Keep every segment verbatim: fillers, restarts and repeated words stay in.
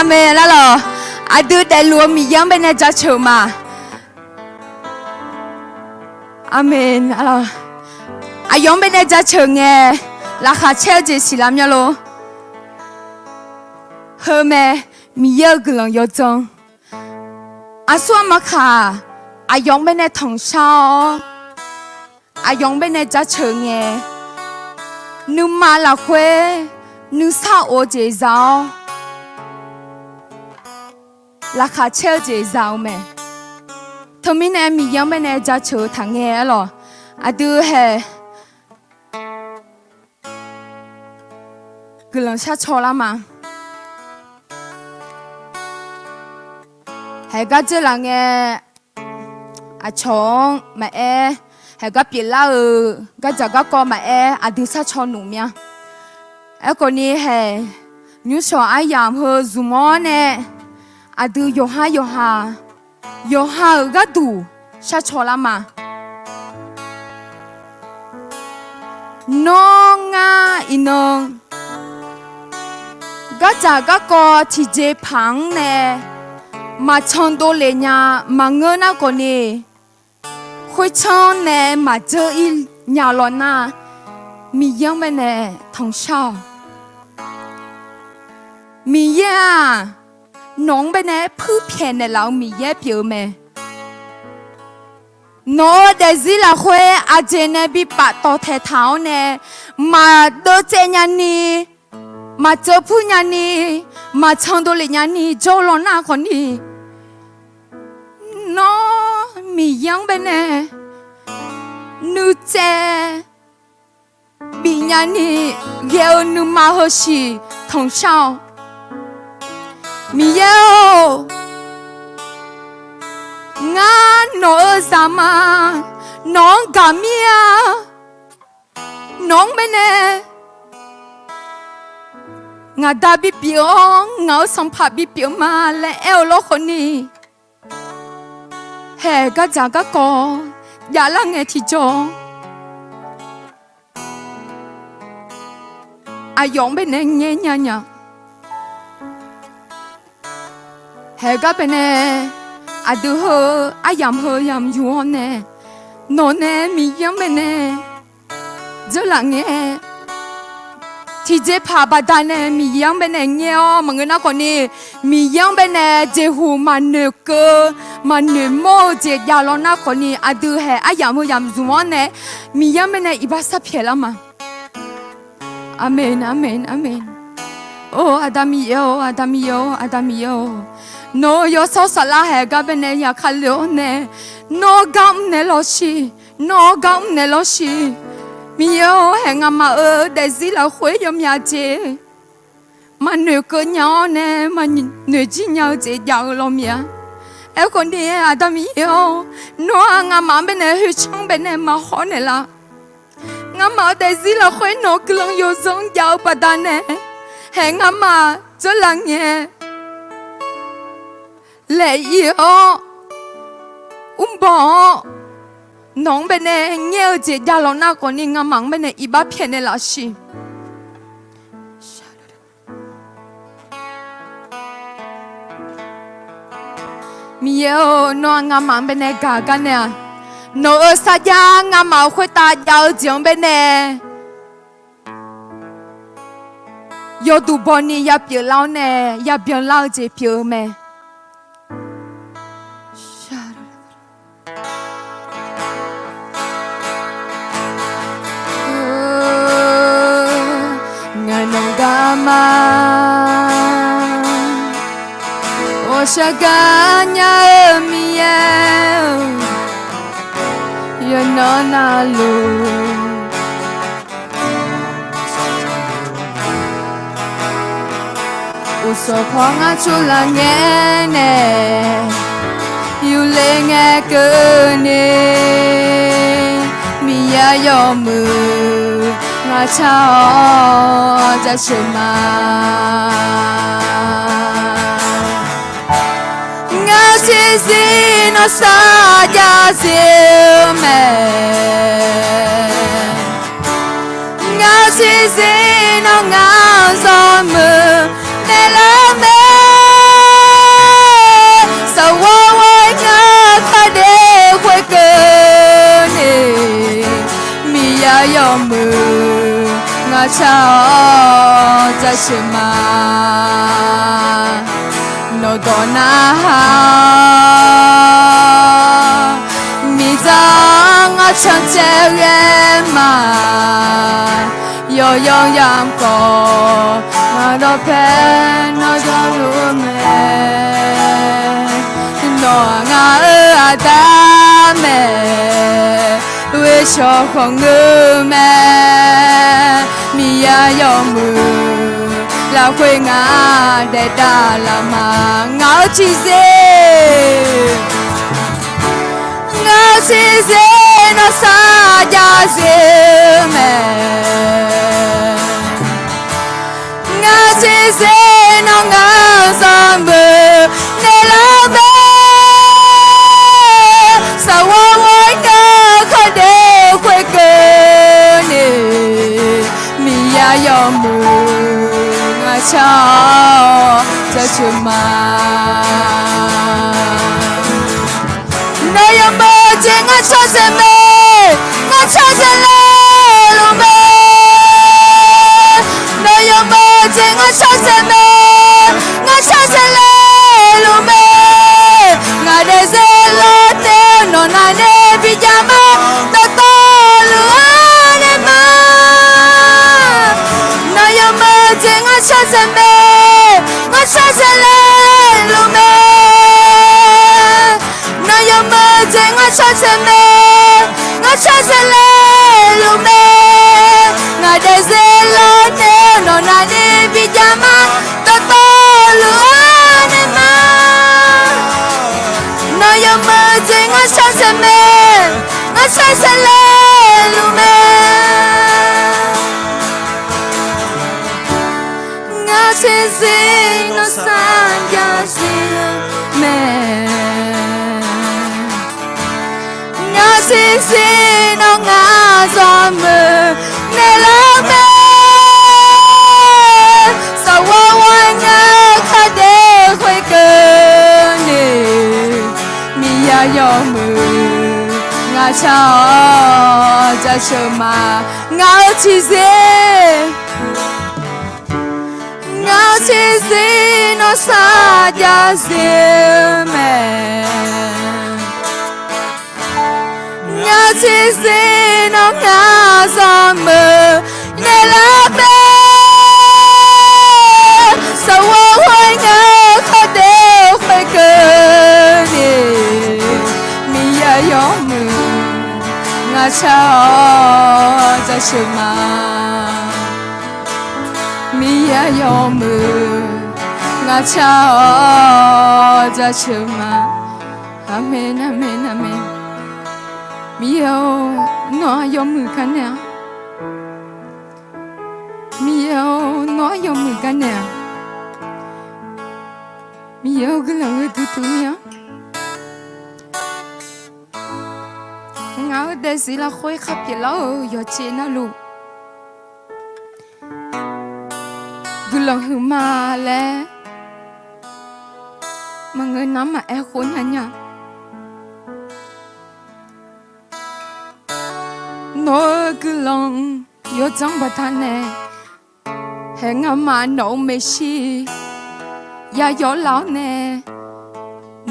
Aqmeq. Arlawq, aqdui daefluf-eu Miqyaer-anr baenae jaceuq ma. Aqmeq. Arlawq, aqyawf-anr baenae jaceuq ngae, laqkhaq caer-eu jeq siqlar myanr lor. Heu mae, Miqyaer-euq guiqlanq yawdzanr. Aqsur aqma khaq, aqyawf-anr baenae tanqshar-awr, aqyawf-anr baenae jaceuq ngae, nuima lafkhoer nuisar of-eu jeq za-awr, laqkhaq caer-eu jeq za-eu mae. Teumirnae Miqyaer-anr baenae jaceuq-eu taqngae arlawq, aqdui haeq guiqlanq sharcaw lar ma. Haeq gar dzeurlaf ngae, aqcawq-anr maqaer, haeq gar pyeuflar-euq gardzaq garkawv maqaer, aqdui sharcaw nmr mya. Aerkhawfni haeq, nymrshawq aryamq heu zmq-awr nae, aqdui yawqhar yawqha, yawqha-euq gharduq sharcaw lar ma. Nawr ngar iqnan gardzaq garkawv tiqjeqpaq-anr nae maqcan dovlef nya, maqngeur nar khawfni, khoertsanr nae maqdzeur-ir nya law nar, Miqyaer-anr baenae tanqshar-awq. Miqyaer-aq, nawq-anr baenae puirpyaeq naeqlaf-eu Miqyaer pyeuf-eu mae. Nawq-euq daefzir lafkhoer aqjeq nae bi paftawf taeqtaq-awr nae, maqdeuv tsaev nyani, maqtseuv puir nyani, maqcan dovlef nyani jawr-eu law nar khawfni, nawr Miqyaer-anr baenae nuitsaev bif nyani ghae-eu nuima heusiq tanqshar-awq. Miqyaer-or, ngar nawq-euq zaqma, nawq-anr gaq mir-a. Nawq-anr baenae ngaq da bipyeuf-awr, ngaq-euq sanqpaq bipyeuf ma laer aer-eu lawr khawfni, haeq gardzaq garkawv javlar ngae tiqjawr, aqyawf-anr baenae ngaer nya nya. Haeq gar baenae aqdui heu aryamq heu yamq yuf-awr nae, nawq nae Miqyaer-anr baenae dzeurlaf ngae, tiqjeqpaq baqdanae Miqyaer-anr baenae ngaer-awr maqngeur nar khawfni, Miqyaer-anr baenae jeqhuq maqnoeq keuv, maqnoeq mawr-eu jeq jav law nar khawfni, aqdui haeq aryamq heu yamq zmq-awr nae, Miqyaer-anr baenae iqbax sarpyaeq lar ma. Aqmeq, aqmeq, aqmeq. Or, Aqda Miqyaer-or, Aqda Miqyaer-or, Aqda Miqyaer-or, nawq-euq yawshawr saflar haeq gar baenae yaqkale-awr nae, nawr gar mr naeq lawr siq, nawr gar mr naeq lawr siq. Miqyaer-or, haeq ngamaf-euq daefzir lafkhoer yawmyav jeq maqnoeq keuv nya-awr nae, maqnoeq jir nya-eu jeq jav-eu law myav. Aerkhawfni Aqda Miqyaer-or, nawr-aq ngamaf-anr baenae khoertsanr baenae maqhaw naeqlaf. Ngamaf-euq daefzir lafkhoer nawq-eu guiqlanq yawzanr jav-eu baqdanae, haeq ngamaf dzeurlaf ngae laeq ir-awr, mrbanq-awr, nawq-anr baenae ngaer-eu jeq jav law nar khawfni, ngamaf-anr baenae iqbax pyaeq naeqlaf siq. Miqyaer-or, nawr-aq ngamaf-anr baenae gaq gar nae-aq, nawq-euq sarjax ngamaf-euq khoertav jav-eu jeq-anr baenae yawduq bawni yapyeuf lar-awr nae, yabyan lar-eu jeq pyeuf-eu mae. Ngaq nawq garma, ghawqshaq gar nya-eu Miqyaer-or, yawqnan navluf uqsawq paw ngar cur laf ngae nae, yufle ngae keuvni, Miqyaer yawmuiq ngaq car-awr jaceuq ma. Ngar siqzir nawr sarjax zir-eu mae. Ngar siqzir nawr ngar zawmuiq naeqlar mae. jaceuq ma. Nawqdawq narhaq-awr, miqdzaq-anr ngar cancaev ghae ma. Yawqyawq yamq khawf, ngaq dawqpae nawr jawrluf-eu mae. Nawq-aq ngaq-euq aqda mae, ghoe shawq khawf ngeur mae. Miqyaer yawmuiq lafkhoer ngaq daef davlaf ma. Ngaq-euq tiqjeq, ngaq-euq tiqjeq nawr sarjax zir-eu mae. Ngaq-euq tiqjeq nawr ngaq-anr zanqmeuq naeqlar-eu mae. Saqwar ghoer-eu khardaef khoerkeuvni, Miqyaer yawmuiq ngaq car-awr jaceuq ma. Nawq-euq yawmuiq jeq ngar cawdzae mae, ngar cawdzae laeluf mae. Nawq-euq yawmuiq jeq ngar cawdzae mae, ngar cawdzae laeluf mae. Ngaq daefzir lawr nae-eu nawq navnae bijav ma, dawqtawvluf-anr nae ma. Nawq-euq yawmuiq jeq ngar cawdzae mae, ngar cawdzae laeluf mae. Nawq-euq yawmuiq jeq ngar cawdzae mae, ngar cawdzae laeluf mae. Ngaq daefzir lawr nae-eu nawq navnae bijav ma, dawqtawvluf-anr nae ma. Nawq-euq yawmuiq jeq ngar cawdzae mae, ngar cawdzae laeluf mae. Ngaq tiqjeq nawr sarjax zir-eu mae. Ngaq tiqjeq nawr ngaq zanqmeuq naeqlar-eu mae. Saqwar ghoer-eu khardaef khoerkeuvni, Miqyaer yawmuiq ngaq car-awr jaceuq ma. Ngaq-euq tiqjeq, ngaq tiqjeq nawr sarjax zir-eu mae. Ngaq tiqjeq nawr ngaq zanqmeuq naeqlar-eu mae. Saqwar ghoer-eu khardaef khoerkeuvni, Miqyaer yawmuiq ngaq car-awr jaceuq ma. Miqyaer yawmuiq ngaq car-awr jaceuq ma. Aqmeq, aqmeq, aqmeq. Miqyaer-or, nawr-aq yawmuiq gar naeq-a. Miqyaer-or, nawr-aq yawmuiq gar naeq-a. Miqyaer-or, guiqlanq huiqdui dui mir-a. Ngaq-euq daefzir lafkhoer khar pyeuflar-euq yawqjeq navluf, guiqlanq huiqma laer maqngeur nar maqaer khof nya nya. Nawq-euq guiqlanq yawdzanr baqdanae, haeq ngamaf nawq-euq maeqshi ya yawlaf-awr nae,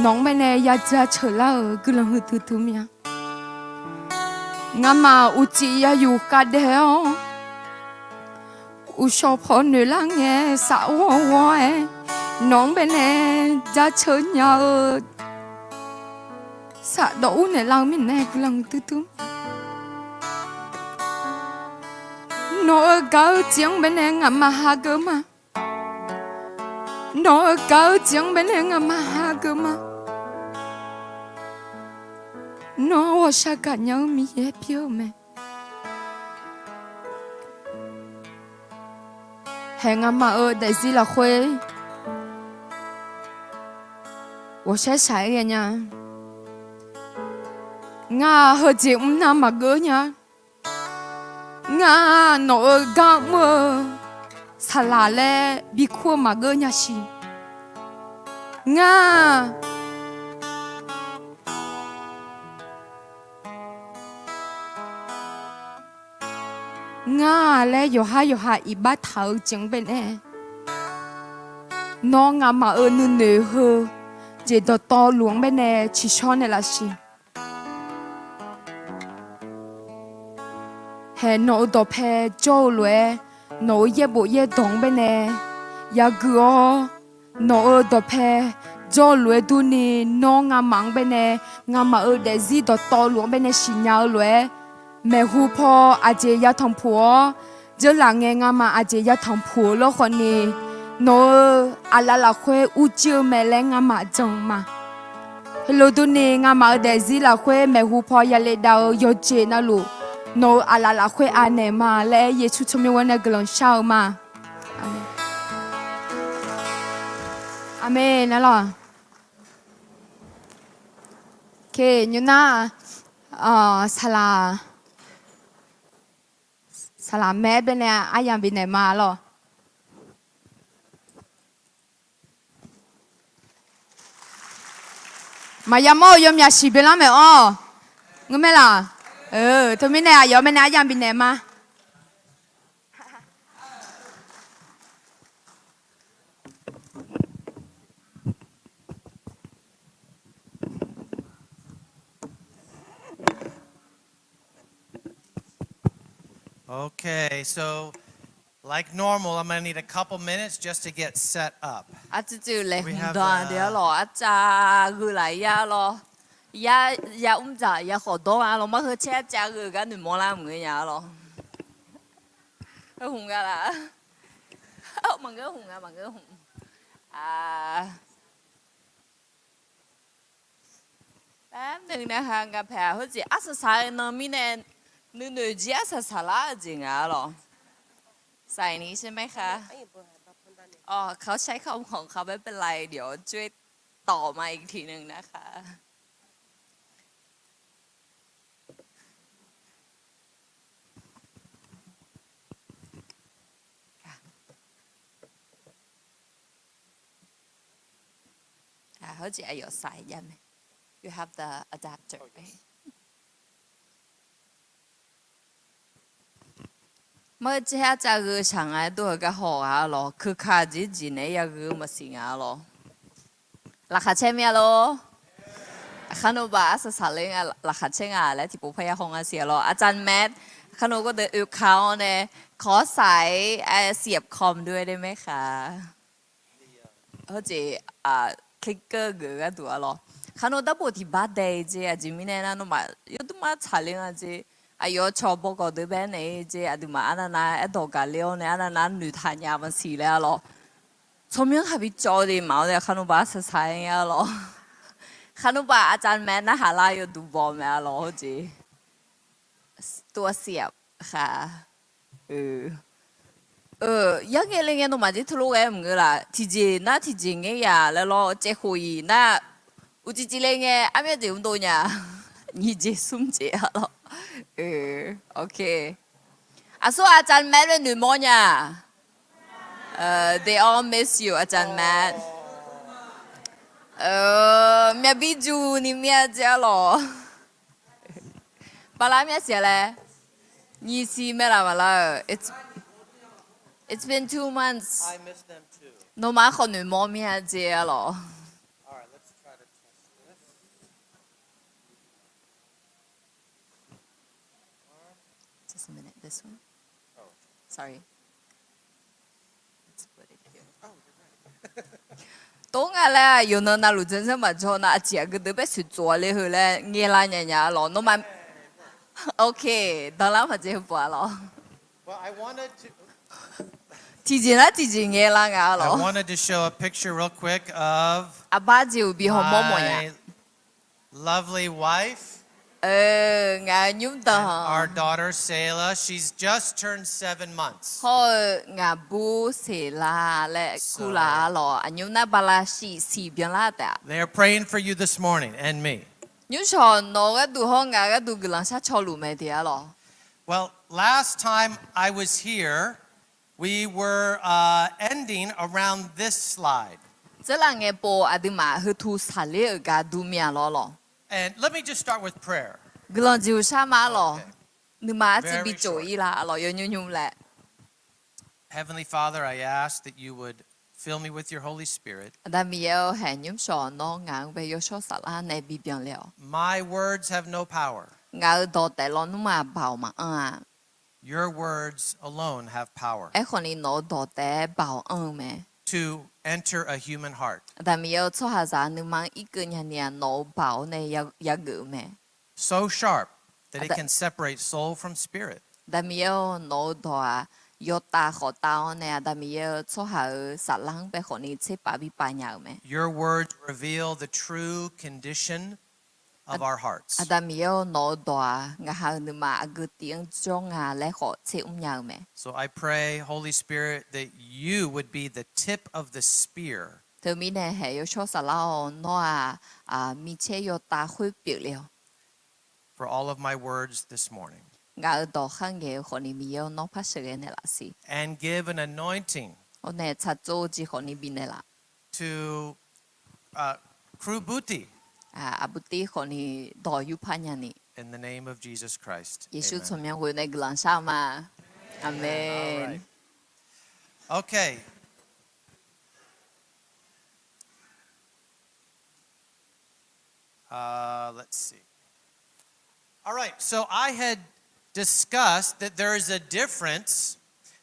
nawq-anr baenae ya jaceuq lar-euq guiqlanq huiqdui dui mir-a. Ngamaf uqcif ya yuf khavdaev-awr, uqshawq paw noeqlar ngae, saf ghawrghawr-aer nawq-anr baenae jaceuq nya-eu safdawq ur naeqlar-eu mirnae guiqlanq huiqdui dui. Nawq-euq gaq-eu jeq-anr baenae ngamaf hageuf ma. Nawq-euq gaq-eu jeq-anr baenae ngamaf hageuf ma. Nawr ghawqshaq gaqnya-eu Miqyaer pyeuf-eu mae. Haeq ngamaf-euq daefzir lafkhoer ghawqshaq shaq-aer ghaenya. Ngar heujeq mrnar maqgeur nya. Ngar nawq-euq gar mr-eu saqlaq laer bikur-eu maqgeur nya siq. Ngar Ngar laer yawqhar yawqha iqbax taq-eu jeq-anr baenae, Nawr ngamaf-euq nuinoeq heu jeq dawqtawvluf-anr baenae tsiqshawr naeqlaf siq. Haeq nawq-euq dawqpae jawr-eu lof-aer, nawq-euq yaerbof yaerdawq-anr baenae yaguiq-awr, nawq-euq dawqpae jawr-eu lof-aer durni, nawr ngamaf-anr baenae, ngamaf-euq daefzir dawqtawvluf-anr baenae siqnya-eu lof-aer, maeqhu paw aqjeq yatanq puq-awr, dzeurlaf ngae ngamaf aqjeq yatanq puq-eu lawr khawfni, nawq-euq aqlaf lafkhoer urjir-eu mae laer ngamaf jan ma. Heulof durni, ngamaf-euq daefzir lafkhoer maeqhu paw yale dav-eu yawqjeq navluf, nawq-euq aqlaf lafkhoer anaeq ma laer Yeqsur tsawrmyanr ghoer nae guiqlanq shar-eu ma. Aqmeq. Aqmeq nar lawq. Oke, nymr nar, saqlaq, saqlaq maer baenae aryamq bifnaeq ma lawq. Maqya mawr-eu yawmyaq siq byanlar maeq-awr. Ngeur mae laq? Teumirnae aqyawf mae nae aryamq bifnaeq ma. Okay, so like normal, I'm gonna need a couple minutes just to get set up. Aqcuiv cuiv laeqhmq danq-a deuq-a lawq, arcav gheulaf ya lawr. Ya, ya mrdzaq ya khawf dawr-a lawr, mar heu caer arcav gheu gar noeqmawr lar maqngeur nya-a lawr. Heu hmq nga laf? Maqngeur hmq nga, maqngeur hmq. Paer nuiv nae ha nga paeq-aq, heujeq arsaq saq-eu nan mirnae, nuinoeq jir arsaq saqlar-eu jeq nga-a lawq. Saqni sher maer kha. Awq, เขาใช้คอมของเขา ไม่เป็นไร เดี๋ยวช่วยต่อมาอีกทีนึงนะคะ Heujeq aqyawf saq-aer jav mae. You have the adapter, right? Mar-eu caer arcav gheu shaq nga-aer dov-eu gar haw-a lawq, keuka jeq jeq naeq-aer yagheu maqsiq nga-a lawq. Laqkhaq caer mir-a lor. Aqkar navbaf arsaq saqler nga laqkhaq caer nga laer tiqpov parya haw nga siq-a lawr. Aqcawq maeq, aqkar nav gawrdeuq oeka-awr nae, ขอสาย เสียบคอมด้วยได้ไหมคะ Heujeq, clicker geuf gharduq-a lawr. Aqkar nav darbof tiq bar dae-eu jeq aqjeq mirnae nar nawmaf yawdmr mar tsaqler nga jeq. Aqyawf cawq bawgawq deuq bae naeq-eu jeq aqduimaf arnavnav aerdawq gaqler-awr nae arnavnav noeqtaq nya maqsiq laer-a lawr. Tsawrmyanr haq bi cawv-eu jeq maf-awr nae aqkar nav baf arsaq saq-aer nga-a lawr. Aqkar nav baf aqcawq maeq narhaq lar yawduq baw mae-a lawr heujeq. ตัวเสียบค่ะ Yarngae le ngae nawmaf jeq teulof ghae maqngeur laf, tiqjeq nar tiqjeq ngaer ya laer lawr, caevkhof-iq nar, uqcif cifle ngae armyanr jeq mrdov nya, nyiq jeq smr jeq-a lawr. Aqsur aqcawq maeq bae noeqmawr nya. They all miss you, aqcawq maeq. Myavbir juni mir-a jeq-a lawq. Bala mir-a siq-a laer. Nyiq siq maerlaf maqlar-euq. It's been two months. Nawmaf-anr khawf noeqmawr mir-a jeq-a lawq. Just a minute, this one. Sorry. Let's put it here. Tov nga laer, yawqnan navluf dzandzanr maqjawr nar aqjeq aqgeu deuq bae soeqtsof-a le heu laer ngaelar nya nya-a lawq. Nawmaf, okay, danlar maqjeq heu pov-a lawq. Tiqjeq nar tiqjeq ngaelar nga-a lawq. I wanted to show a picture real quick of aqbar jeq-euq bi hawmawr mawf nya. Lovely wife. Ngaq-euq nymr danq. Our daughter Selah, she's just turned seven months. Hawr-eu ngaq bur Selah laer kurlaf-a lawq. Aqnymr nar bala shif siq byanlar taef-a. They are praying for you this morning and me. Nymrshawq nawq-eu gharduq hawr ngaq-eu gharduq guiqlanq shar caw luf mae de-a lawq. Well, last time I was here, we were ending around this slide. Dzeurlaf ngae pov aqduimaf heutu saqler-euq gar dur mir-a lawr lawq. And let me just start with prayer. Guiqlanq jeqhu shar ma-a lawq. Nuima arciv bi cof-ir la-a lawq, yawnymr nymr laer. Heavenly Father, I ask that you would fill this Fill me with your Holy Spirit. Aqda Miqyaer-eu, haeq nymr shawq nawr ngaq-anr bae Yawshawr Saflar nae bibyan le-awq. My words have no power. Ngaq-euq dawq taef lawnmr-aq baoq maqanr-a. Your words alone have power. Aerkhawf ni nawq-euq dawq taef-aer baoq anr-eu mae. To enter a human heart. Aqda Miqyaer-eu, tsawrhaqzaq nuima-anr irkeuv nyani-aq, nawq-euq baoq-awr nae ya, yageuf-eu mae. So sharp that it can separate soul from spirit. Aqda Miqyaer-eu, nawq-euq dawq-aq, yawtav khawf tav-awr nae Aqda Miqyaer-eu, tsawrhaq-euq saflar-anr bae khawf ni tserpav bipav nya-euq mae. Your words reveal the true condition of our hearts. Aqda Miqyaer-eu, nawq-euq dawq-aq, ngaq ha-euq nuima aqgeu tiv-anr jawr nga laer khawf tser mr nya-eu mae. So I pray, Holy Spirit, that you would be the tip of the spear. Teumirnae haeq Yawshawr Saflar-awr, nawr-aq, micaer yawtav khoer pyeufle-awq. For all of my words this morning. Ngaq-euq dawq kharngaeq-eu khawf ni Miqyaer-awr, nawr par sheuqghae naeqlaf siq. And give an anointing. Awr nae tsaqtsov jeq khawf ni bifnaeq laf. To, uh, Krubuti. Aqbur tir khawf ni dawq yurpar nyani. In the name of Jesus Christ. Yeqsur tsawrmyanr ghoe nae guiqlanq shar-eu ma. Aqmeq. All right. Okay. Uh, let's see. All right, so I had discussed that there is a difference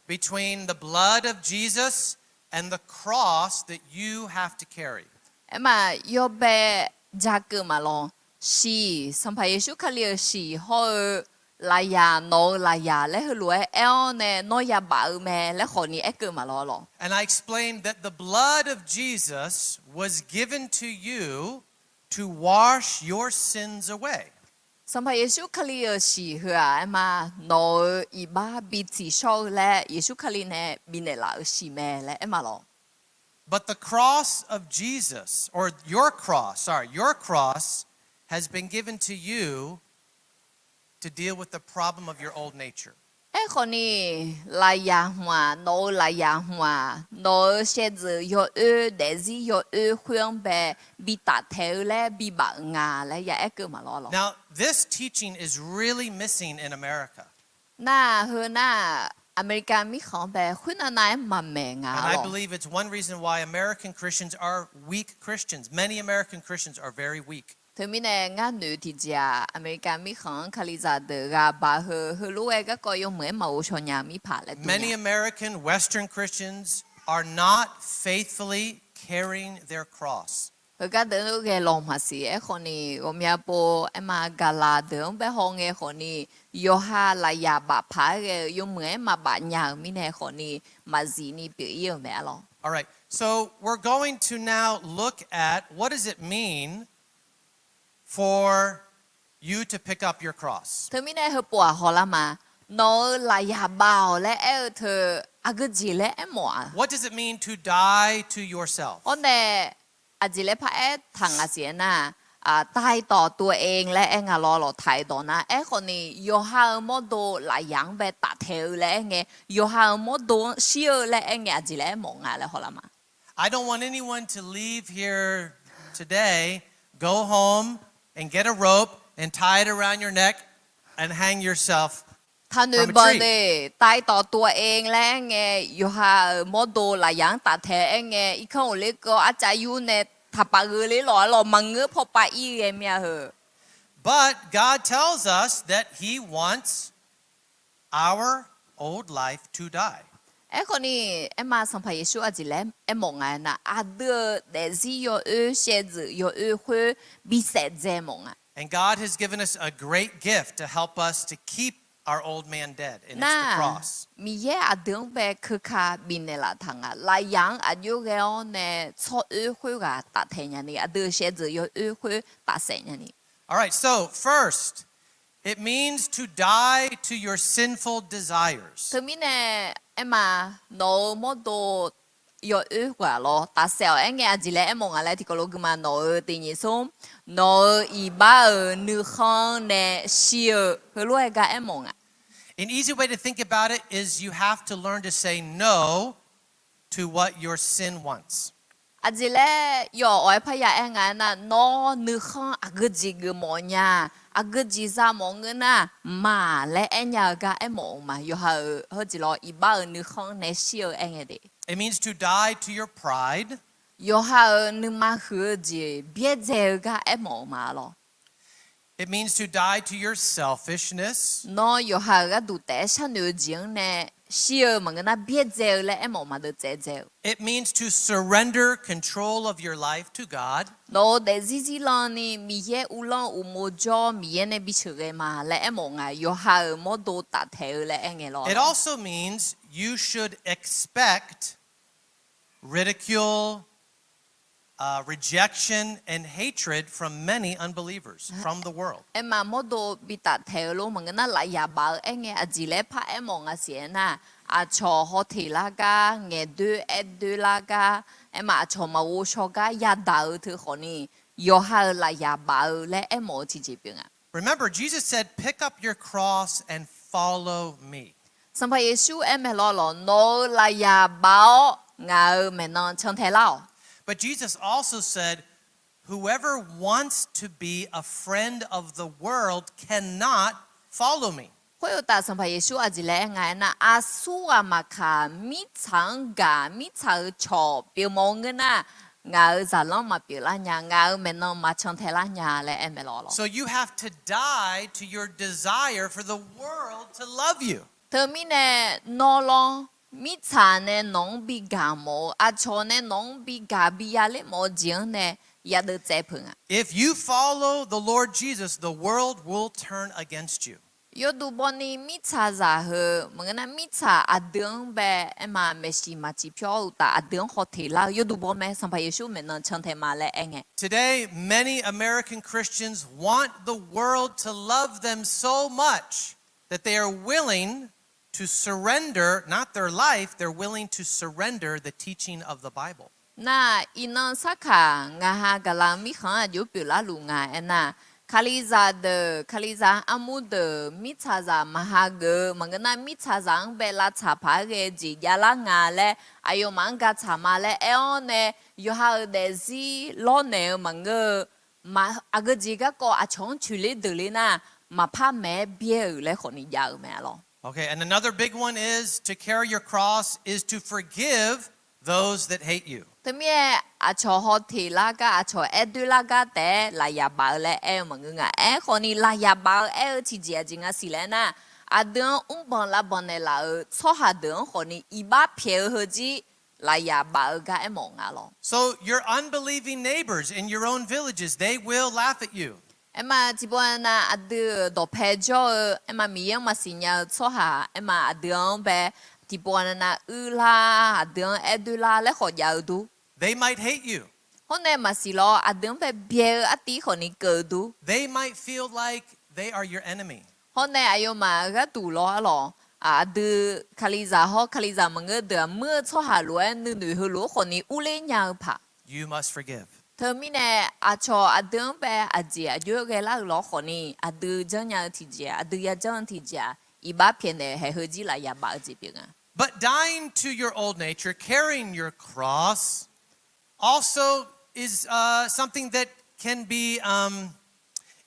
between the blood of Jesus and the cross that you have to carry. Aerma, yawbae jakeuv maqlawq. Shiq, Sanqpaq Yeqsur Kali-euq shiq hawr-eu lafyaq, nawq-euq lafyaq laer heulof-aer aer-awr nae nawr yabaf-eu mae laer khawf ni aerkeuv maqlawq lawq. And I explained that the blood of Jesus was given to you to wash your sins away. Sanqpaq Yeqsur Kali-euq shiq heu-aq, aerma, nawq-euq iqbax bi tsiqshawr-eu laer Yeqsur Kali nae bifnaeq laf-euq shiq mae laer aerma lawq. But the cross of Jesus, or your cross, sorry, your cross has been given to you to deal with the problem of your old nature. Aerkhawf ni, lafyaq hmq-aq, nawq-euq lafyaq hmq-aq, nawq-euq shaevdzeuf yawoer, daefzir yawoer khoer-anr bae bi taftaeq-eu laer bibaf-eu nga laer ya aerkeuv maqlawq lawq. Now, this teaching is really missing in America. Nar, heu nar-aq, America mirkhanq-anr bae khoernav nav-aer maqmaeq nga lawq. And I believe it's one reason why American Christians are weak Christians. Many American Christians are very weak. Teumirnae ngar noeq tiqjeq-aq, America mirkhanq-anr Kalizaq deuq ghaq baq heu heulof-aer garkawv yawmuiq-aer maqghov shaw nya mirpaq laer dov nya. Many American Western Christians are not faithfully carrying their cross. Heugar deuq-anr ghae lawq maqsiq. Aerkhawf ni ghawqmya pov aerma gaqlaq deuq-anr bae haw ngae khawf ni, yawqha lafyaq bafpaq-aer ghae-eu yawmuiq-aer maqbaf nya-euq mirnae khawf ni, maqzif ni pyeuf-ir-euq mae arlawq. All right, so we're going to now look at what does it mean for you to pick up your cross. Teumirnae heupov-aq hawlar ma. Nawq-euq lafyaq baf-awq laer aer-eu teu aqgeu jeq laer aermawf-a? What does it mean to die to yourself? Awr nae aqjeq laer paraer taq nga siq aernar, ตายต่อตัวเอง laer aer nga lawq lawq ตายต่อ nar. Aerkhawf ni yawqha-euq mawrdo lafyaq-anr bae taftaeq-eu laer aer ngae, yawqha-euq mawrdo-anr shir-eu laer aer ngae aqjeq laer aermawf nga laer hawlar ma. I don't want anyone to leave here today, go home and get a rope and tie it around your neck and hang yourself from a tree. Taqnoeq banq de, ตายต่อตัวเอง laer aer ngae, yawqha-euq mawrdo lafyaq-anr taftaeq aer ngae, irkanr ghofler keuv-awr arcav yur nae taqpaf gheu ler lawq arlawq, maqngeur paw pav ir ghae mya heu. But God tells us that He wants our old life to die. Aerkhawf ni, aerma Sanqpaq Yeqsur aqjeq laer aermawf nga aernar, aqdui-euq daefzir yawoer, shaevdzeuf yawoer khoer bisaef dzae mawf nga. And God has given us a great gift to help us to keep our old man dead in its cross. Nar, Miqyaer aqdui-anr bae keuka bifnaeq laftaq nga. Lafyaq-anr aqjox ghae-awr nae tsawroer khoerghaq taftaeq nyani, aqdui-euq shaevdzeuf yawoer khoer tafsaef nyani. All right, so first, it means to die to your sinful desires. Teumirnae aerma, nawq-euq mawrdo yawoer khoerghaq lawr tafsaef-awq aer ngae aqjeq laer aermawf nga laer tiqkawv lof guima nawq-euq tiq nyiq smr, nawq-euq iqbax-euq nuikhanr nae shir-eu heulof-aer gar aermawf nga. An easy way to think about it is you have to learn to say no to what your sin wants. Aqjeq laer yawf awq-aer parya aer nga aernar, nawr nuikhanr aqgeu jeq geufmawf nya, aqgeu jeq za mawf ngeur nar, maq laer aer nya-eu gar aermawf-eu ma. Yawqha-euq heujeq lawr iqbax-euq nuikhanr nae shir-eu aer ngae de. It means to die to your pride. Yawqha-euq nuima huiq-eu jeq byaerdzae-eu gar aermawf-eu ma lawr. It means to die to your selfishness. Nawr yawqha-euq gharduq taef-aer sharnoeq-eu jeq-anr nae shir-eu maqngeur nar byaerdzae-eu laer aermawf maqdeuv tsaev dzae-eu. It means to surrender control of your life to God. Nawq-euq daefzir zirlan ni Miqyaer uvlanr uqmov jawr Miqyaer nae bisheuq ghae ma laer aermawf nga. Yawqha-euq mawrdo taftaeq-eu laer aerngae lawr. It also means you should expect ridicule, uh, rejection and hatred from many unbelievers, from the world. Aerma mawrdo bi taftaeq-eu lor maqngeur nar lafyaq baf-eu aerngae aqjeq laer par aermawf nga siq aernar, aqcawq hawteq lar gar, ngaeqdoer aerdoer lar gar, aerma aqcawq maqghov shaw gar yadaq-eu teu khawfni, yawqha-euq lafyaq baf-eu laer aermawf-eu tiqjeq pyeuf nga. Remember, Jesus said, "Pick up your cross and follow me." Sanqpaq Yeqsur aer mae lawr lawq, nawq-euq lafyaq baf-awr ngaq-euq maeqnan cantae lar-awq. But Jesus also said, "Whoever wants to be a friend of the world cannot follow me." Khoeruqtaf Sanqpaq Yeqsur aqjeq laer aer nga aernar, aqsur ghaq maqkaq, mirtsaq-anr gaq, mirtsaq-euq cawq pyeufmawf-eu ngeur nar, ngaq-euq zaqlanr maqpyeuf lar nya, ngaq-euq maeqnan maqcan tae lar nya laer aer mae lawr lawq. So you have to die to your desire for the world to love you. Teumirnae nawr lawr, mirtsaq nae nawq-anr bi gaq mawf-eu, aqcawq nae nawq-anr bi gaq bi yaler mawf-eu jeq-anr nae yadeuv tsaev peuq nga. If you follow the Lord Jesus, the world will turn against you. Yawduq bawni mirtsaqzaq heu maqngeur nar mirtsaq aqdui-anr bae aerma maeqshi maqciq pyawr-eu uqtaf aqdui-anr hawteq lar-eu yawduq baw mae, Sanqpaq Yeqsur maeqnan cantae ma laer aer ngae. Today, many American Christians want the world to love them so much that they are willing to surrender, not their life, they're willing to surrender the teaching of the Bible. Nar, iqnan sarkaq ngaq ha gaqlaq-eu mirkhanq-anr aqjox pyeuflar luf nga aernar, Kalizaq deuq, Kalizaq armur deuq, mirtsaqzaq maqha geuf-eu maqngeur nar mirtsaqzaq-anr bae lavtsaq paq-aer ghae-eu jeq javlar nga laer aqyawfmaf-anr gatsaq ma laer aer-awr nae, yawqha-euq daefzir lawrnaeq-eu maqngeur-eu, aqgeu jeq garkawv aqcawq-anr coeqler deuqler nar, maqpar maeq-aer byaer-euq laer khawfni jav-eu mae lawr. Okay, and another big one is to carry your cross is to forgive those that hate you. Teumirnae aqcawq hawteq lar gar, aqcawq aerdoer lar gar taef-aer lafyaq baf-eu laer aer-eu maqngeur nga. Aerkhawfni lafyaq baf-eu aer-eu tiqjeq aqjeq nga siq laer nar, aqdui-anr mrbanq lavbanq naeqlaf-euq tsawrhaq deuq-anr khawfni iqbax pyaeq-eu heuzir lafyaq baf-eu gar aermawf nga lawr. So your unbelieving neighbors in your own villages, they will laugh at you. Aerma tiqpov nav aqdui-euq dawqpae jawr-eu, aerma Miqyaer-anr maqsiq nya-eu tsawrhaq, aerma aqdui-anr bae tiqpov nav nav uir lar, aqdui-anr aerdoer lar laer khawf jav-eu dur. They might hate you. Hawr nae maqsiq lawr, aqdui-anr bae byae-eu artiv khawfni keuv-eu dur. They might feel like they are your enemy. Hawr nae aqyawfmaf gharduq lawr arlawq, aqdui Kalizaq hawr Kalizaq maqngeur deuq-aq muir-eu tsawrhaq lof-aer nuinoeq heulof-aer khawfni urler nya-eu paq. You must forgive. Teumirnae aqcawq aqdui-anr bae aqjeq aqjox-aer ghaelar-euq lawr khawfni, aqdui janrnya-eu tiqjeq-aq, aqdui yajanr-eu tiqjeq-aq, iqbax pyaeqnaeq haeq heuzir lafyaq baf-eu jeq pyeuf nga. But dying to your old nature, carrying your cross, also is, uh, something that can be, um,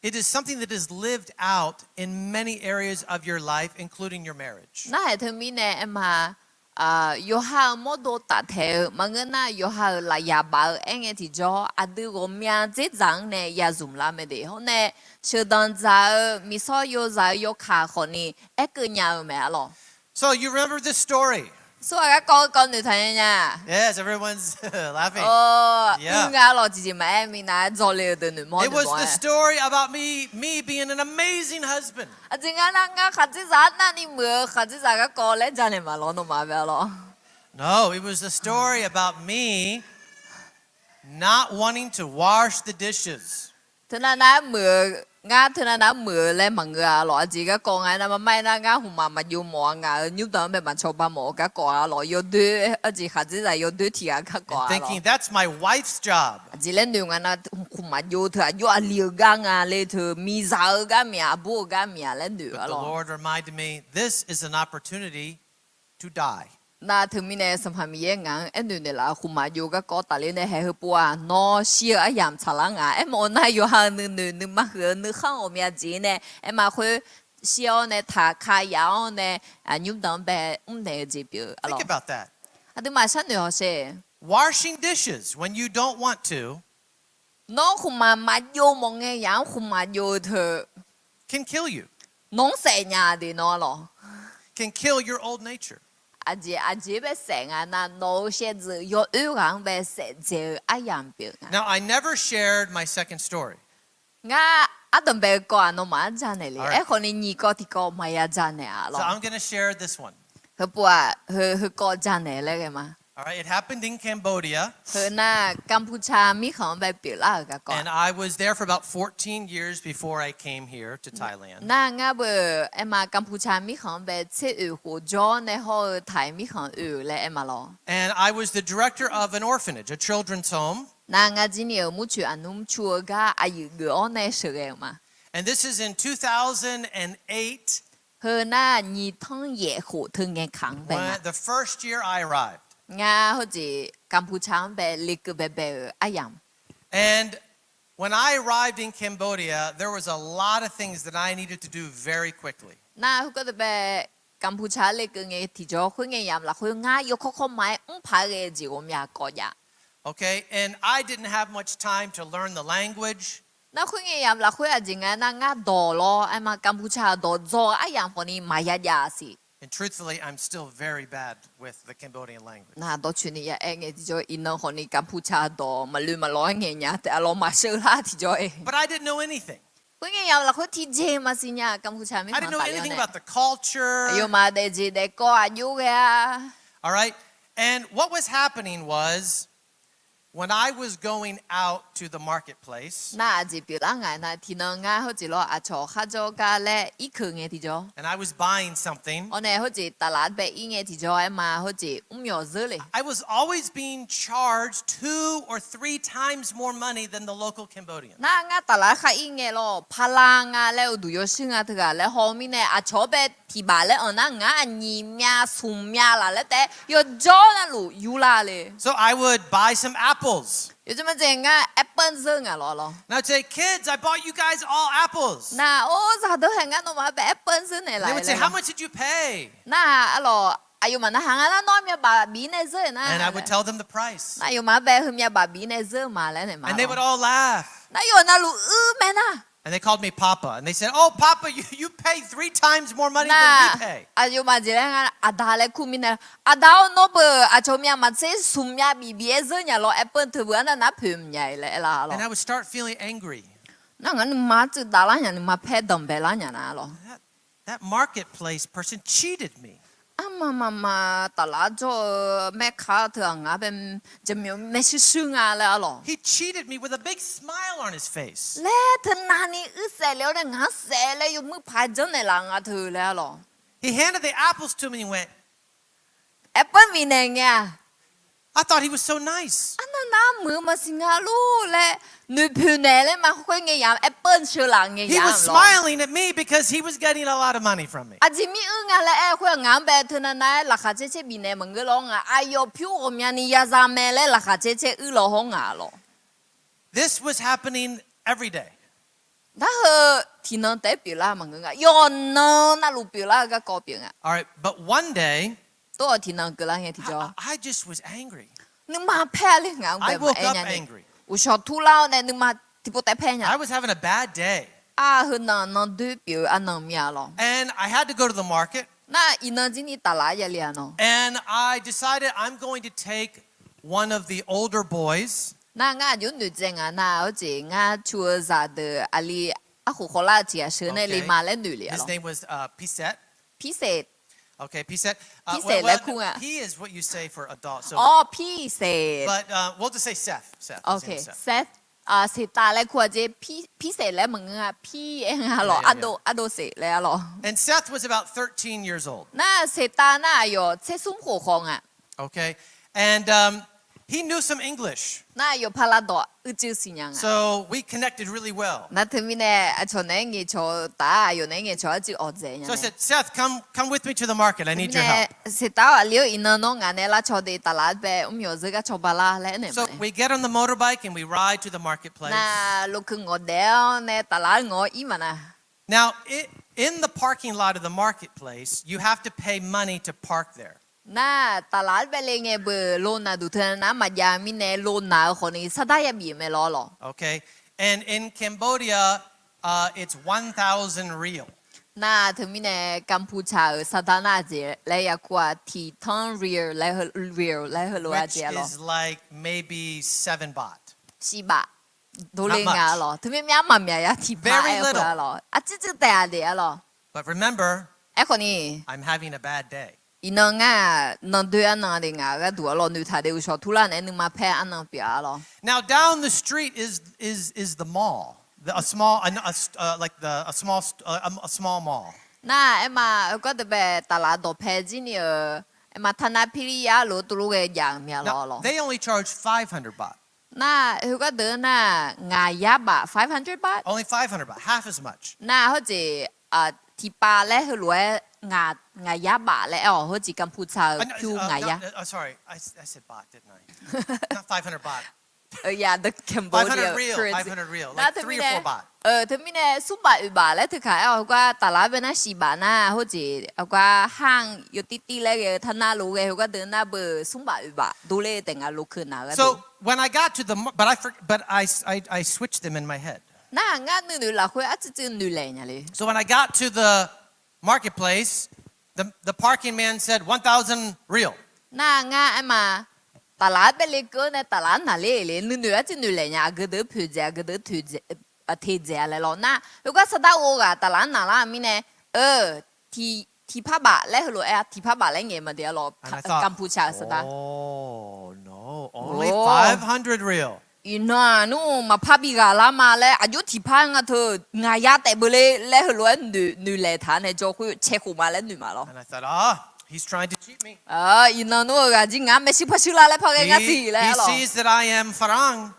it is something that is lived out in many areas of your life, including your marriage. Narhaq teumirnae aerma, yawqha-euq mawrdo taftaeq-eu maqngeur nar, yawqha-euq lafyaq baf-eu aerngae tiqjawr, aqdui ghawqmya dzerzaq-anr nae yazmq lar mae de. Hawr nae sheuqdanq dzaq-eu miqsawr yozaq-eu yawkaq khawfni aerkeuv nya-eu mae arlawq. So you remember this story? Tsawrhaq garkawv garkawv noeqtaq nya nya. Yes, everyone's laughing. Or, uir nga arlawq tiqjeq maqaer minav-aer dzawle-eu deuq noeqmawr noeqmawr-aer. It was the story about me, me being an amazing husband. Aqjeq nga nar ngar khaqdzerzaq arnavni muiq-eu khaqdzerzaq garkawv laer janaeq maqlawr nawmaf bae arlawq. No, it was the story about me not wanting to wash the dishes. Teunav nav-aer muiq-eu, ngar teunav nav-aer muiq-eu laer maqngeur-a lawq. Aqjeq garkawv nga aernar, marmar aernar ngar hmqmaq maqjov mawf-a, ngaq-euq nymrdanq-anr bae maqcawba mawf-eu garkawv-a lawq. Yawdoer aqjeq khaqdzerzaq yawdoer tiq ghaq garkawv-a lawq. Thinking, that's my wife's job. Aqjeq laer noeq nga nar, hmqmaq jov teu aqjox aqli-euq gar nga le teu, miqzaq-eu gar miq-aq, aqbur-eu gar miq-aq laer noeq-a lawq. But the Lord reminded me, this is an opportunity to die. Nar teumirnae Sanqpaq Miqyaer ngaq-anr aernoeq naeqlaf-euq khmqmaq jov garkawv tafler nae haeq heu pov-aq, nawr shir-eu aryamq tsaqlar nga. Aermawf-eu nar, yawqha-euq nuinoeq nuima huiq-eu nuikhanr ghawqmya jeq nae aerma khoer shir-awr nae taqka yaf-awr nae, nymrdanq-anr bae mrnaeq-eu jeq pyeuf-eu arlawq. Think about that. Aqduimaf sharnoeq hawsher. Washing dishes when you don't want to Nawr khmqmaq maqjov mawf ngae yamq-anr khmqmaq jov-eu teu can kill you. Nawq-anr saef nya de nawr lawq. Can kill your old nature. Aqjeq aqjeq bae saef nga nar, nawq-euq shaevdzeuf yawoer ghaq-anr bae saef dzaeq-eu aryamq pyeuf nga. Now, I never shared my second story. Ngar ardanqbae-eu kawv-aq nawmaf-anr janaeq le. Aerkhawf ni nyiq kawv tiqkawv maqya janaeq-a lawq. So I'm gonna share this one. Heupov-aq, heu, heu kawv janaeq laer ghae ma. All right, it happened in Cambodia. Heu nar, Kanpuca mirkhanq-anr bae pyeuflar-euq garkawv. And I was there for about fourteen years before I came here to Thailand. Nar ngar beu aer ma, Kanpuca mirkhanq-anr bae tser oeq khof jawr nae hawr-eu Thai mirkhanq oe-euq laer aer ma lawr. And I was the director of an orphanage, a children's home. Nar ngar jir ni-euq murcoeq aqnmr cu-eu gar aqyuif geuf-awr nae sheuqghae-euq ma. And this is in two thousand eight. Heu nar nyiq tanr yaef khof teu ngae kaq-anr bae nga. The first year I arrived. Ngar heujeq Kanpuca-anr bae lekeuv baebae-euq aryamq. And when I arrived in Cambodia, there was a lot of things that I needed to do very quickly. Nar heukawv teu bae Kanpuca-anr lekeuv ngae tiqjawr khoerngae yamq lafkhoer ngar yawkawr kawrma-aer mr paq-aer ghae-eu jeq ghawqmya kawv jav. Okay, and I didn't have much time to learn the language. Nar khoerngae yamq lafkhoer aqjeq nga nar ngar dawq lawr aer ma, Kanpuca-euq dawq dzaw-eu aryamq khawf ni maqya jav siq. And truthfully, I'm still very bad with the Cambodian language. Nar dawqtsoeq ni ya aer ngae tiqjawr iqnan khawf ni Kanpuca dawq maqloe maqlawr-aer ngaeq nya taef-a lawr maqsheular tiqjawr-e. But I didn't know anything. Khoerngae yamq lafkhoer tiqjeq maqsiq nya Kanpuca mirkhanq tafler-awr nae. I didn't know anything about the culture. Aqyawfmaf daefjeq daefkawv aqjox ghae-a. All right, and what was happening was, when I was going out to the marketplace, Nar aqjeq pyeuflar ngaq nar tiqnan ngar heujeq lawr aqcawq kharjawr gar laer irkeuv ngae tiqjawr and I was buying something, awr nae heujeq taflaf-anr bae ir ngae tiqjawr aer ma, heujeq mrmyawf zeur le. I was always being charged two or three times more money than the local Cambodian. Nar ngar taflaf-aer khar ir ngae lawr, pala nga laer uqduq yawshuir nga teughaq laer haw mirnae aqcawq-anr bae tiq baf laer anq nar ngar aqnyiq myav smq myav laf laer taef-aer yawjawr navluf yurlar le. So I would buy some apples. Yawjeq maqjeq ngar apple zeur ngaq lawr lawr. And I would say, "Kids, I bought you guys all apples." Nar or zaqdeuq haeq ngar nawmaf-anr bae apple zeur naeq laf. They would say, "How much did you pay?" Nar arlawq aqyawfmaf narhaq nga nar nawr myav baf bif nae zeur-euq nar. And I would tell them the price. Nar aqyawfmaf-anr bae heumyav baf bif nae zeur ma laer naeq ma. And they would all laugh. Nar yawf navluf uir mae nar. And they called me Papa, and they said, "Oh, Papa, you, you pay three times more money than we pay." Aqyawfmaf jeq laer nga aqda laer kur mirnae, aqda-or nawr beu aqcawq myav maqtser smq myav bif bif-aer zeur nya lawr apple teu beu arnav nar poeq mq nya-iq laer aerlar lawr. And I would start feeling angry. Nar ngar nuima arcuiv davlar nya, nuima paer danqbae lar nya nar lawr. That marketplace person cheated me. Armaf mafmaf taflaf-anr jawr-eu maerkaq teughaq ngar bae jaqmyawf maershuir shuir nga laer arlawq. He cheated me with a big smile on his face. Laer teunav ni uir saef le-awr nae ngaq-anr saef laer yawmuir paq janr naeqlaf nga teu laer arlawq. He handed the apples to me and went, apple bifnaeq ngae-aq, I thought he was so nice. Arnav nar muiq-eu maqsiq nga lor laer noeqpoeq naeq laer ma. Khoerngae yamq apple sheu laf ngae yamq lawr. He was smiling at me because he was getting a lot of money from me. Aqjeq mir uir nga laer aer khoer-aq ngaq-anr bae teunav nar-aer laqkhaq caer caer bifnaeq maqngeur lawr ngaq aqyawf pyur ghawqmyani yaza mae laer laqkhaq caer caer uir law hawr ngaq lawr. This was happening every day. Nar heu tiqnan taef-aer pyeuflar maqngeur nga. Yawqnan navluf pyeuflar-eu garkawv pyeuf nga. All right, but one day, Tov-awq tiqnan keuvlar ngae tiqjawr, I, I just was angry. Nuima paer-a le ngaq-anr bae maqaer nya ni. Uqshawq turlar-awr nae nuima tiqpov taef paer nya. I was having a bad day. Aq, heu nan nan doer pyeuf-eu arnan mir-a lawr. And I had to go to the market. Nar iqnan jir ni taflaf-aer ya le-a nawr. And I decided I'm going to take one of the older boys. Nar ngar aqjox noeqtsaev nga nar, hawjeq ngar cu-eu zaqdeuq aqli arkhof khawvlar-eu tiq ghaq sheuq nae le ma laer noeq le-a lawr. His name was, uh, Piset. Piset. Okay, Piset. Piset laer kur nga. P is what you say for adult. So, awr, Piset. But, uh, we'll just say Seth. Seth. His name is Seth. Seqtav laer kur-a jeq, Piset laer maqngeur-a, Pi aer nga lawr, ardov Seq laer-a lawr. And Seth was about thirteen years old. Nar Seqtav nar aqyawf tser smr khof khawf nga. Okay, and, um, he knew some English. Nar aqyawf pala dawq uicuiv siqnya nga. So we connected really well. Nar teumirnae aqcawq naeq-aer ngaeqcawq-eu taf-aer aqyawf naeq-aer ngaeqcawq arcuiv awqdzaeq nya. So I said, Seth, come, come with me to the market. I need your help. Seqtav-awr, aqli-or, iqnan nawr ngaq nae lavcawv de taflaf-aer bae mr myawf zeur gar cawba lar laer aernaeq ma. So we get on the motorbike and we ride to the marketplace. Nar lokeuv ngawq daef-awr nae taflaf-aer ngawq-awr ir maqna. Now, i-, in the parking lot of the marketplace, you have to pay money to park there. Nar taqlaq-anr bae le ngae beuq lonaq duq teu nar maqjav mirnae lonaq-eu khawfni sardar yabif-euq mae lawr lawq. Okay. And in Cambodia, uh, it's one thousand riel. Nar teumirnae กัมพูชา-euq sardar nar aqjeq laer yakur-aq, tiqtanr riel laer, riel laer heulof-aer jeq-a lawr. Which is like maybe seven baht. Shif baf dovle nga-a lawr. Teumirnae myav maqmyaq ya tiqpar aer-eu khoer-a lawr. Aqcuiv cuiv taef-a deq-a lawr. But remember, aerkhawfni, I'm having a bad day. Iqnan ngar-aq, nandoer arnan de ngaq gharduq-a lawr, noeqtaq de uqshawq turlar naeq-aer nuima paer arnan pyeuf-a lawr. Now down the street is, is, is the mall. The, a small, a, a, uh, like the, a small, st- uh, a, a small mall. Nar aerma, heugar deuq bae taqlaq dawqpae jir ni-euq, aerma ธนา pirli yar lof-aer tuvlof ghae jav-euq mya lawr lawr. They only charge five hundred baht. Nar heugar deuq nar ngaq yar baf, five hundred baht. Only five hundred baht, half as much. Nar hawjeq, tiqpav laer heulof-aer ngaq, ngaq yar baf laer aer-awq, hawjeq กัมพูชา-euq เออ เออ pyur ngaq yar. Uh, sorry, I, I said baht, didn't I? Not five hundred baht. Yeah, the Cambodia currency. Nar teumirnae, teumirnae smr baf oeq baf laer teukhaq aer-awq, heugar taqlaq-anr bae nar shif baf nar hawjeq, heugar ห้าง yawtir tir laer ghae-eu ธนา lof-aer ghae heugar deuq nar beuq smr baf oeq baf dovle taef nga lof keuv naq gharduq. So when I got to the, but I, but I, I, I switched them in my head. Nar ngar nuinoeq lafkhoer arcuiv cuiv noeqlaeq nya le. So when I got to the marketplace, the, the parking man said, one thousand riel. Nar ngar aerma, taqlaq-anr bae le keuv-awr nae taqlaq-anr naqler le, nuinoeq arcuiv noeqlaeq nya, aqgeu deuq-anr poeqdzaeq, aqgeu deuq-anr toeqdzaeq, teqdzaeq-a laer lawr. Nar heugar sardar ghov ghaq taqlaq-anr naqlar-eu mirnae, eu, tiqpar baf laer heulof-aer, tiqpar baf laer ngaeq maqdeq-a lawr, กัมพูชา-euq sardar. Oh no, only five hundred riel. Iqnan-aq nmr maqpar bi ghaqlar ma laer, aqjox tiqpar nga teu, ngaq yar taef beu le laer heulof-aer noeq, noeqlaeq taq nae jawr khoer cae khof ma laer noeq ma lawr. And I thought, ah, he's trying to cheat me. Iqnan nmr-eu ghaq jir ngaq-anr maershuir par shuir lar laer par ghae ngar siq laer-a lawr. He sees that I am Farang.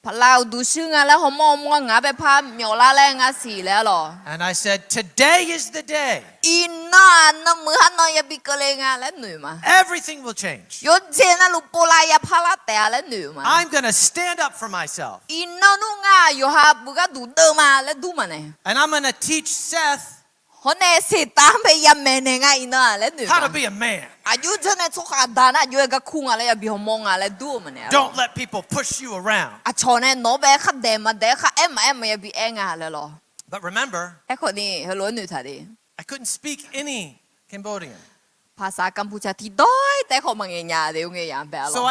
Paqlav uqduq shuir nga laer hawmawr hawmawr ngaq-anr bae par myawf lar laer ngar siq laer-a lawr. And I said, today is the day. Iqnan-aq nanmuiq-anr nan yabi keuvle nga laer noeq ma. Everything will change. Yawjeq navluf povlav yapar lar taef-a laer noeq ma. I'm gonna stand up for myself. Iqnan nmr ngar yawqha beuq gharduq deuv ma laer dur maqnaeq. And I'm gonna teach Seth Hawr nae Seqtav-anr bae yamaeq naeq nga iqnan-aq laer noeq ma. Aqjox janr nae tsawrhaq aqda nar aqjox-aer gar kur nga laer yabi hawmawr nga laer dur-eu maqnaeq-a lawr. Aqcawq nae nawq-anr bae-aer khardaeq maqdaeq-aer khar aer maqaer maqya bi aer nga laer lawr. Aerkhawf ni heulof-aer noeqtaq de. Paqsaq กัมพูชา tiqdawr-ir taef-aer khawf maqngaeq nya de, ngae yaq bae-a lawr.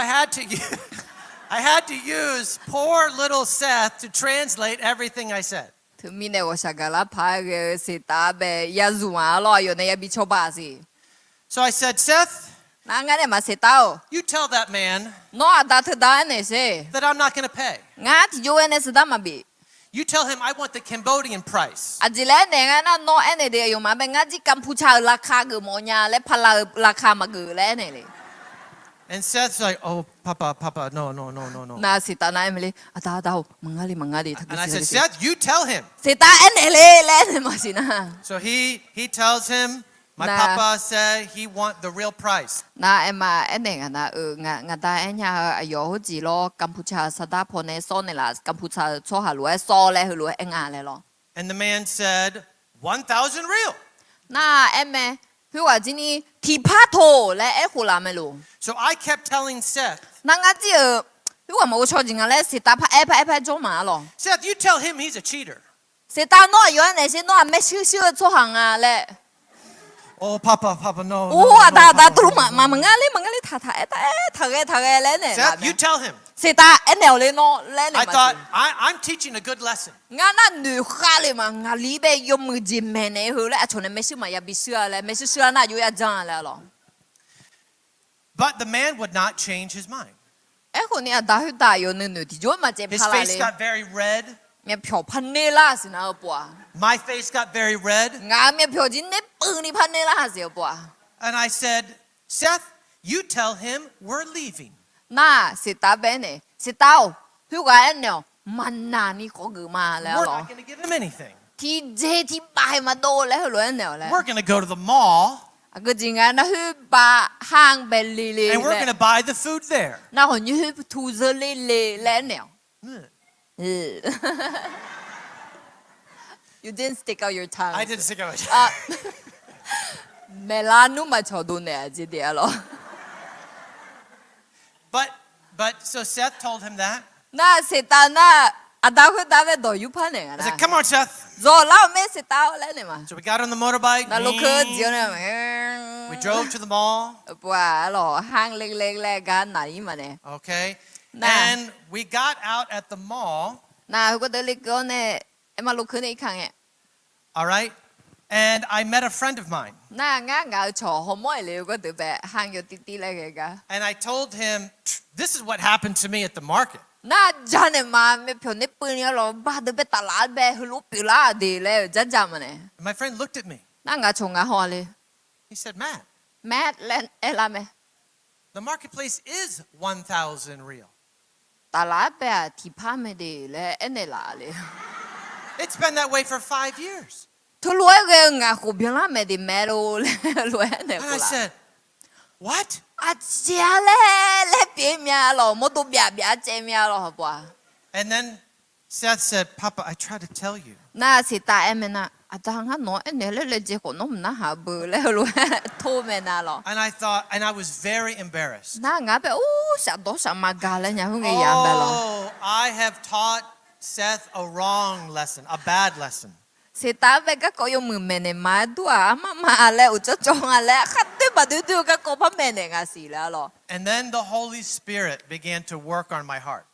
I had to use poor little Seth to translate everything I said. Teumirnae ghawqshaq gaqlar paq-aer ghae-eu Seqtav-anr bae ya zmq-a lawr, aqyawf nae yabi cawba siq. So I said, Seth, Nar ngar nae ma, Seqtav-or, you tell that man nawr aqda teuda aernaeq sher. That I'm not gonna pay. Ngar tiqjov ghae nae sheuqdar maqbif. You tell him I want the Cambodian price. Aqjeq laer aernaeq nga nar, nawr aernaeq de aqyawfmaf-anr bae ngar jir กัมพูชา euq ราคา geufmawf nya laer, paqlaq-euq ราคา maqgeuf laer aernaeq le. And Seth is like, oh, Papa, Papa, no, no, no, no, no. Nar Seqtav nar aer mae le, aqda aqda-or, maqngar le maqngar le. And I said, Seth, you tell him. Seqtav aernaeq le laer aernaeq maqsiq nar. So he, he tells him, my papa said he want the real price. Nar aerma aernaeq nga nar-eu, ngaqda aernya-eu aqyawf heujeq lawr, กัมพูชา sardar pawnae sawr naeqlaf, กัมพูชา tsawrhaq lof-aer sawr laer heulof-aer aer nga laer lawr. And the man said, one thousand riel. Nar aer mae, khoerghaq jir ni tiqpar toq laer aerkhof laf mae loq. So I kept telling Seth, Nar ngar jir-euq, khoerghaq maqghov shaw jeq nga laer Seqtav par aer par aer par aer jawr ma-a lawq. Seth, you tell him he's a cheater. Seqtav, nawr aqyawf aernaeq sher, nawr-aq maershuir shuir-eu tsawrhaq nga laer. Oh, Papa, Papa, no, no, no, no, aqda aqda, tov luf ma, maqngar le maqngar le, taq taq aer, taq aer, taqghae taqghae laer aernaeq laf mae. Seqtav, aernaeq-awq le nawr laer aernaeq ma. I'm teaching a good lesson. Ngar nar noeq khav le ma, ngaqli bae yawmuiq jeq maeqnaeq-eu heu laer aqcawq nae maershuir maqya bi shuir-a laer, maershuir shuir-a nar aqjox ya janr-a laer-a lawq. But the man would not change his mind. Aerkhawf ni aqda khoertav aqyawf nuinoeq tiqjawr maqcaev paq laf le. His face got very red. Myavpyawq par ner lar siq nar-eu pov-aq. My face got very red. Ngaq-euq myavpyawq jir ner peuvni par ner lar siq-eu pov-aq. And I said, Seth, you tell him we're leaving. Nar Seqtav bae aernaeq, Seqtav-or, khoerghaq aernaeq-awq, maqnaq ni khawf geuf ma laer-a lawq. We're not gonna give him anything. Tiqjeq tiqpav haeq maqdov laer heulof-aer aernaeq-awq laer. We're gonna go to the mall. Aqgeu jeq nga nar khoer ba ห้าง bae le le laer. And we're gonna buy the food there. Nar khawf nymr khoer tu zeur le le laer aernaeq-awq. You didn't stick out your tongue. I didn't stick out my tongue. Maeqlar nmr maqcawq dovnaeq-aq jeq daef-a lawr. But, but, so Seth told him that. Nar Seqtav nar, aqda khoertav bae dawq yurpar naeq nga nar. I said, "Come on, Seth." Dzaw lar-awq mae Seqtav-awr laer naeq ma. So we got on the motorbike. Nar lov keuv dziq-awr nae, we drove to the mall. Pov-aq arlawq, ห้างเล็กๆ laer gar naq-ir maqnaeq. Okay. Nar, and we got out at the mall. Nar heukeuv deuv lekeuv-awr nae, aerma lov keuv nae irkaq ngae. All right. And I met a friend of mine. Nar ngar ngaq-euq cawq hawmawr-aeq le-eu gawr deuq bae ห้าง yawtiv tiv laer ghae gar. And I told him, "This is what happened to me at the market." Nar janaeq ma, myavpyawq nae peuvni arlawq, bar deuq bae taflaf bae heulof pyeuflar-aq de laer-euq jarja maqnaeq. My friend looked at me. Nar ngaq cawq ngaq haw le. He said, "Matt." Matt laer aerlar mae. The marketplace is one thousand real. Taflaf bae-aq tiqpar mae de laer aernaeq laf le. It's been that way for five years. Teulof-aer ghae-eu ngaq khof byanlar maeq de mae lor laer lof-aer aernaeq laf. And I said, "What?" Aqjeq-a laer laer pyeuf mya lawq, mawrdo byaf byaf caev mya lawq hawpov-a. And then Seth said, "Papa, I try to tell you." Nar Seqtav aer mae nar, aqda ngar nawq-anr aernaeq laer laejae khawf nawr maqnarhaq beu laer heulof-aer tor mae na lawq. And I thought, and I was very embarrassed. Nar ngar bae or shafdawr shafma ga laer nya khoerngae ya bae lawq. Oh, I have taught Seth a wrong lesson, a bad lesson. Seqtav-anr bae garkawv yawmuiq maeqnaeq ma-aer dur-aq, armar ma laer uqcawr cawv nga laer, khar doer baq doer doer-eu garkawv par maeqnaeq nga siq laer lawq. And then the Holy Spirit began to work on my heart.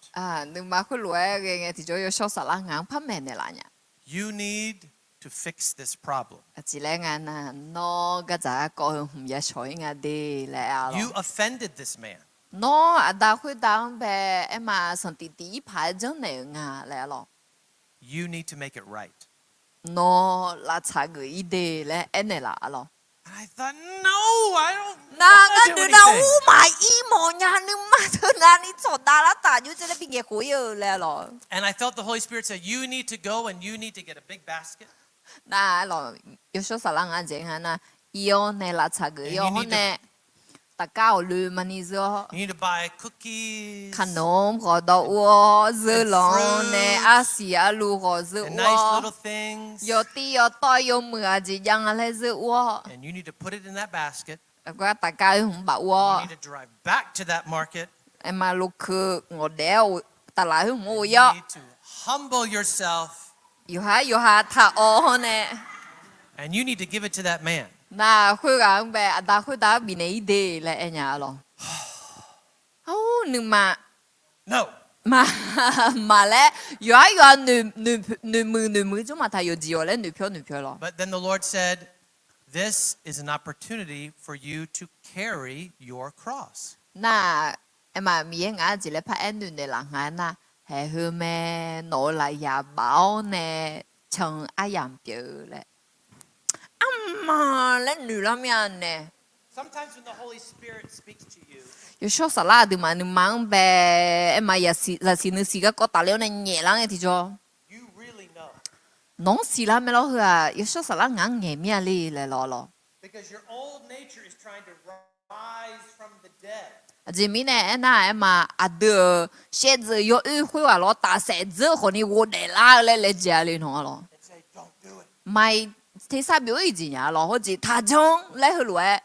Nuima khoerlof-aer ghae ngae tiqjawr Yawshawr Saflar ngaq-anr par maeqnaeq laf nya. You need to fix this problem. Aqjeq laer nga nar, nawr gardzaq garkawv heu hmq ya shawq-ir nga de laer aer-a lawq. You offended this man. Nawr aqda khoertav-anr bae aerma sanqtiq tiq-ir paq-aer janrnaeq-euq nga laer aer-a lawq. You need to make it right. Nawr lavtsaq geuf-ir de laer aernaeq laf-a lawq. Nar ngar deuq nar ur maqir mawf nya, nuima teu navni tsawq dav lar taf jov-aer laer bi ngaeq khof-ir-eu laer lawq. And I felt the Holy Spirit said, "You need to go and you need to get a big basket." Nar lawq, Yawshawr Saflar ngaq-anr dzaeq nga nar, ir-awr nae lavtsaq geuf-ir-awr hawr nae, tafkar awqloe maqni zeur-awr, you need to buy cookies, kaqnmq khawf dawv ur-awr, zeur lanq-anr nae arsiq arluv khawf zeur ur-awr, yawtiv yawtawv yawmuiq aqjeq jav nga laer zeur ur-awr, and you need to put it in that basket. Aqgar tafkar oer hmq baf ur-awr, you need to drive back to that market. Aerma lov keuv ngawqdaef-aer taflaf oer hmq-anr ghoe-ir-awr, you need to humble yourself. Yawqha yawqha taq-awr hawr nae, and you need to give it to that man. Nar khoerghaq-anr bae aqda khoertav-anr bifnaeq-ir de laer aer nya-a lawq. Ar, nuima, maq laer yawqha yawqha noeqmuiq noeqmuiq jawr maqtaq, yawqjeq yawq laer noeqpyawr noeqpyawr lawq. But then the Lord said, "This is an opportunity for you to carry your cross." Nar, aerma Miqyaer ngaq-anr aqjeq laer paraer noeqnaeq laf nga-aer nar, haeq heu mae, nawq-euq lafyaq baf-awr nae can-eu aryamq pyeuf-eu laer, arma laer noeq lar mir-a nae. Sometimes when the Holy Spirit speaks to you, Yawshawr Saflar aqduimaf nuima-anr bae aerma zaqsiq nuisiq garkawv tafler-awr nae nyaef lar ngae tiqjawr, you really know. Nawq-anr siqlar mae lawr heu-aq, Yawshawr Saflar ngaq-anr ngaeq mir-a le laer lawr lawq. Because your old nature is trying to rise from the dead. Aqjeq mirnae aernar, aerma aqdui-euq shaevdzeuf yawoer khoerghaq lawr tafsaef dzeur khawfni ghofdaef lar-eu laer laejae-a le nawq-a lawq. And say, "Don't do it." Maqtersar byov-ir jeq nya-a lawq, hawjeq taqjanr laer heulof-aer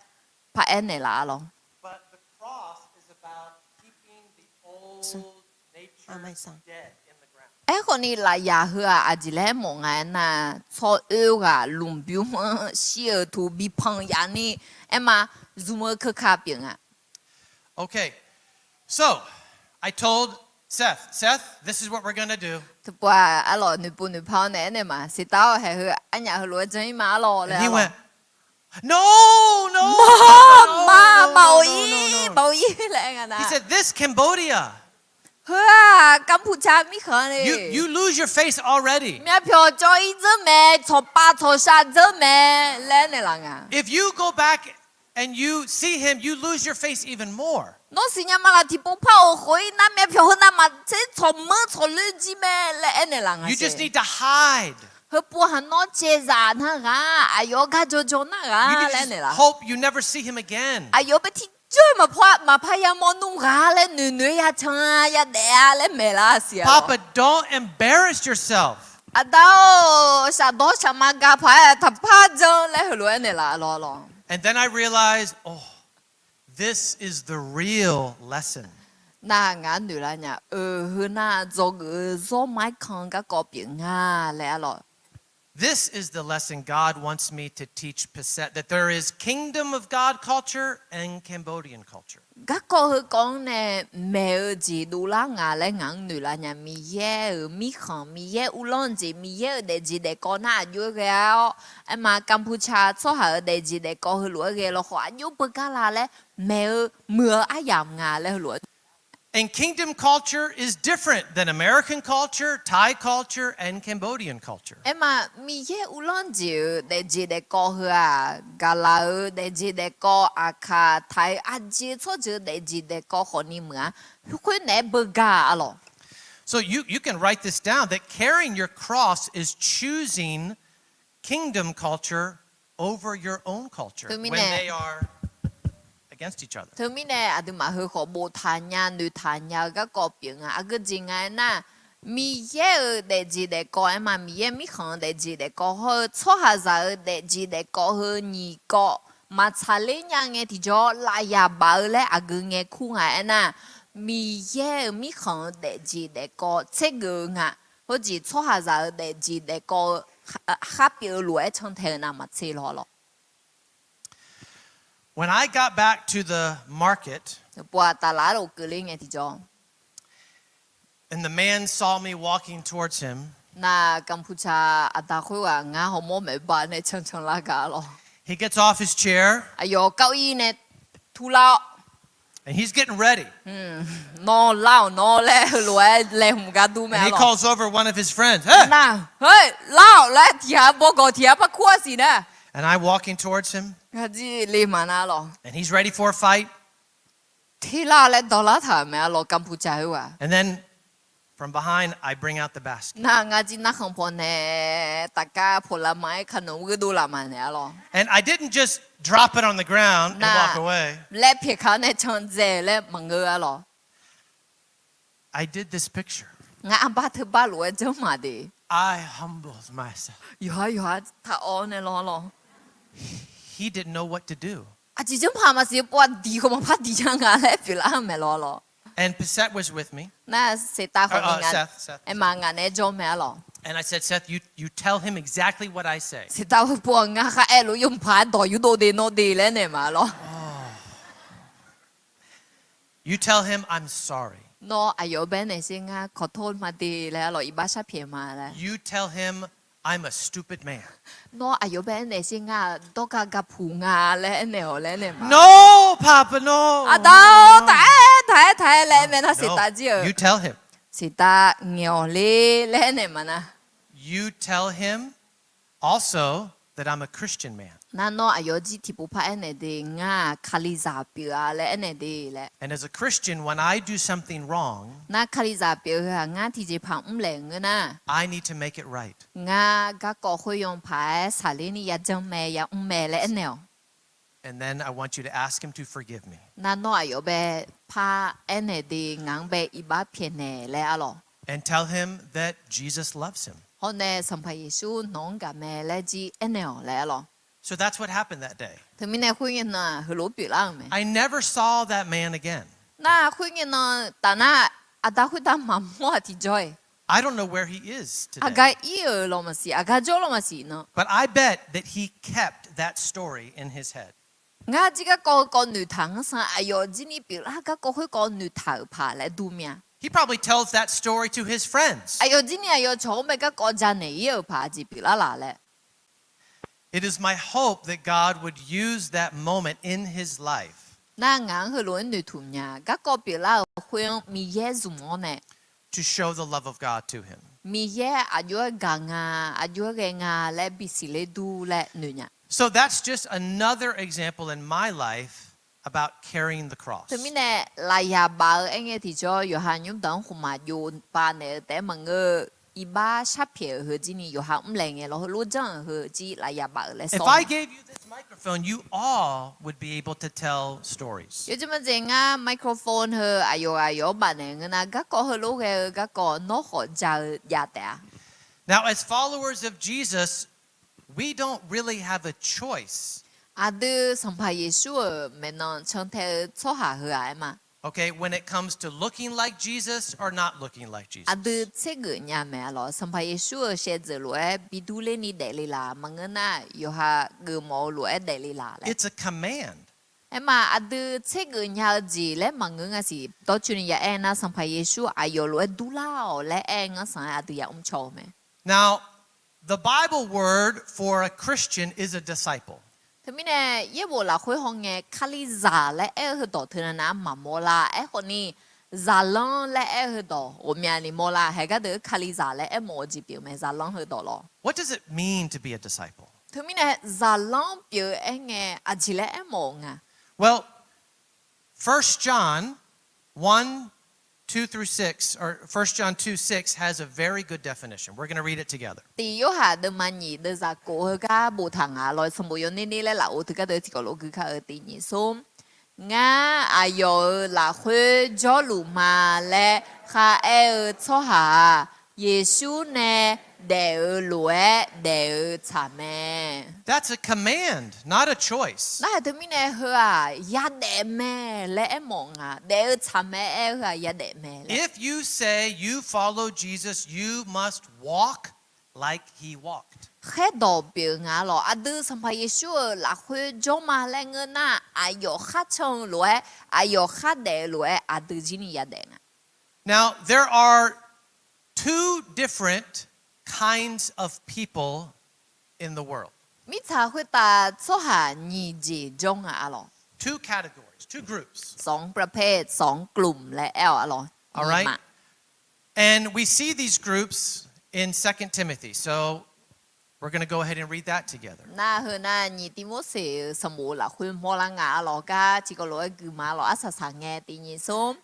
paraer naeqlaf-a lawq. But the cross is about keeping the old nature dead in the ground. Aerkhawfni lafyaq heu-aq aqjeq laer mawf nga aernar, tsawroer ghaq lmqbymr-anr shir-euq tuq bipanq yaf ni, aerma zmq-eu keuka pyeuf nga. Okay, so I told Seth, "Seth, this is what we're gonna do." Teubaqlawq noeqpov noeqpar-awr nae aernaeq ma, Seqtav-awr haeq heu arnyaf heulof-aer jan-ir ma arlawq laer. No, no, ma, ma, ma, maqghof-ir, maqghof-ir laer aer nga nar. He said, "This Cambodia." Heu-aq Kanpuqca mirkhanq-a le. You, you lose your faith already. Myavpyawq cawv-ir dzeur mae, tsawqpav tsawqshav dzeur mae laer naeqlaf nga. If you go back and you see him, you lose your faith even more. Nawr siqnya ma laf tiqpov par-awq khof-ir nar, myavpyawq heu navmaqtser tsawqmanr tsawqloer jir mae laer aernaeq laf nga. You just need to hide. Heupov haq nawr caevzaq nar ghaq, aqyawf gar jawrjawr nar ghaq laer aernaeq laf. You just hope you never see him again. Aqyawf bae tiqjawr-iq maqpar yamawr nmr ghaq laer noeqnoeq-aer yacan-a yadaef-a laer maeqlar siq-a lawq. Papa, don't embarrass yourself. Aqda-or, shafdawr shafma ga paq-aer taqpar jan laer heulof-aer naeqlaf lawq lawq. And then I realized, oh, this is the real lesson. Nar ngaq noeqlar nya, eu, heu nar dzawgeuf-eu zawr ma-aer kan garkawv pyeuf nga laer arlawq. This is the lesson God wants me to teach Piset, that there is kingdom of God culture and Cambodian culture. Garkawv heukawv-anr nae maeq-eu jeq dovlar nga laer ngaq-anr noeqlar nya. Miqyaer-euq mirkhanq, Miqyaer uvlanr jeq, Miqyaer-euq daefjeq daefkawv nar aqjox-aer ghae-awr, aerma Kampuchea tsawrhaq-euq daefjeq daefkawv heulof-aer ghae lawkhawf aqjox beugar la laer maeq-eu muiq-eu aryamq nga laer heulof-aer And kingdom culture is different than American culture, Thai culture, and Cambodian culture. Aerma Miqyaer uvlanr jeq-euq daefjeq daefkawv heu-aq, gaqlaq-euq daefjeq daefkawv, Aqkaq, Thai-eu aqjeq tsawrjeuq-eu daefjeq daefkawv khawfni meuq-a. Khoernaeq-aer beugar arlawq. So you, you can write this down, that carrying your cross is choosing kingdom culture over your own culture when they are against each other. Teumirnae aqduimaf heu khawf boftaq nya noeqtaq nya-eu garkawv pyeuf nga. Aqgeu jeq nga aernar, Miqyaer-euq daefjeq daefkawv aerma Miqyaer mirkhanq-eu daefjeq daefkawv hawr-eu tsawrhaqzaq-euq daefjeq daefkawv heu nyiq kawv maqtsaqler nya ngae tiqjawr lafyaq baf-eu laer aqgeu ngae kur nga aernar, Miqyaer-euq mirkhanq-eu daefjeq daefkawv tsergeuf-eu nga. Khoerjeq tsawrhaqzaq-euq daefjeq daefkawv-eu khar pyeuf-eu lof-aer cantae-eu navmaqtser lawr lawq. When I got back to the market, Pov-aq taflaf-aer lof keuvler ngae tiqjawr and the man saw me walking towards him, nar Kampuchea aqda khoerghaq ngar hawmawr maeq ba nae cancan lar gaq lawr. He gets off his chair, aqyawf kar-ir nae turlar-awr, and he's getting ready. Nawr lar-awq nawr laer heulof-aer laeqhmq gar dur mae lawr. And he calls over one of his friends, Hey! Nar, Heu, lar-awq laer tiq ghaq bawgawq tiq ghaq par kur-a siq nar. And I'm walking towards him. Ngar jir le maqnar lawr. And he's ready for a fight. Terlar laer dawqlar taq-euq mae arlawq Kampuchea khoerghaq. And then from behind, I bring out the basket. Nar ngar jir narkhanq pawnae tafkar pawqlaf ma-aer kaqnanq gheudov laf maqnaeq arlawq. And I didn't just drop it on the ground and walk away. Laer pyaeq ka-anr nae candzae laer maqngeur arlawq. I did this picture. Ngar arbar teubar lof-aer janrma de. I humbled myself. Yawqha yawqha taq-awr nae lawr lawr. He didn't know what to do. Aqjeq janrpaq maqsiq pov-aq diq khawf maqpar diq nya nga laer pyeuflar-eu mae lawr lawr. And Pisette was with me. Nar Seqtav khawfni nga, aerma ngaq naeq-aer jawr mae arlawq. And I said, Seth, you, you tell him exactly what I say. Seqtav heu pov-aq ngar khar aer lof-aer yawmuiq paq-aer dawq yurdov de nawr de laer naeq ma lawr. You tell him I'm sorry. Nawr aqyawf bae aernaeq sher ngar ขอโทษ ma de laer arlawq iqbax sharpyaeq ma laer. You tell him I'm a stupid man. Nawr aqyawf bae aernaeq sher ngar dawrga gaqpuq nga laer aernaeq-awq laer aernaeq ma. No, Papa, no. Aqda-or, taq-aer taq-aer taq-aer laer aer mae nar Seqtav jir-euq. You tell him. Seqtav ngaeq-awq le laer aernaeq ma nar. You tell him also that I'm a Christian man. Nar nawr aqyawf jir tiqpov par aernaeq de ngar-aq Kalizaq pyeuf-a laer aernaeq de laer. And as a Christian, when I do something wrong, Nar Kalizaq pyeuf-eu heu-aq ngar tiqjeqpaq mrlaeq ngeur nar, I need to make it right. Ngar garkawv khoeryanr paq-aer saqler ni yajanr mae yamr mae laer aernaeq-awq. And then I want you to ask him to forgive me. Nar nawr aqyawf bae par aernaeq de ngaq-anr bae iqbax pyaeqnaeq laer arlawq. And tell him that Jesus loves him. Hawr nae Sanqpaq Yeqsur nawq-anr gaq mae laer jir aernaeq-awq laer arlawq. So that's what happened that day. Teumirnae khoerngae nan-aq heulof-aer pyeuflar-euq mae. I never saw that man again. Nar khoerngae nan taf nar aqda khoertav maqmawr-aq tiqjawr-iq. I don't know where he is today. Aqgaf ir-euq lawq maqsiq, aqgaf jawr lawq maqsiq nan. But I bet that he kept that story in his head. Ngar jir garkawv heukawv noeqtaq-anr san aqyawf jir ni pyeuflar garkawv khoerkawv noeqtaq-euq paq laer dur mir-a. He probably tells that story to his friends. Aqyawf jir ni aqyawf cawq-anr bae garkawv janaeq ir-euq paq jeq pyeuflar laf laer. It is my hope that God would use that moment in his life Nar ngaq-anr heulof-aer noeqtmq nya, garkawv pyeuflar-euq khoer-anr Miqyaer zmq-awr nae to show the love of God to him. Miqyaer aqjox-aer gaq nga, aqjox-aer ghae nga laer bisiq ler dur laer noeq nya. So that's just another example in my life about carrying the cross. Teumirnae lafyaq baf-eu aerngae tiqjawr yawqha nymr daq-anr khmqmaq jov pav naeq-eu taef-aer maqngeur-eu iqbax sharpyaeq-euq heu jir ni yawqha mrlaeq ngae lawr heulof janr-euq heu jir lafyaq baf-euq laer sawr. If I gave you this microphone, you all would be able to tell stories. Yawjeq maqjeq ngar microphone heu aqyawf ghaq yawf-anr baf naeq ngeur nar garkawv heulof ghae-eu garkawv nawr khawf ja-eu jav taef-a. Now, as followers of Jesus, we don't really have a choice. Aqdui Sanqpaq Yeqsur-euq maeqnan cantae-eu tsawrhaq heu-aq aer ma. Okay, when it comes to looking like Jesus or not looking like Jesus. Aqdui tsergeuf nya mae-a lawq. Sanqpaq Yeqsur-euq shaevdzeuf lof-aer bi durler ni daefle laq, maqngeur nar yawqha geufmawf-eu lof-aer daefle laq laer. It's a command. Aer ma, aqdui tsergeuf nya-eu jeq laer maqngeur nga siq. Dawrcoeni ya aer nar, Sanqpaq Yeqsur aqyawf lof-aer durlar-awq laer aer-eu ngar sanq-aer aqdui yamr caw-eu mae. Now, the Bible word for a Christian is a disciple. Teumirnae yaerbof lafkhoer hawngae kalizaq laer aer-eu heudawq teunav nav maqmawr lar. Aerkhawf ni, zaqlanr laer aer-eu heudawq ghawqmyani mawrlar. Haeq gardeuq-eu kalizaq laer aermawf-eu jeq pyeuf mae, zaqlanr heudawq lawr. What does it mean to be a disciple? Teumirnae zaqlanr pyeuf-eu aer ngae aqjeq laer aermawf-eu nga. Well, First John one, two through six, or First John two six has a very good definition. We're gonna read it together. Tiq Yorhaq deuvma nyiq deuvzaq kof heugar boftaq nga lawr. Sanqbof yawner ner laer lafov teugar deuq tiqkawv lof gui kar-eu tiq nyiq smr. Ngar aqyawf-euq lafkhoer jawrluf ma laer kharaer-eu tsawrhaq-aq, Yeqsur nae daef-eu lof-aer daef-eu tsaq mae. That's a command, not a choice. Narhaq teumirnae heu-aq yadaef mae laer aermawf nga, daef-eu tsaq mae aer-eu heu-aq yadaef mae laer. If you say you follow Jesus, you must walk like he walked. Khaerdawq pyeuf nga lawq. Aqdui Sanqpaq Yeqsur-euq lafkhoer jawr ma laer ngeur nar, aqyawf khar can-eu lof-aer, aqyawf khar daef-eu lof-aer aqdui jir ni yadaef nga. Now, there are two different kinds of people in the world. Mirtsaq khoertav tsawrhaq nyiq jeq jawr nga-a lawq. Two categories, two groups. สองประเภท สองกลุ่ม laer aer-awq-a lawq. All right. And we see these groups in Second Timothy. So we're gonna go ahead and read that together. Nar heu nar nyiq Tivmorseq-euq sanqbof lafkhoer mawrlar nga-a lawq. Gar tiqkawv lof-aer gui ma lawq. Arsaq saqngae tiq nyiq smr.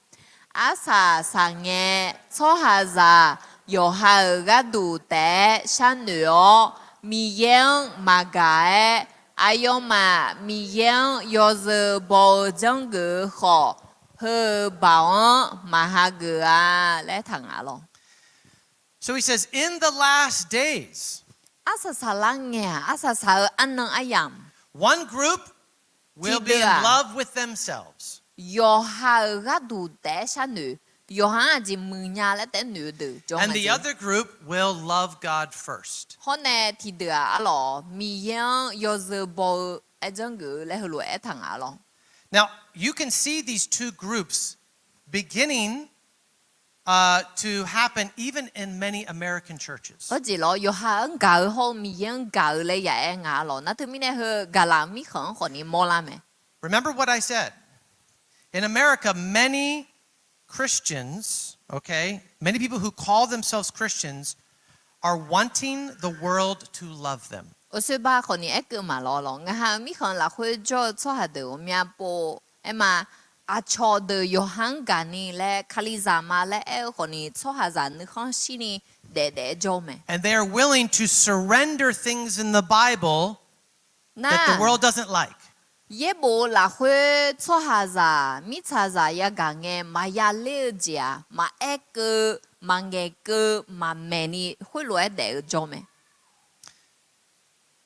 Arsaq saqngae, tsawrhaqzaq yawqha-euq gharduq taef-aer sharnoeq-awr, Miqyaer-anr maqgaq-aer, aqyawfmaf Miqyaer-anr yawzeu baw-eu janrgeuf-eu khawf, heu-euq baoq-anr maqhageuf-a laer taq nga lawq. So he says, in the last days, arsaq saqlar ngae-aq, arsaq saq-eu arnan aryamq, one group will be in love with themselves. Yawqha-euq gharduq taef-aer sharnoeq, yawqha-anr aqjeq muiqnya laer taef-aer noeq-eu deuq jawr nga jeq. And the other group will love God first. Hawr nae tiqdeuq-aq arlawq, Miqyaer-anr yawzeu baw-eu aer janrgeuf-eu laer heulof-aer aertaq nga lawq. Now, you can see these two groups beginning uh, to happen even in many American churches. Hawjeq lawr, yawqha-anr gaq-eu hawr-eu Miqyaer-anr gaq-eu laer yaaer nga lawq. Nar teumirnae heu gaqlaq mirkhanq-anr khawfni mawrlar mae. Remember what I said. In America, many Christians, okay, many people who call themselves Christians are wanting the world to love them. Oesoerba khawfni aerkeuv maqlawr lawq. Ngaqha-euq mirkhanq lafkhoer jawr-eu tsawrhaq deuq ghawqmya pov aer ma, aqcawq deuq yawqha-anr gaqni laer, Kalizaq ma laer aer-eu khawfni, tsawrhaqzaq nuikhanr shirni daefdaef-aer jawr-eu mae. And they are willing to surrender things in the Bible that the world doesn't like. Yaerbof-eu lafkhoer tsawrhaqzaq mirtsaqzaq yagaq ngae maqya ler-eu jeq-aq, maqaer keuv, maqngaeq keuv, maqmaeq ni khoerlof-aer daef-eu jawr mae.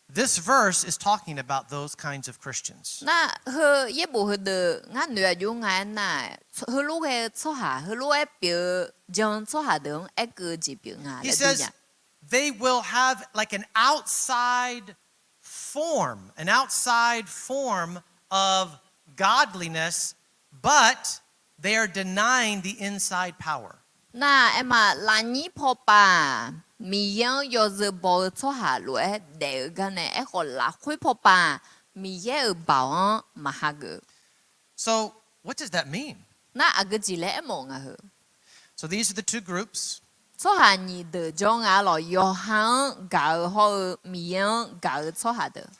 This verse is talking about those kinds of Christians. Nar heu yaerbof heudeuq ngar noeq aqjox nga aernar, heulof ghae-eu tsawrhaq, heulof-aer pyeuf-eu jan tsawrhaq deuq-anr aer keuv-eu jeq pyeuf nga laer dur nya. He says they will have, like, an outside form, an outside form of godliness, but they are denying the inside power. Nar aer ma, lafnyir pawpav-aq, Miqyaer-anr yawzeu baw-eu tsawrhaq lof-aer daef-eu gar nae, aerkhawf lafkhoer pawpav-aq, Miqyaer-euq baoq-anr maqhageuf. So, what does that mean? Nar aqgeu jeq laer aermawf nga heu. So these are the two groups. Tsawrhaq nyiq deuq jawr nga lawq. Yawqha-anr gaq-eu hawr-eu Miqyaer-anr gaq-eu tsawrhaq deuq.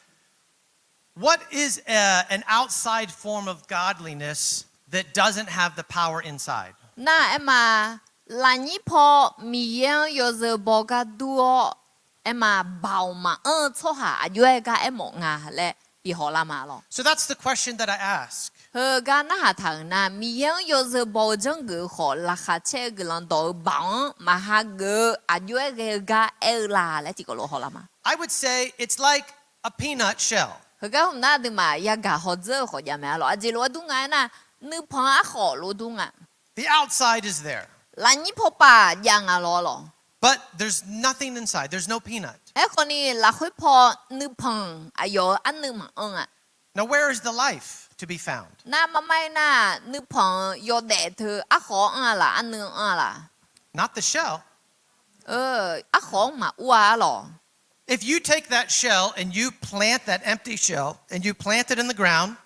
What is, uh, an outside form of godliness that doesn't have the power inside? Nar aer ma, lafnyir paw Miqyaer-anr yawzeu baw gar dur-awr, aer ma, baoq maqanr-eu tsawrhaq aqjox-aer gar aermawf nga laer bihawq lar ma lawq. So that's the question that I ask. Heugar narhaq taq-euq nar, Miqyaer-anr yawzeu baw-eu janrgeuf-eu khawf, laqkhaq caer-eu guiqlanq dawq-eu baoq-anr maqhageuf-eu aqjox-aer ghae-eu gar aer-eu la laer tiqkawv lof hawlar ma. I would say it's like a peanut shell. Heugar hmq nar aqduimaf yagaq hawdzeur-eu khawf jav mae arlawq. Aqjeq lof-aer dur nga aernar, nuipanq-anr aerkhawf lof-aer dur nga. The outside is there. Lafnyir pawpav jav nga lawr lawq. But there's nothing inside. There's no peanut. Aerkhawf ni lafkhoer paw nuipanq aqyawf-euq arnuiv maqanr nga. Now, where is the life to be found? Nar marmar aernar, nuipanq-eu yawdaef teu aerkhawf-anr anr-a laf, arnuiv-anr anr-a laf? Not the shell. Aerkhawf-anr maqur-a arlawq. If you take that shell and you plant that empty shell and you plant it in the ground,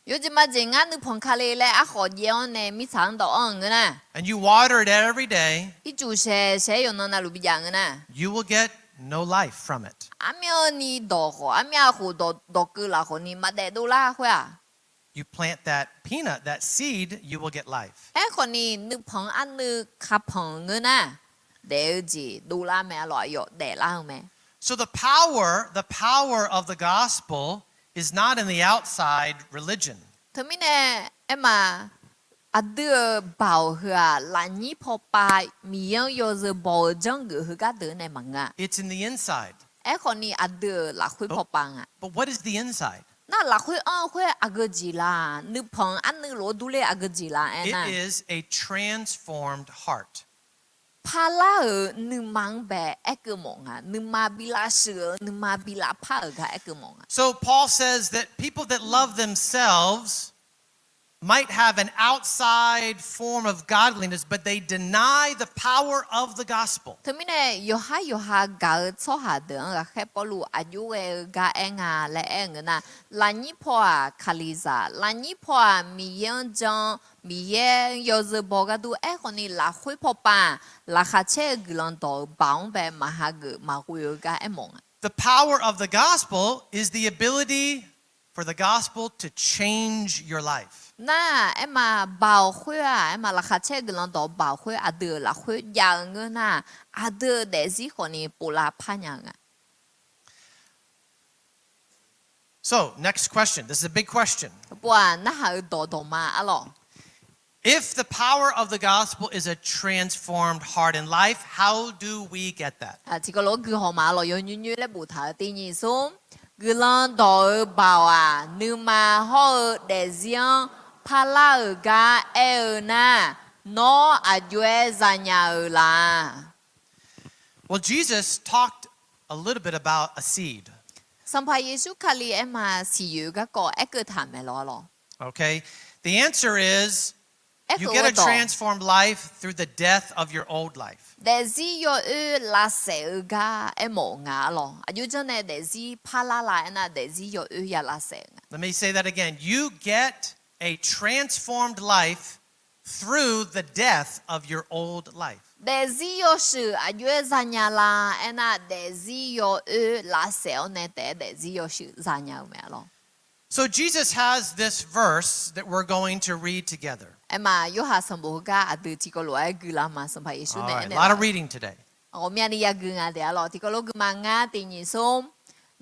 Yawjeq majeq ngar nuipanq kale laer aerkhawf jaev-awr nae mirtsaq-anr dawv-anr-eu ngeur nar, and you water it every day, ircuf shaeq shaeq-aer yawqnan navluf bijav ngeur nar, you will get no life from it. Armyanni dawq khawf, armyan khof dawq, dawqkeuv laf khawf ni maqdaef dovlar khoer-aq, You plant that peanut, that seed, you will get life. Aerkhawf ni nuipanq-anr arnuiv kapanq ngeur nar, daef-eu jeq dovlar mae arlawq, aqyawf daeflar-eu mae. So the power, the power of the gospel is not in the outside religion. Teumirnae aerma, aqdui-euq baoq heu-aq, lafnyir pawpav Miqyaer-anr yawzeu baw-eu janrgeuf heugar deuq nae maqngeur-a. It's in the inside. Aerkhawf ni aqdui-euq lafkhoer pawpav nga. But what is the inside? Nar lafkhoer anr-eu khoer aqgeu jeq la? Nuipanq arnuiv lof-aer durler aqgeu jeq la aernar, It is a transformed heart. Parlar-euq nuima-anr bae aerkeuv mawf nga. Nuima bi lavshuif-eu, nuima bi lavpar-euq gar aerkeuv mawf nga. So Paul says that people that love themselves might have an outside form of godliness, but they deny the power of the gospel. Teumirnae yawqhar yawqha gaq-eu tsawrhaq deuq-anr ghaqkhaer Pawrluv aqjox ghae-eu gar aer nga laer aer-eu ngeur nar, lafnyir paw-aq Kalizaq, lafnyir paw-aq Miqyaer-anr jan, Miqyaer yawzeu baw gharduq aerkhawf ni lafkhoer pawpav-aq, laqkhaq caer-eu guiqlanq dawq-euq baoq-anr bae maqhageuf maqghoe-eu gar aermawf nga. The power of the gospel is the ability for the gospel to change your life. Nar aerma, baoq khoer-aq, aerma laqkhaq caer-eu guiqlanq dawq baoq khoer aqdui-euq lafkhoer jav-eu ngeur nar, aqdui-euq daefzir khawf ni pov lavpar nya-eu nga. So, next question. This is a big question. Pov-aq narhaq-eu dawq dawqma arlawq. If the power of the gospel is a transformed heart and life, how do we get that? Tiqkawv lof-aer guihaw ma arlawq, yawnyoer nyoer laer boftaq-euq tiq nyiq smr, guiqlanq dawq-euq baoq-aq, nuima hawr-eu daefzir-anr parlar-euq gar aer-eu nar, nawr aqjox-aer zanya-eu la? Well, Jesus talked a little bit about a seed. Sanqpaq Yeqsur Kali aerma siqyoeq garkawv aerkeuv taq maeq lawr lawq. Okay, the answer is, you get a transformed life through the death of your old life. Daefzir yawoer lavsaef-eu gar aermawf-eu nga arlawq. Aqjox janr nae daefzir parlar la aernar, daefzir yawoer ya lavsaef-eu nga. Let me say that again. You get a transformed life through the death of your old life. Daefzir yawshuif aqjox-aer zanya la aernar, daefzir yawoer lavsaef-awr nae taef-aer daefzir yawshuif zanya-eu mae arlawq. So Jesus has this verse that we're going to read together. Aerma, Yorhaq sanqbof heugar aqdui tiqkawv lof-aer guiqlanq ma. Sanqpaq Yeqsur nae aernaeq-a, ghawqmyani yagui nga de arlawq. Tiqkawv lof guiqma ngar tiq nyiq smr,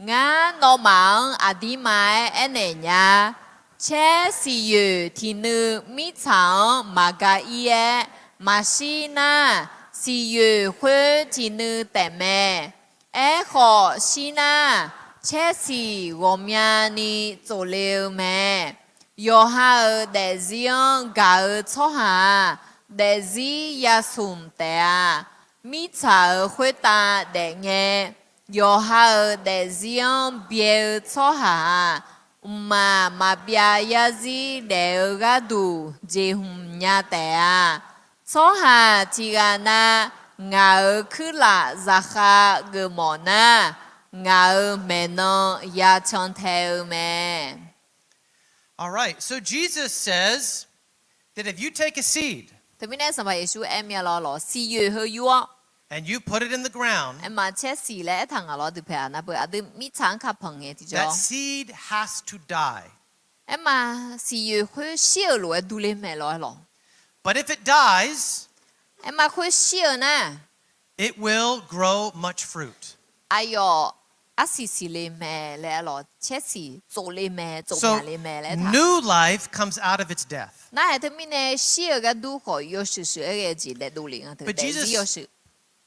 ngar nawmaf-anr aqdirma-aer aernaeq nya. Caer siqyoeq tiqnuiv mirtsaq-anr maqga ir-aer maqshir nar, siqyoeq khoer tiqnuiv taefmae. Aerkhawf shir nar, caer siq ghawqmyani tsofle-eu mae. Yawqha-euq daefzir-anr gaq-eu tsawrhaq-aq, daefzir yasmq taef-a. Mirtsaq-euq khoertav daefngae, yawqha-euq daefzir-anr byae-eu tsawrhaq-aq, mqmaq maqbyav yarzir daef-eu gharduq jeqhmq nya taef-a. Tsawrhaq tiqghaq na ngaq-euq kuirlaf zaqkhav geufmawf nar, ngaq-euq maeqnan yacan tae-eu mae. All right, so Jesus says that if you take a seed Teumirnae Sanqpaq Yeqsur aer mya lawr lawq, siqyoeq heu yur-awr and you put it in the ground, aerma caer siq laer aertaq ngaq lawr dui paeq-aq, navbeuq aqdui mirtsaq-anr kapanq ngae tiqjawr, that seed has to die. Aerma siqyoeq khoer shir-euq lof-aer durler mae lawr lawq. But if it dies, aerma khoer shir-euq nar, it will grow much fruit. Aqyawf arsiq siqle mae laer arlawq, caer siq tsofle mae, tsofmyaq le mae laer aertaq. So new life comes out of its death. Narhaq teumirnae shir-euq ghardur khawf yawshuif shuif-aer ghae-eu jeq daefdov lef nga teu, daefzir yawshuif.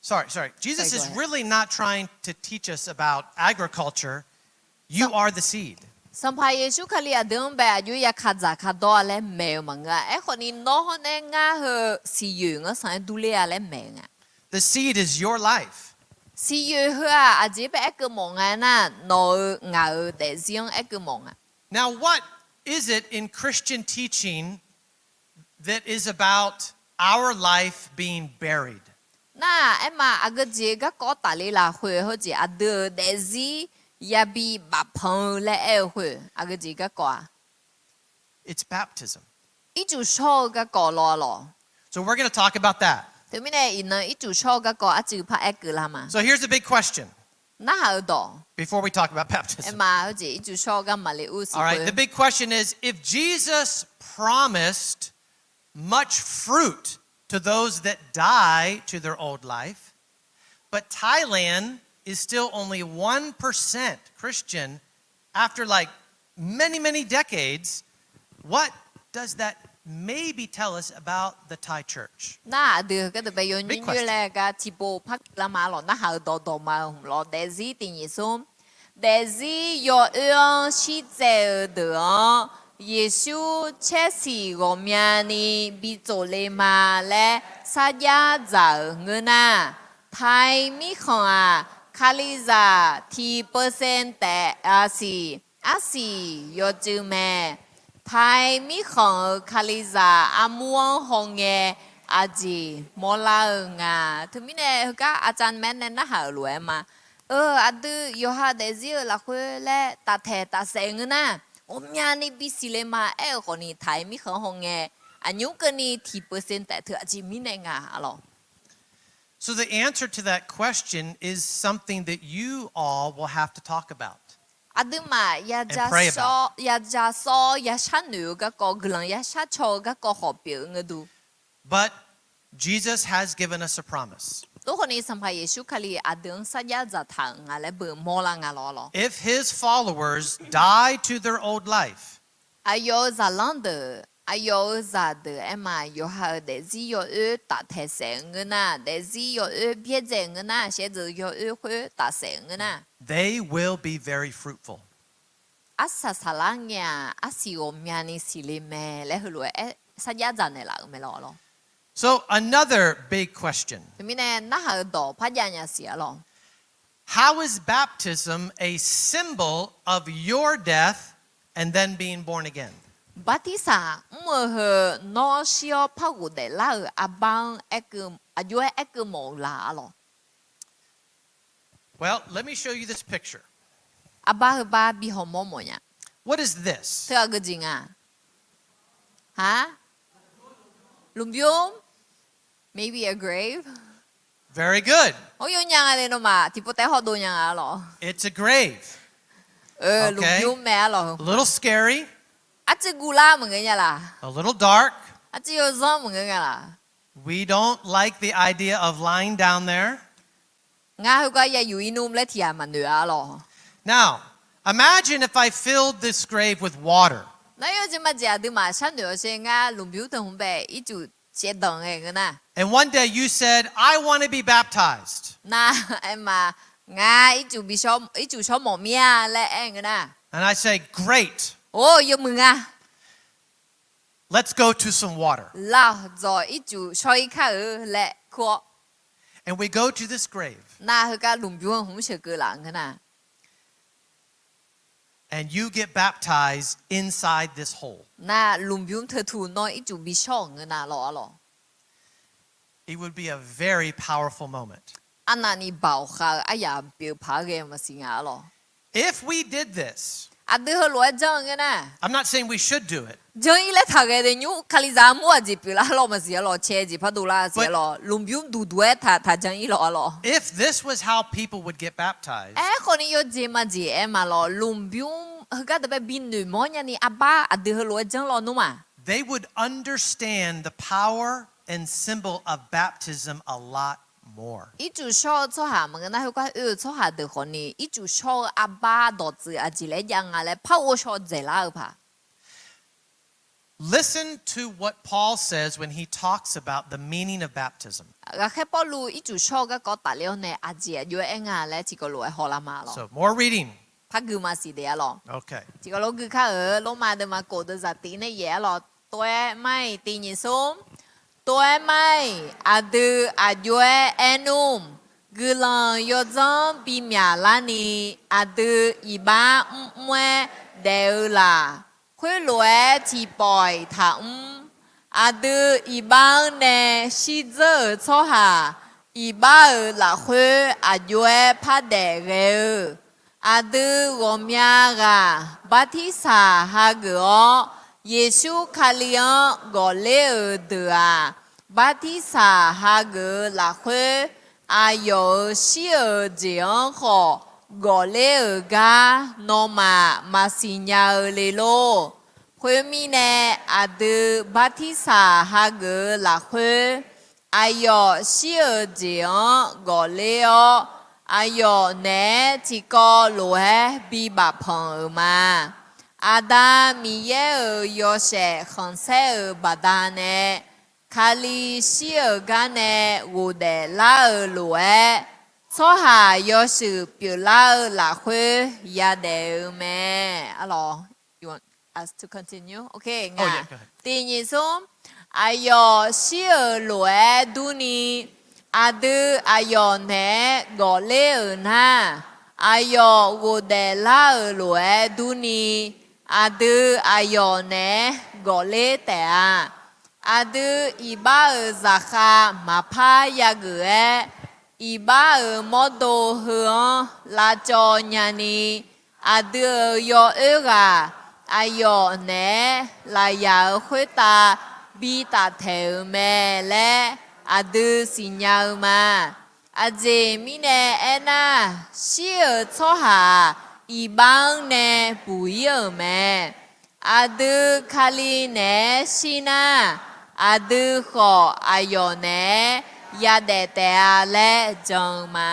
Sorry, sorry. Jesus is really not trying to teach us about agriculture. You are the seed. Sanqpaq Yeqsur Kali aqdui-anr bae aqjox-aer ya kadzaq kadzawr-a laer maeq-eu maqngeur-a. Aerkhawf ni nawr hawr nae ngar heu siqyoeq ngeur sanq-aer durler-a laer maeq-eu nga. The seed is your life. Siqyoeq heu-aq aqjeq bae aerkeuv mawf nga aernar, nawq-euq ngaq-euq daefzir-anr aerkeuv mawf nga. Now, what is it in Christian teaching that is about our life being buried? Nar-aq, aerma aqgeu jeq garkawv tafle lafkhoer heujeq aqdui-euq daefzir yabi bafpanq-eu laer aer-eu khoer aqgeu jeq garkawv-a? It's baptism. Ircuf shawr-eu garkawv lawr-a lawq. So we're gonna talk about that. Teumirnae iqnan ircuf shawr-eu garkawv arcuiv par aerkeuv lar ma. So here's the big question. Narhaq-eu dawq. Before we talk about baptism. Aerma heujeq ircuf shawr-eu gar maqle ur siq khoer. All right, the big question is, if Jesus promised much fruit to those that die to their old life, but Thailand is still only one percent Christian after, like, many, many decades. What does that maybe tell us about the Thai church? Nar aqdui heugar deuq bae yawnymr nymr laer gar tiqpov par keuv lar ma lawq. Narhaq-eu dawqdawq ma-eu hmq lawr, daefzir tiq nyiq smr. Daefzir yawoer-anr shirtsaev-eu deuq-anr, Yeqsur caersiq ghawqmyani bi tsofle ma laer sarjax dzaq-euq ngeur nar, Thai mirkhanq-aq, Kalizaq tiq percent taef-a siq, arsiq yawcuiv mae. Thai mirkhanq-euq Kalizaq armur-anr hawngae aqjeq mawrlar-eu nga. Teumirnae heugar aqcawq maeqnae narhaq-euq lof-aer ma. Eu, aqdui yawqha daefzir-eu lafkhoer laer taftaeq tafsaef ngeur nar, ghawqmyani bisiq le ma aer-eu khawfni, Thai mirkhanq-anr hawngae aqnymr keuvni tiq percent taef teu aqjeq mirnae nga-a lawq. So the answer to that question is something that you all will have to talk about. Aqduimaf ya ja sawr ya sharnoeq-eu garkawv, guiqlanq ya shar caw-eu garkawv khawf pyeuf-eu ngeur dur. But Jesus has given us a promise. Tov khawfni Sanqpaq Yeqsur Kali aqdui-anr sarjax dzaqtaq-euq nga laer beu mawrlar nga lawr lawq. If his followers die to their old life, aqyawf-euq zaqlanr deuq, aqyawf-euq zaqdeuq aerma yawqha-euq daefzir yawoer taftaeq saef-eu ngeur nar, daefzir yawoer byaerdzae ngeur nar, shaevdzeuf yawoer khoer tafsaef ngeur nar, they will be very fruitful. Arsaq saqlar ngae-aq, arsiq ghawqmyani siqle mae laer heulof-aer sarjax dzaq naeqlaf-euq mae lawr lawq. So another big question. Teumirnae narhaq-eu dawq par jav nya siq-a lawq. How is baptism a symbol of your death and then being born again? Bartirsaq mr-eu heu nawr shir-awr par ghofdaef lar-euq arbar-anr aqjox-aer aerkeuv mawf-eu la-a lawq. Well, let me show you this picture. Arbar heu bar bi hawmawr mawf nya. What is this? Teu aqgeu jeq nga? Ha? Lmqbymr? Maybe a grave? Very good. Or yawnya nga le nawmaf tiqpov taef hawdov nya nga-a lawq. It's a grave. Lmqbymr mae-a lawq. A little scary. Arcuiv guvlar maqngeur nya laq? A little dark. Arcuiv yawzanr maqngeur nya laq? We don't like the idea of lying down there. Ngar heugar ya yuf-ir nmr laer tiq ghaq maqnoeq-a lawq. Now, imagine if I filled this grave with water. Nar yawjeq majeq aqduimaf sharnoeq-awr sher ngar lmqbymr teu hmq bae ircuf caevdanq ngae ngeur nar. And one day you said, I want to be baptized. Nar aerma, ngar ircuf shawr mawf mir-a laer aer ngeur nar. And I say, great. Or, yawmuiq nga. Let's go to some water. Laq, dzawq ircuf shawr-ir kar-eu laer kur-awr. And we go to this grave. Nar heugar lmqbymr-eu hmq sheuqkeuv laf ngeur nar. And you get baptized inside this hole. Nar lmqbymr teutuq nawr ircuf bi shawr-euq ngeur nar lawr-a lawq. It would be a very powerful moment. Arnavni baoq khav-eu aryaq pyeuf paq-aer ghae-eu maqsiq nga-a lawq. If we did this, aqdui heulof-aer janr-eu ngeur nar, I'm not saying we should do it. Janr-ir laer taq ghae deuq nymr Kalizaq armur aqjeq pyeuflar lawr maqsiq-a lawq, cae jeq par dovlar siq-a lawq, lmqbymr duqduq-aer taq taq janr-ir lawq-a lawq. If this was how people would get baptized, Aerkhawfni yawjeq majeq aer ma lawq, lmqbymr heugar deuq bae bi noeqmawr nyani arbar aqdui heulof-aer janr lawnmr-aq, they would understand the power and symbol of baptism a lot more. Ircuf shawr-eu tsawrhaq maqngeur nar, heugar oe-eu tsawrhaq deuq khawfni ircuf shawr-eu arbar dawqtsuif aqjeq laer jav nga laer par ghovshaw dzaeqlar-eu paq. Listen to what Paul says when he talks about the meaning of baptism. Ghaqkhaer Pawrluv ircuf shawr-eu garkawv tafler-awr nae aqjeq aqjox-aer aer nga laer tiqkawv lof-aer hawlar ma lawq. So, more reading. par gui maqsiq daef-a lawq. Tiqghaq lof gui kar-euq Lormav deuvma kof deuvzaq tiv nae yaef-a lawq. Tov-aer mar-iq tiq nyiq smr. Tov-aer mar-iq, aqdui aqjox-aer aer nmr, guiqlanq yawdzanr bimyaq larni aqdui iqbax mrmr-aer daef-eu laq. Khoerlof-aer tiqpawf-iq taqmr. Aqdui iqbax-anr nae shirdzeur-euq tsawrhaq iqbax-euq lafkhoer aqjox-aer par daef ghae-eu, aqdui ghawqmya ghaq bartirsaq hageuf-awr, Yeqsur Kali-anr gawqler-euq deuq-aq, bartirsaq hageuf-eu lafkhoer, aqyawf-euq shir-euq jeq-anr khawf gawqler-euq gar nawmaf maqsiq nya-eu le lor. Khoermirnae, aqdui bartirsaq hageuf-eu lafkhoer, aqyawf shir-euq jeq-anr gawqler-awr, aqyawf naeq-aer tiqkawv lof-aer bi bafpanq-euq ma. Aqda Miqyaer-euq yawshaef khanqsaer-euq baqdanae, Kali shir-euq gar nae ghofdaef lar-euq lof-aer, tsawrhaq yawshuif pyeuflar-eu lafkhoer yadaef-eu mae. Arlawq, you want us to continue? Okay, ngaq tiq nyiq smr. Aqyawf shir-euq lof-aer durni, aqdui aqyawf naeq-aer gawqler-euq nar, aqyawf ghofdaef lar-euq lof-aer durni, aqdui aqyawf naeq-aer gawqler taef-a. Aqdui iqbax-euq zaqkhav maqpar yageuf-aer, iqbax-euq mawrdo heu-anr lavcawv nyani, aqdui-euq yawoer ghaq aqyawf naeq-aer lafyaq-euq khoertav bi taftaeq-euq mae laer aqdui siqnya-eu ma. Aqjeq mirnae aernar, shir-euq tsawrhaq-aq, iqbax-anr nae buq-ir-euq mae. Aqdui Kali naeq-aer shir nar, aqdui khawf aqyawf naeq-aer yadaef taef-a laer jan-eu ma.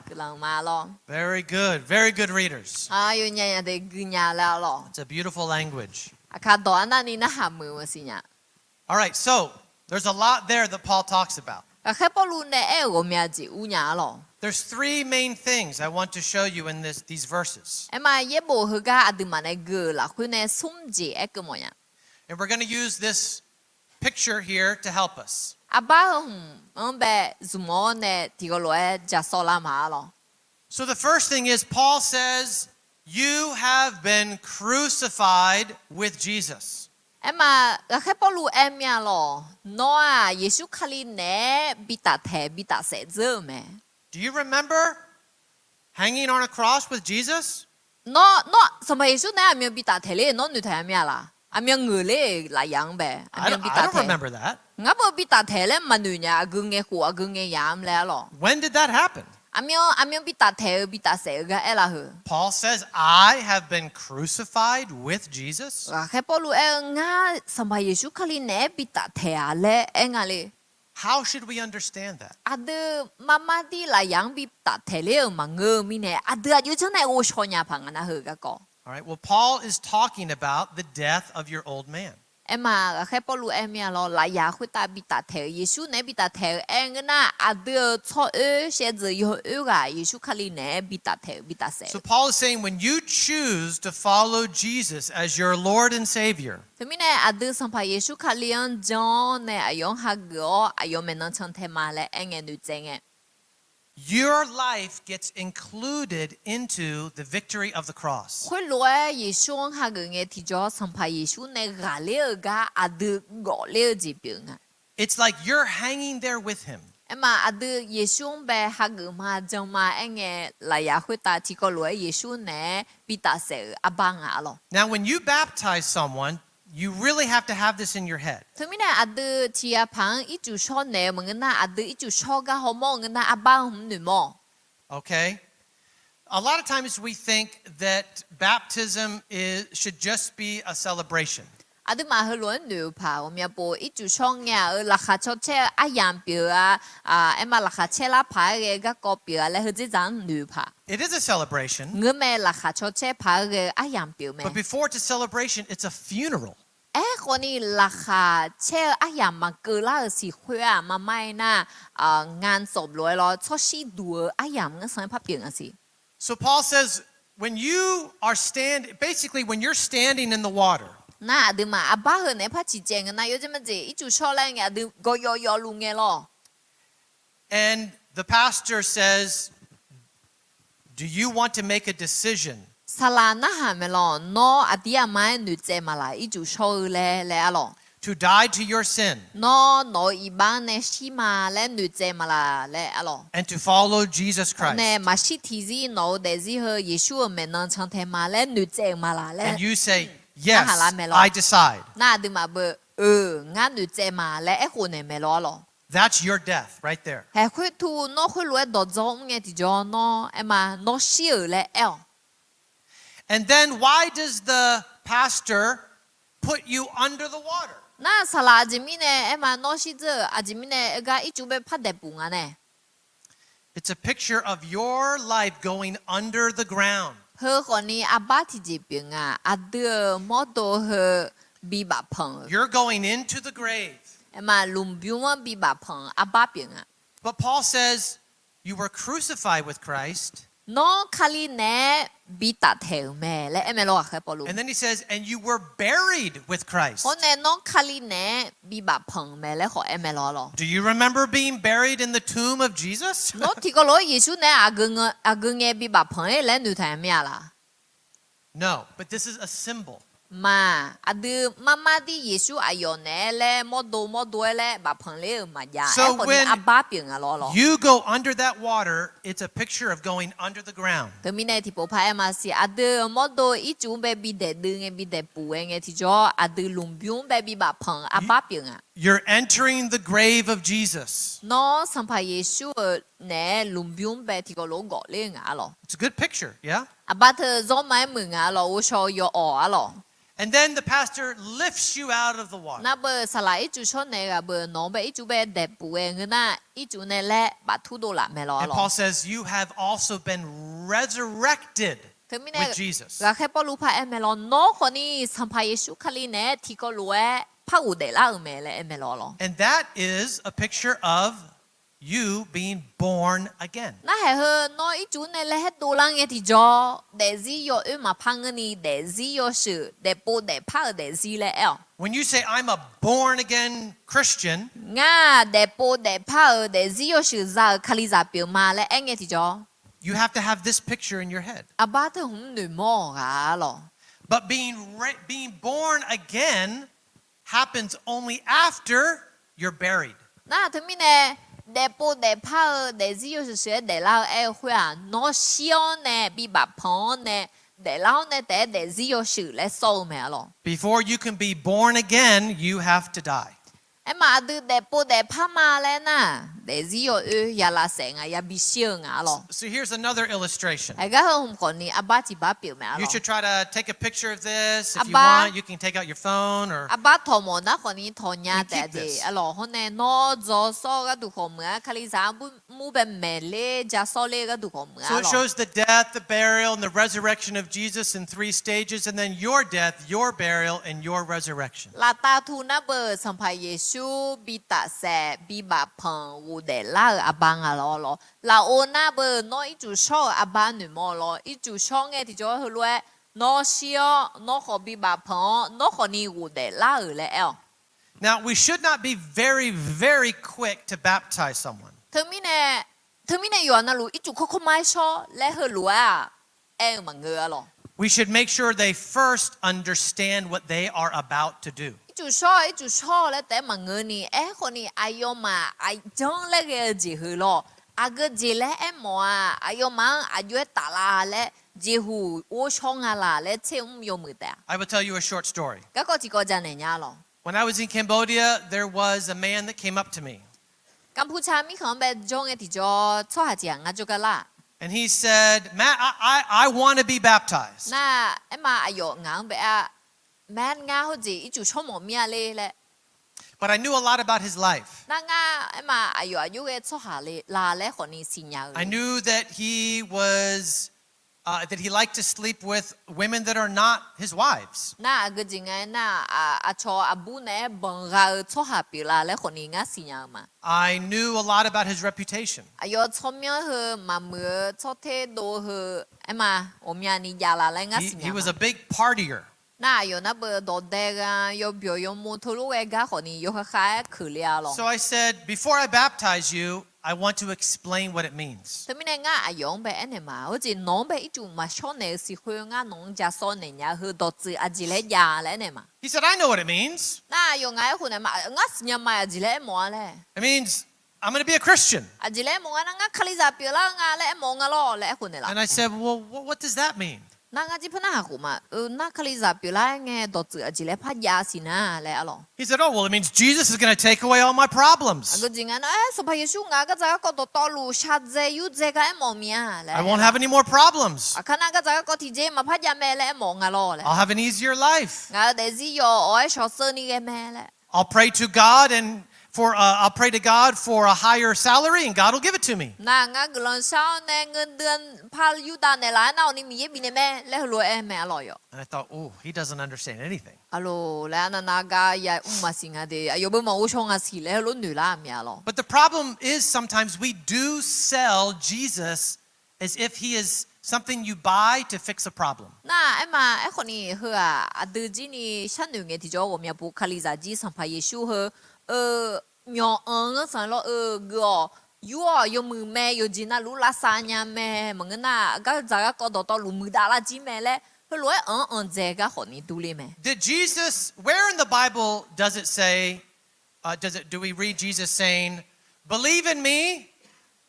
Guiqlanq ma lawr. Very good, very good readers. Aqyawfnyaf yadaq guinya laer-a lawq. It's a beautiful language. Aqkaq dawq arnavni narhaq muiq-eu maqsiq nya. All right, so there's a lot there that Paul talks about. Ghaqkhaer Pawrluv nae aer-euq ghawqmya jeq ur nya-a lawq. There's three main things I want to show you in this, these verses. Aerma yaerbof heugar aqduimaf nae gui-euq lafkhoer nae smr jeq aerkeuv mawf nya. And we're going to use this picture here to help us. Arbar heu hmq-anr bae zmq-awr nae tiqghaq lof-aer ja sawvlar ma-a lawq. So the first thing is, Paul says, you have been crucified with Jesus. Aerma, Ghaqkhaer Pawrluv aer mir-a lawq, nawr-aq Yeqsur Kali naeq-aer bi taftaeq bi tafsaef dzeur-euq mae. Do you remember hanging on a cross with Jesus? Nawr, nawr Sanqpaq Yeqsur naeq-aer aqmyan bi taftaeq ler-euq nawr noeqtaq nya mir-a laq? Aqmyan ngeuq ler-euq lafyaq-anr bae aqmyan bi taftaeq. Ngar beu bi taftaeq laer maqnoeq nya, aqgeu ngae khof aqgeu ngae yaq-anr laer-a lawq. When did that happen? Aqmyan, aqmyan bi taftaeq-eu bi tafsaef-eu gar aer laf heu. Paul says, I have been crucified with Jesus. Ghaqkhaer Pawrluv aer-eu, ngar Sanqpaq Yeqsur Kali naeq-aer bi taftaeq-a laer aer nga le. How should we understand that? Aqdui marmar dir lafyaq-anr bi taftaeq ler-euq maqngeur-eu mirnae, aqdui aqjox janr nae ghovshaw nya paq nga nar heu garkawv. All right, well, Paul is talking about the death of your old man. Aerma, Ghaqkhaer Pawrluv aer mir-a lawq, lafyaq khoertav bi taftaeq-eu, Yeqsur naeq-aer bi taftaeq-eu aer ngeur nar, aqdui-euq tsawroer shaevdzeuf yawoer ghaq Yeqsur Kali naeq-aer bi taftaeq-eu bi tafsaef-eu. So Paul is saying, when you choose to follow Jesus as your Lord and Savior, Teumirnae aqdui Sanqpaq Yeqsur Kali-anr jan-awr nae aqyawf-anr hageuf-awr aqyawf maeqnan cantae ma laer aer ngae noeqtsaev ngae, your life gets included into the victory of the cross. Khoerlof-aer Yeqsur-anr hageuf ngae tiqjawr Sanqpaq Yeqsur nae ghaqler-eu gar aqdui gawfler-eu jeq pyeuf nga. It's like you're hanging there with him. Aerma aqdui Yeqsur-anr bae hageuf ma jan ma aer ngae, lafyaq khoertav tiqkawv lof-aer Yeqsur naeq-aer bi tafsaef-euq arbar nga-a lawq. Now, when you baptize someone, you really have to have this in your head. Teumirnae aqdui tiqyav paq-anr ircuf shawr naeq-eu maqngeur nar, aqdui ircuf shawr gar hawmawr-eu ngeur nar arbar hmq noeqmawr. Okay? A lot of times we think that baptism is, should just be a celebration. Aqduimaf heulof-aer noeq-eu paq ghawqmya pov, ircuf shawr ngae-aq-euq laqkhaq caw caer-eu aryamq pyeuf-a, aerma laqkhaq caer lar paq-aer ghae-eu garkawv pyeuf-a laer heudzer dzaq-anr noeq-eu paq. It is a celebration. Ngeurmae laqkhaq caw caer paq-aer ghae-eu aryamq pyeuf mae. But before it's a celebration, it's a funeral. Aerkhawfni laqkhaq caer-eu aryamq maqkeuv lar-euq siq khoer-aq, maqmar-aer nar, งานศพ lof-aer lawr, tsawrshir duq-eu aryamq ngar sanr-aer par pyeuf nga siq. So Paul says, When you are stand, basically when you're standing in the water, Nar aqduimaf arbar heu naeq-aer par ciqcaev ngeur nar, yawjeq majeq ircuf shawr laer ngae aqdui gawqyawf yawfluf ngae lawr. And the pastor says, Do you want to make a decision? Saqlaq narhaq maeq lawr, nawr aqdir aqma-aer noeqtsaev maqlaq ircuf shawr-eu laer laer arlawq. To die to your sin. Nawr nawq-eu iqbax-anr nae shir ma laer noeqtsaev maqlaq laer arlawq. And to follow Jesus Christ. Nae maqshir tiqzir nawq-eu daefzir heu Yeqsur-euq maeqnan cantae ma laer noeqtsaev-euq maqlaq laer. And you say, Yes, I decide. Nar aqduimaf beu, Euq, ngar noeqtsaev ma laer aerkhof naeq maeq lawr arlawq. That's your death right there. Haeq khoertu nawr khoerlof-aer dawqdzawr mr ngae tiqjawr nawr aer ma nawr shir-euq laer aer-awq. And then why does the pastor put you under the water? Nar saqlaq aqjeq mirnae aer ma nawr shirdzeur-euq aqjeq mirnae aer gar ircuf bae par daeqpuf nga nae. It's a picture of your life going under the ground. Heu khawfni arbar tiqjeq pyeuf nga, aqdui-euq mawrdo heu bibaf panq-euq. You're going into the grave. Aer ma lmqbymr-anr bibaf panq-euq arbar pyeuf nga. But Paul says, You were crucified with Christ. Nawr Kali naeq-aer bi taftaeq-euq mae laer aer mae lawr, ghaqkhaer Pawrluv. And then he says, And you were buried with Christ. Hawr nae nawr Kali naeq-aer bibaf panq-euq mae laer khawf aer mae lawr lawr. Do you remember being buried in the tomb of Jesus? Nawr tiqkawv lof-aer Yeqsur naeq-aer aqgeu ngae bibaf panq-ir laer noeqtaq-a mir-a laq? No, but this is a symbol. Maqaq, aqdui marmar dir Yeqsur aqyawf naeq-aer laer mawrdo mawrdo-aer laer bafpanq ler-euq maqjav. Aerkhawfni arbar pyeuf nga lawr lawr. You go under that water, it's a picture of going under the ground. Teumirnae tiqpov par aer maqsiq, aqdui-euq mawrdo ircuf-anr bae bi daeqdui ngae bi daeqpuf-aer ngae tiqjawr aqdui lmqbymr-anr bae bi bafpanq-euq arbar pyeuf nga. You're entering the grave of Jesus. Nawr Sanqpaq Yeqsur-euq naeq-aer lmqbymr-anr bae tiqkawv lof-aer gawf ler-eu nga arlawq. It's a good picture, yeah? Aqbar teu zawr ma-aer muiq nga arlawq, ghovshaw-eu yawawq arlawq. And then the pastor lifts you out of the water. Nar beu saqlaq ircuf shawr naeq-eu ghaq beu nawq-anr bae ircuf bae daeqpuf-aer ngeur nar, ircuf nae laer bafturdov laf mae lawr arlawq. And Paul says, You have also been resurrected with Jesus. Teumirnae ghaqkhaer Pawrluv par aer mae lawr, nawr khawfni Sanqpaq Yeqsur Kali naeq-aer tiqkawv lof-aer par ghofdaef lar-euq mae laer aer mae lawr lawr. And that is a picture of you being born again. Narhaq heu nawr ircuf nae laer haer dovlar ngae tiqjawr, daefzir yawoer maqpar ngeurni daefzir yawshuif daefpov daefpar-euq daefzir laer aer-awq. When you say, I'm a born again Christian, Ngar daefpov daefpar-euq daefzir yawshuif za-euq Kalizaq pyeuf ma laer aer ngae tiqjawr, you have to have this picture in your head. Aqbar teu hmq noeqmawr-awq ghaq arlawq. But being re-, being born again happens only after you're buried. Nar teumirnae, daefpov daefpar-eu daefzir yawshuif shuif-aer daeflar-eu aer-eu khoer-aq, nawr shir-awr nae bi bafpanq-awr nae, daeflar-awr nae taef-aer daefzir yawshuif laer sawr-eu mae arlawq. Before you can be born again, you have to die. Aer ma aqdui daefpov daefpar ma laer nar, daefzir yawoer ya lavsaef nga, yabi shir-eu nga arlawq. So here's another illustration. Aqgar heu hmq khawfni arbar tiq bar pyeuf mae arlawq. You should try to take a picture of this. If you want, you can take out your phone or Arbar tawq mawf nar khawfni tawq nya taef-a jeq arlawq. Hawr nae nawr dzaw sawr-eu gharduq khawf meuq-a, Kalizaq-anr mur bae maeq ler ja sawr ler-eu gharduq khawf meuq-a arlawq. So it shows the death, the burial, and the resurrection of Jesus in three stages, and then your death, your burial, and your resurrection. Laftav tu nar beu Sanqpaq Yeqsur bi tafsaef, bi bafpanq, ghofdaef lar-euq arbar nga lawr lawr. Lafov nar beu nawr ircuf shawr-euq arbar noeqmawr lawr. Ircuf shawr ngae tiqjawr heulof-aer nawr shir-awr, nawr khawf bi bafpanq-awr, nawr khawfni ghofdaef lar-euq laer aer-awq. Now, we should not be very, very quick to baptize someone. Teumirnae, teumirnae yawqha navluf ircuf kawrkawr ma-aer shawr laer heulof-aer-aq, aer-eu maqngeur arlawq. We should make sure they first understand what they are about to do. Ircuf shawr, ircuf shawr laer taef-aer maqngeurni, aerkhawfni aqyawfmaf aqjanr laer ghae-eu jeq heu lawr, aqgeu jeq laer aermawf-aq, aqyawfmaf-anr aqjox-aer taflar laer jeqhuq ghovshaw nga laq laer tser mr yawmuiq taef-a. I will tell you a short story. Garkawv tiqkawv janaeq nya lawq. When I was in Cambodia, there was a man that came up to me. Kanpuca mirkhanq-anr bae jawr ngae tiqjawr tsawrhaq tiq ghaq ngar jawrgar lar. And he said, Matt, I, I, I want to be baptized. Nar, aer ma aqyawf ngaq-anr bae-a, Matt, ngar hawjeq ircuf shawr mawf mir-a le laer. But I knew a lot about his life. Nar ngar aer ma aqyawf aqjox ghae tsawrhaq le la laer khawfni siqnya-eu. I knew that he was uh, that he liked to sleep with women that are not his wives. Nar aqgeu jeq nga aernar, aqcawq aqbur naeq-aer banq gha-eu tsawrhaq pyeuflar laer khawfni ngar siqnya-eu ma. I knew a lot about his reputation. Aqyawf tsawrmyanr heu maqmuiq-eu tsawrter dov heu aerma ghawqmyani javlar laer ngar siqnya-eu ma. He was a big partier. Nar aqyawf nar beu dawqdae gha yawbyawq yawmov teulof ghae gar khawfni yawkhav khav-aer keuqle-a lawq. So I said, before I baptize you, I want to explain what it means. Teumirnae ngar aqyawf-anr bae aernaeq ma, heujeq nawq-anr bae ircuf maqshawr naeq-eu siq khoer ngar nawq-anr ja sawr naeq nya-eu heu dawqtsuif aqjeq laer jav laer aernaeq ma. He said, I know what it means. Nar aqyawf ngaq-aer khof naeq ma, ngar siqnya ma aqjeq laer aermawf-a laer. It means I'm gonna be a Christian. Aqjeq laer aermawf nga nar ngar kalizaq pyeuflar-eu nga laer aermawf nga lawr laer aerkhof naeq laf. And I said, well, what, what does that mean? Nar ngar jir par narhaq khof ma, eu, nar kalizaq pyeuflar-aer ngae dawqtsuif aqjeq laer par jav siq nar laer-a lawq. He said, oh, well, it means Jesus is gonna take away all my problems. Aqgeu jeq nga nar, aer, Sanqpaq Yeqsur ngaq-euq gardzaq garkawv dawqtawvluf shaqdzae yurdzae gar aermawf mir-a laer. I won't have any more problems. Aqkar nar gardzaq garkawv tiqjeq maqpar jav mae laer aermawf nga lawr laer. I'll have an easier life. Ngaq-euq daefzir yawf-awr-aer shawqsheuvni ghae mae laer. I'll pray to God and for, uh, I'll pray to God for a higher salary and God will give it to me. Nar ngar guiqlanq shar-awr nae เงินเดือน par yurdav naeqlaf-aer nar awqni Miqyaer bifnaeq mae laer heulof-aer aer mae-a lawq yawq. And I thought, oh, he doesn't understand anything. Aqloq laer arnav nav gar ya mr maqsiq nga de, aqyawf beu maqghov shaw nga siq laer heulof noeq lar-a mya lawq. But the problem is sometimes we do sell Jesus as if he is something you buy to fix a problem. Nar aerma aerkhawfni heu-aq aqdui jir ni sharnoeq ngae tiqjawr ghawqmya pov kalizaq jir Sanqpaq Yeqsur heu, eu, myawq anq-anr sanq lawr eu gui-awq, yur-awq, yawmuiq mae, yawqjeq navluf lavsav nya mae, maqngeur nar gardzaq garkawv dawqtawvluf muiqdav lar jir mae laer heulof-aer anq-anr anqdzae gar khawfni durler mae. Did Jesus, where in the Bible does it say, uh, does it, do we read Jesus saying, believe in me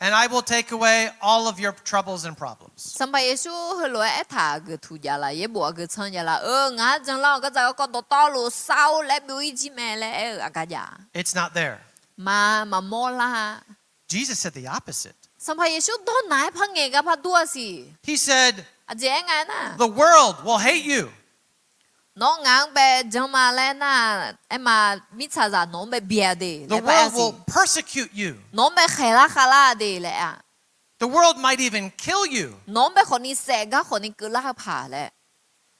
and I will take away all of your troubles and problems? Sanqpaq Yeqsur heulof-aer aertaq-euq geuq tuq javlaf, yaerbof aqgeu tsanr javlaf, eu, ngaq-anr janlar-awq gardzaq garkawv dawqtawvluf sar-or laer byov-ir jir mae laer aer-eu aqgar jav. It's not there. Ma, maqmawr lar. Jesus said the opposite. Sanqpaq Yeqsur dawrnaq-aer par ngaeq gar par dur-a siq. He said, aqjeq aer nga aernar, the world will hate you. Nawr ngaq-anr bae janma laer nar, aerma, mirtsaqzaq nawq-anr bae byae de laer par-a siq. The world will persecute you. Nawq-anr bae khaeqlar khavlar de laer-a. The world might even kill you. Nawq-anr bae khawfni saef gar khawfni keuvlar-eu paq laer.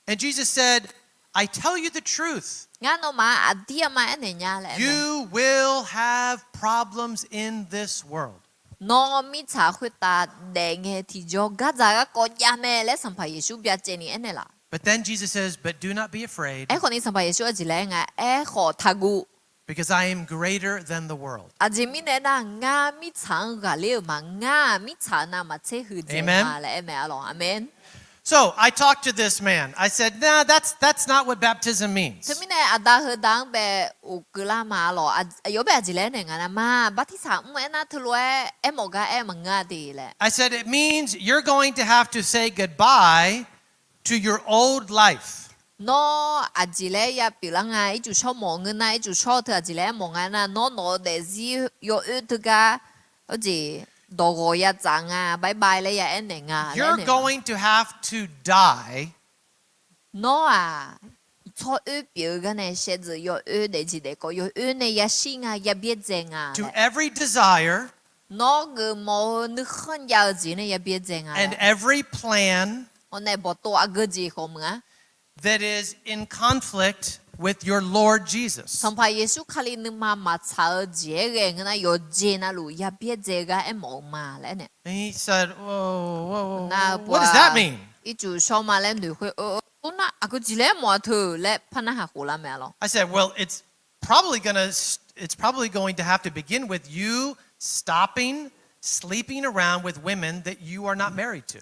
And Jesus said, I tell you the truth. Ngar nawmaf-anr aqdir aqma aernaeq nya laer aer-a. You will have problems in this world. Nawr mirtsaq khoertav daef ngae tiqjawr gardzaq garkawv jav mae laer Sanqpaq Yeqsur byacaevni aernaeq laf. But then Jesus says, but do not be afraid. Aerkhawfni Sanqpaq Yeqsur aqjeq laer aer nga, aerkhawf taqguv. Because I am greater than the world. Aqjeq mirnae aernar, ngar mirtsaq-anr ghaqler-euq ma. Ngar-aq mirtsaq navmaqtser huiqdzaeq ma laer aer mae-a lawq. Aqmeq. So I talked to this man. I said, nah, that's, that's not what baptism means. Teumirnae aqda heuda-anr bae of keuvlar ma-a lawq. Aqyawf bae aqjeq laer aernaeq nga nar ma, bartirsaq mr aernar teulof-aer aermawf gar aer maqngeur-a de laer. I said, it means you're going to have to say goodbye to your old life. Nawr aqjeq laer ya pyeuflar nga, ircuf shawr mawf ngeur nar, ircuf shawr-eu teu aqjeq laer aermawf nga nar, nawr nawq-eu daefzir yawoer teugar, heujeq dawq ghawq ya tsaf nga, bye bye laer ya aernaeq nga laer aernaeq. You're going to have to die Nawr-aq, tsawroer pyeuf-eu gar nae shaevdzeuf yawoer daefjeq daefkawv yawoer nae yashir nga, ya byaerdzae nga laer. To every desire Nawr geufmawf-eu nuikhanr jav-eu jeq nae ya byaerdzae nga and laer. Every plan Hawr nae bawqtov aqgeu jeq khawf meuq-a. That is in conflict with your Lord Jesus. Sanqpaq Yeqsur Kali nuima maqtsaq-eu jeq-aer ghae ngeur nar, yawqjeq navluf ya byaerdzae-eu gar aermawf-eu ma laer aernaeq. And he said, whoa, whoa, whoa, what does that mean? Ircuf shawr ma laer noeq khoer, or nar aqgeu jeq laer aermawf-a teu laer par narhaq khoflar mae-a lawq. I said, well, it's probably gonna, it's probably going to have to begin with you stopping sleeping around with women that you are not married to.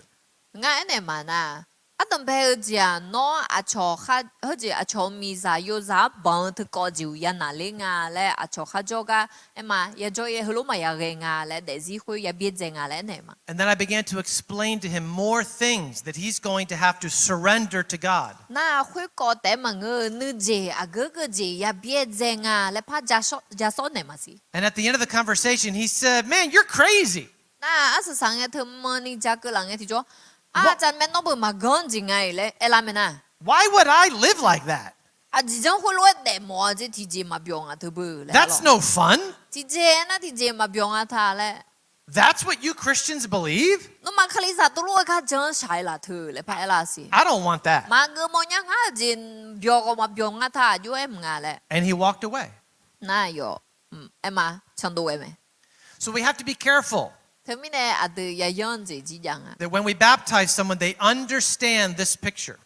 Ngar aernaeq maqnar, ardanqbae-eu jeq-aq, nawr aqcawq, heujeq aqcawq-eu miqzaq yozaq-anr banq-eu teukawv jeq-uq ya naqler nga laer, aqcawq kharjawr gar aerma, yajawr-aer heulof maqya ghae nga laer, daefzir khoer ya byaerdzae nga laer aernaeq ma. And then I began to explain to him more things that he's going to have to surrender to God. Nar khoerkawv taef-aer maqngeur-eu nuijeq aqgeu geujeq ya byaerdzae nga laer par ja sawr naeq maqsiq. And at the end of the conversation, he said, man, you're crazy. Nar arsaq saq ngae teumanni ja keuv laf ngae tiqjawr, aqcawq mae nawr beu maqganr jeq nga-iq laer aerlar mae nar. Why would I live like that? Aqjeq janr khoerlof-aer daefmawf-a jeq tiqjeq maqbyawq nga teu beu laer. That's no fun. Tiqjeq nar tiqjeq maqbyawq nga ta laer. That's what you Christians believe? Nawmaf Kalizaq tuvlof-aer gar jan-anr shaq-ir laf teu laer paraer lar siq. I don't want that. Maqngeur mawrnya ngar-euq jeq byawq khawf maqbyawq nga ta aqjox-aer mq nga laer. And he walked away. Nar yawf, aerma candov ghae mae. So we have to be careful Teumirnae aqdui yayanr jeq jir jav nga. that when we baptize someone, they understand this picture.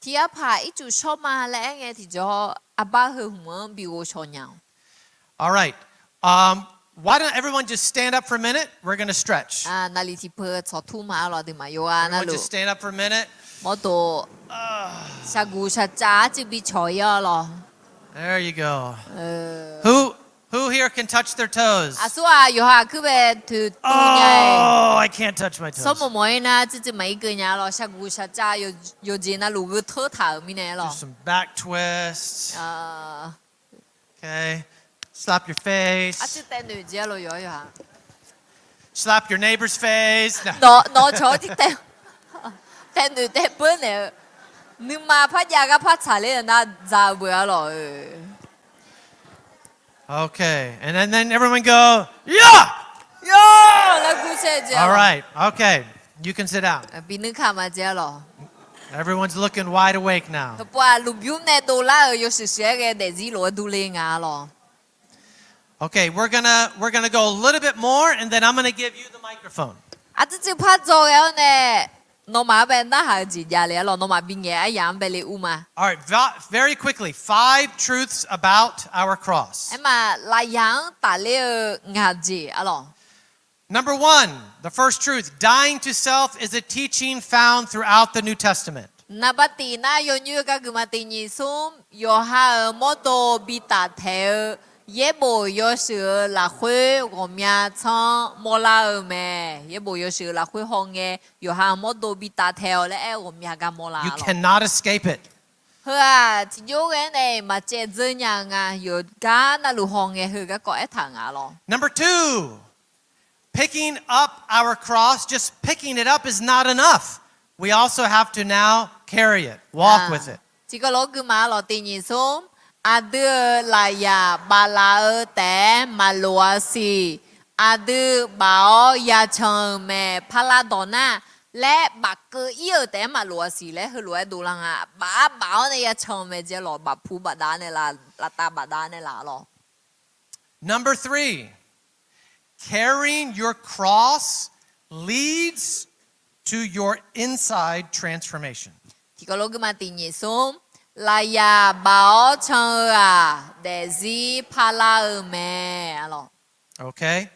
Tiqyar paq ircuf shawr ma laer aer ngae tiqjawr, arbar heu hmq-anr bi ghovshaw nya-awq. All right. Um, why don't everyone just stand up for a minute? We're gonna stretch. Naqliq tiqpeu tsawqtur ma-ar lawq, aqduimaf yawqghaq navluf. Everyone just stand up for a minute. Mawrdo shaqguq shaqcav arcuiv bi cawq-ir-awr lawq. There you go. Who, who here can touch their toes? Aqsur-aq yawqha aqkuir bae toeqtuv nya-aer. Oh, I can't touch my toes. Sawrmawq mawq-ir nar tsuivtsuiv maqir keuv nya-ar lawq. Shaqguq shaqcav yawqjeq navluf gheu teu taq-euq mirnae-ar lawq. Do some back twists. Okay. Slap your face. Arcuiv taev noeq jeq-ar lawq yawqha yawqha. Slap your neighbor's face. Nawq-eu cawq-anr tiv taev, taev noeq taev beur naeq-eu, nuima par jav gar par tsaqler-eu nar dzaq-eu beu-ar lawq-eu. Okay, and then, then everyone go, yeah! All right, okay, you can sit down. Binuir ka ma jeq-ar lawq. Everyone's looking wide awake now. Heupov-aq lmqbymr nae dovlar-euq yawshuif shuif-aer ghae daefzir lof-aer durler nga-ar lawq. Okay, we're gonna, we're gonna go a little bit more, and then I'm gonna give you the microphone. Aqtsuiv tsuiv par dzaw ghae-awr nae, nawmaf-anr bae narhaq-eu jeq javle-ar lawq, nawmaf bingaeq aryaq-anr bae le ur ma. All right, ve-, very quickly, five truths about our cross. Aerma lafyaq-anr tafler-eu ngaq jeq-ar lawq. Number one, the first truth, dying to self is a teaching found throughout the New Testament. Naqba tiq nar yawnyoer gar guiqma tiq nyiq smr, yawqha-euq mawrdo bi taftaeq-eu yaerbof yawshuif-euq lafkhoer ghawqmya tsanr mawrlar-eu mae. Yaerbof yawshuif-euq lafkhoer hawngae, yawqha-euq mawrdo bi taftaeq-awq laer aer-eu ghawqmya gar mawrlar-ar lawq. You cannot escape it. Heu-aq tiqjov ghae-aer nae maqcaev dzeur nya-eu nga. Yawqgar navluf hawngae heu garkawv aertaq-euq nga-ar lawq. Number two, picking up our cross, just picking it up is not enough. We also have to now carry it, walk with it. Tiqkawv lof-aer guiqma-ar lawq tiq nyiq smr, aqdui-euq lafyaq baflaf-eu taef-aer maqloq-a siq. Aqdui baf-awr yacan-euq mae, parlar dawq nar laer bafkeuv ir-euq taef-aer maqloq-a siq laer heulof-aer dovlar nga. Baf-ar baf-awr nae yacan-eu mae jeq-ar lawq, bafpu bafdav nae la, laftav bafdav nae la-ar lawq. Number three, carrying your cross leads to your inside transformation. Tiqkawv lof-aer guiqma tiq nyiq smr, lafyaq baf-awr can-eu-aq daefzir parlar-eu mae-ar lawq. Okay?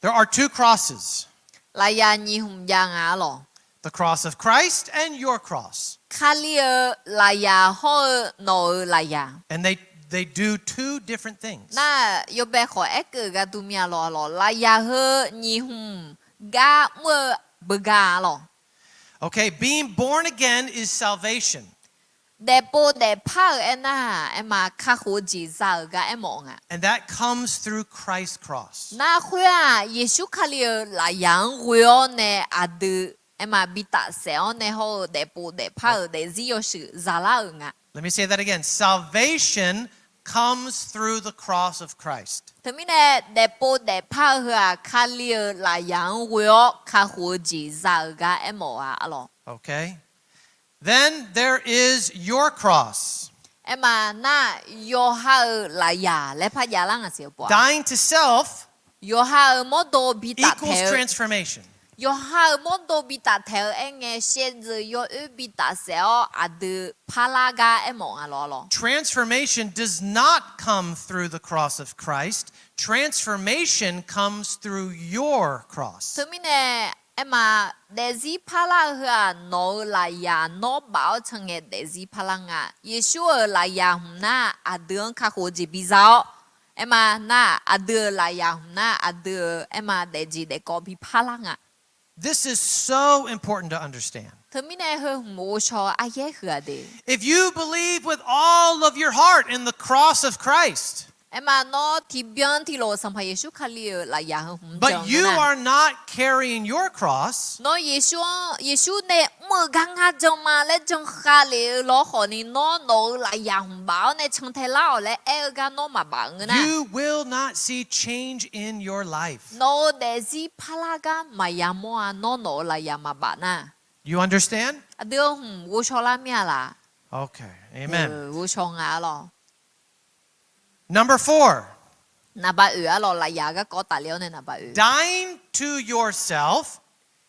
There are two crosses. Lafyaq nyiq hmq jav nga-ar lawq. The cross of Christ and your cross. Kali-euq lafyaq hawr-eu nawq-euq lafyaq. And they, they do two different things. Nar yawbae khawf aerkeuv-euq gar dur mir-a lawq-ar lawq. Lafyaq heu nyiq hmq gar mr-eu beugar-ar lawq. Okay, being born again is salvation. Daefpov daefpar-euq aernar-aq, aerma kakhof-eu jeq za-euq gar aermawf-eu nga. And that comes through Christ's cross. Nar khoer-aq, Yeqsur Kali-euq lafyaq-anr ghoe-awr nae aqdui aerma bi tafsaef-awr nae hawr-eu daefpov daefpar-euq daefzir yawshuif zalar-euq nga. Let me say that again. Salvation comes through the cross of Christ. Teumirnae daefpov daefpar-eu heu-aq, Kali-euq lafyaq-anr ghoe-awr kakhof-eu jeq za-euq gar aermawf-a-ar lawq. Okay. Then there is your cross. Aerma nar, yawqha-euq lafyaq laer par javlar ngaq siq-eu pov-a. Dying to self yawqha-euq mawrdo bi taftaeq-eu, equals transformation. Yawqha-euq mawrdo bi taftaeq-eu aerngae, shaevdzeuf yawoer bi tafsaef-awr aqdui parlar gar aermawf nga lawq-ar lawq. Transformation does not come through the cross of Christ. Transformation comes through your cross. Teumirnae, aerma, daefzir parlar-eu heu-aq, nawq-euq lafyaq nawr baf-awr can ngae daefzir parlar nga. Yeqsur-euq lafyaq hmq nar, aqdui-anr kakhof-eu jeq biza-awr, aerma nar, aqdui-euq lafyaq hmq nar, aqdui-euq aerma daefjeq daefkawv bi parlar nga. This is so important to understand. Teumirnae heu hmq ghovshaw aryaer huiq-aq de. If you believe with all of your heart in the cross of Christ, Aerma nawr tiqbyan tiqlof Sanqpaq Yeqsur Kali-euq lafyaq heu hmq jan ngeur nar, But you are not carrying your cross. Nawr Yeqsur-anr, Yeqsur nae mr-eu gar ngar jan ma laer jan khav lef-eu lawr khawfni, nawr nawq-euq lafyaq hmq baf-awr nae cantae lar-awq laer aer-eu gar nawr maqbaf ngeur nar, You will not see change in your life. Nawq-euq daefzir parlar gar maqya mawr-a. Nawr nawq-euq lafyaq maqbaf nar. You understand? Aqdui-eu hmq ghovshaw lar mir-a laq? Okay, amen. Ghovshaw nga-a lawr. Number four. Naqba oeq-a lawr, lafyaq garkawv tafle-awr nae naqba oeq. Dying to yourself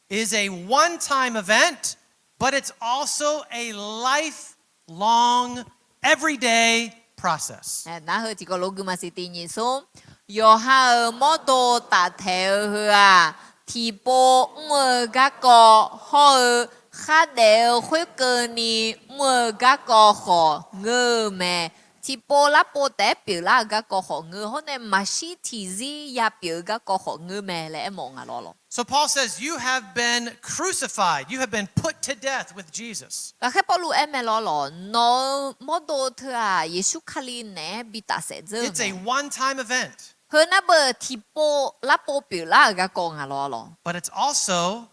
is a one-time event, but it's also a lifelong, everyday process. Nar heu tiqkawv lof gui maqsiq tiq nyiq smr. Yawqha-euq mawrdo taftaeq-eu heu-aq, tiqpov mr-eu garkawv hawr-eu khardaef-eu khoerkeuvni mr-eu garkawv khawf ngeur-eu mae. Tiqpov larpov taef-aer pyeuflar-eu garkawv khawf ngeur hawr nae, maqshir tiqzir yapyeuf-eu garkawv khawf ngeur mae laer aermawf nga lawr lawr. So Paul says, You have been crucified, you have been put to death with Jesus. Ghaqkhaer Pawrluv aer mae lawr lawr, nawq-eu mawrdo teu-aq, Yeqsur Kali naeq-aer bi tafsaef dzeur-eu mae. It's a one-time event. Heu nar beu tiqpov larpov pyeuflar-euq garkawv nga lawr lawr. But it's also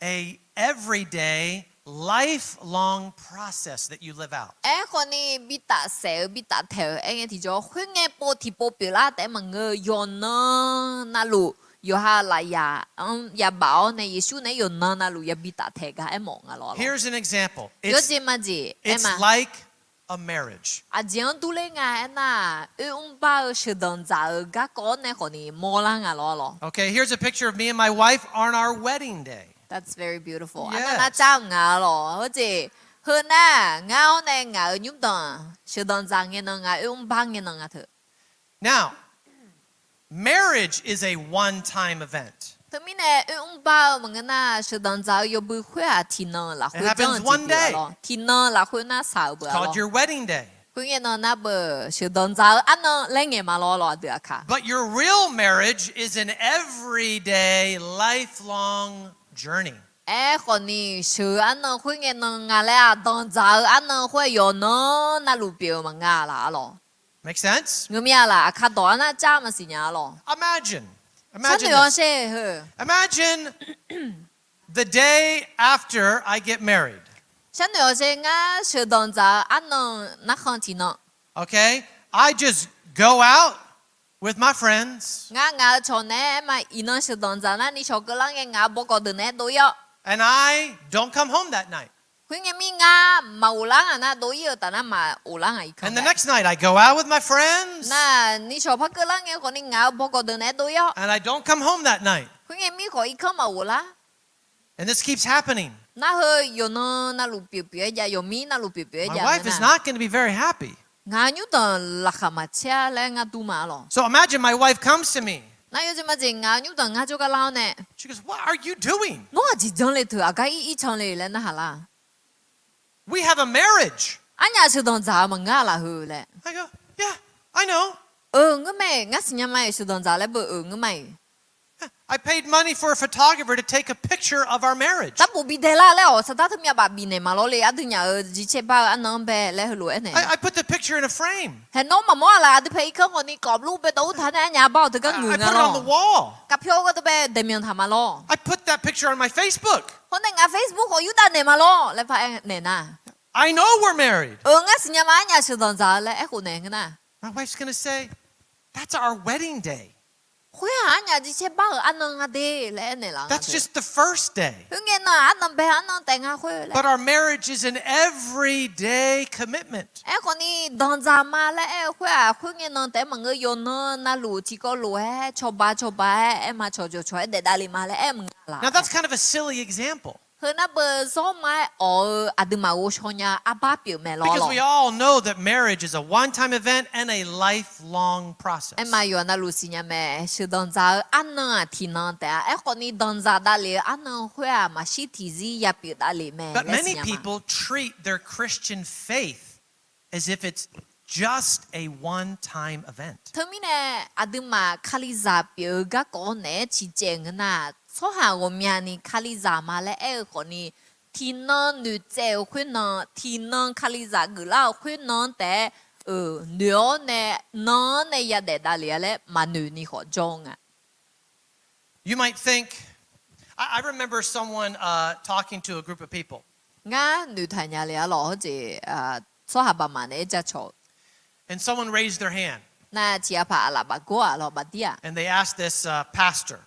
a everyday, lifelong process that you live out. Aerkhawfni bi tafsaef-eu, bi taftaeq-eu aer ngae tiqjawr, khoerngae pov tiqpov pyeuflar taef-aer maqngeur-eu, yawqnan navluf yawqha lafyaq-anr yabaf-awr nae Yeqsur naeq-aer yawqnan navluf yabi taftaeq gar aermawf nga lawr lawr. Here's an example. Yawjeq majeq aer ma. It's like a marriage. Aqjeq-anr durler nga aernar, oermr bar-eu sheuqdanq dzaq-euq garkawv-anr nae khawfni mawrlar nga lawr lawr. Okay, here's a picture of me and my wife on our wedding day. That's very beautiful. Arnav nar car nga lawr. Heujeq, heu nar ngar-awr nae ngaq-euq nymrdanq sheuqdanq dzaq ngae nan, ngaq oermr bar ngae nan nga teu. Now, marriage is a one-time event. Teumirnae oermr bar-eu maqngeur nar, sheuqdanq dzaq-eu yawbui khoer-aq tiqnan lafkhoer janr-eu jeq beu-a lawr. Tiqnan lafkhoer nar shaq-euq beu-a lawr. It's called your wedding day. Khoerngae nan nar beu sheuqdanq dzaq-eu arnan laer ngaeq ma lawr lawr, aqdui aqkaq. But your real marriage is an everyday, lifelong journey. Aerkhawfni sheuq-eu arnan khoerngae nan nga laer-aq, danqdzaq-eu arnan khoer yawqnan navluf pyeuf-eu maqnga laf-a lawr. Make sense? Ngeur mir-a laf? Aqkaq dawq-anr nar car maqsiq nya-a lawr. Imagine, imagine this. Sharnoeq-awr sher heu. Imagine the day after I get married. Sharnoeq-awr sher, ngar sheuqdanq dzaq-eu arnan narkhan tiqnan. Okay, I just go out with my friends. Ngar ngaq-euq cawq naeq-aer ma iqnan sheuqdanq dzaq nar, nishawq keuvlar ngae ngaq-euq bawgawq deuq naeq-aer dov-ir-awr. And I don't come home that night. Khoerngae mir ngar maqghoflar ngaq nar, dov-ir-euq taf nar maqghoflar ngaq irkanr. And the next night I go out with my friends. Nar nishawq par keuvlar ngae khawfni ngaq-euq bawgawq deuq naeq-aer dov-ir-awr. And I don't come home that night. Khoerngae mir khawf irkanr maqghoflar. And this keeps happening. Nar heu yawqnan navluf pyeufpyeuf-aer jav, yawqmir navluf pyeufpyeuf-aer jav. My wife is not gonna be very happy. Ngaq-euq nymrdanq laqkhaq maqcaer-a laer ngar dur ma-a lawr. So imagine my wife comes to me. Nar yawjeq majeq ngaq-euq nymrdanq ngar jawrgar lar-awr nae, She goes, What are you doing? Nawr aqjeq janr le teu, aqgar ir ir can le laer narhaq lar. We have a marriage. Arnyaf sheuqdanq dzaq-eu maqngeur-a laf heu laer. I go, Yeah, I know. Euq, ngeur mae, ngar siqnya ma-iq, sheuqdanq dzaq laer beu, euq, ngeur ma-iq. I paid money for a photographer to take a picture of our marriage. Darbof bi dae lar laer-awq, saqdar teumyav baf bifnaeq maqlawr le, aqduinyaf-euq jicaer bar-eu arnan-anr bae laer heulof-aer naeq. I put the picture in a frame. Haeq nawr maqmawr-a laf, aqdui pae irkanr khawfni kawvluf bae dawv ur taq nae arnyaf bar-awq teugar ngeuq nga lawr. I put it on the wall. Kavpyawr gharduq bae daeqmyanq taq ma lawr. I put that picture on my Facebook. Hawr nae ngaq Facebook khawf yurdav naeq ma lawr laer par-aer naeq nar. I know we're married. Euq, ngar siqnya ma arnyaf sheuqdanq dzaq-eu laer aerkhof naeq ngeur nar. My wife's gonna say, That's our wedding day. Khoer-aq arnyaf jicaer bar-euq arnan nga de laer aernaeq laf nga. That's just the first day. Khoerngae nan arnan bae arnan taef nga khoer laer. But our marriage is an everyday commitment. Aerkhawfni danqdzaq ma laer aer-eu khoer-aq, khoerngae nan taef-aer maqngeur, yawqnan navluf tiqkawv lof-aer cawba cawba-aer aer ma, cawqjawq cawq-aer daefdav le ma laer aer maqnga laf. Now that's kind of a silly example. Heu nar beu zawr ma-aer awq-eu aqduimaf ghovshaw nya arbar pyeuf mae lawr. Because we all know that marriage is a one-time event and a lifelong process. Aerma yawqha navluf siqnya mae, sheuqdanq dzaq-eu arnan-aq tiqnan taef-a. Aerkhawfni danqdzaq davlef-eu arnan khoer-aq maqshir tiqzir yapyeuf davlef mae laer siqnya ma. But many people treat their Christian faith as if it's just a one-time event. Teumirnae aqduimaf Kalizaq pyeuf-eu garkawv-anr naeq-aer ciqcaev ngeur nar, tsawrhaq ghawqmyani Kalizaq ma laer aer-eu khawfni, tiqnan noeqtsaev-euq khoernan, tiqnan Kalizaq geuflar-euq khoernan-anr taef-aer euq noeq-awr nae, nan-anr nae yadaef davlef-a laer maqnoeq ni khawf jawr-eu nga. You might think, I, I remember someone uh, talking to a group of people. Ngar noeqtaq nya le-a lawq, hawjeq tsawrhaq baqmaf naeq-aer jacawq-eu. And someone raised their hand. Nar tiqghaq paq aqlaf bafgawr-aq lawq, bafdir-aq. And they asked this uh, pastor,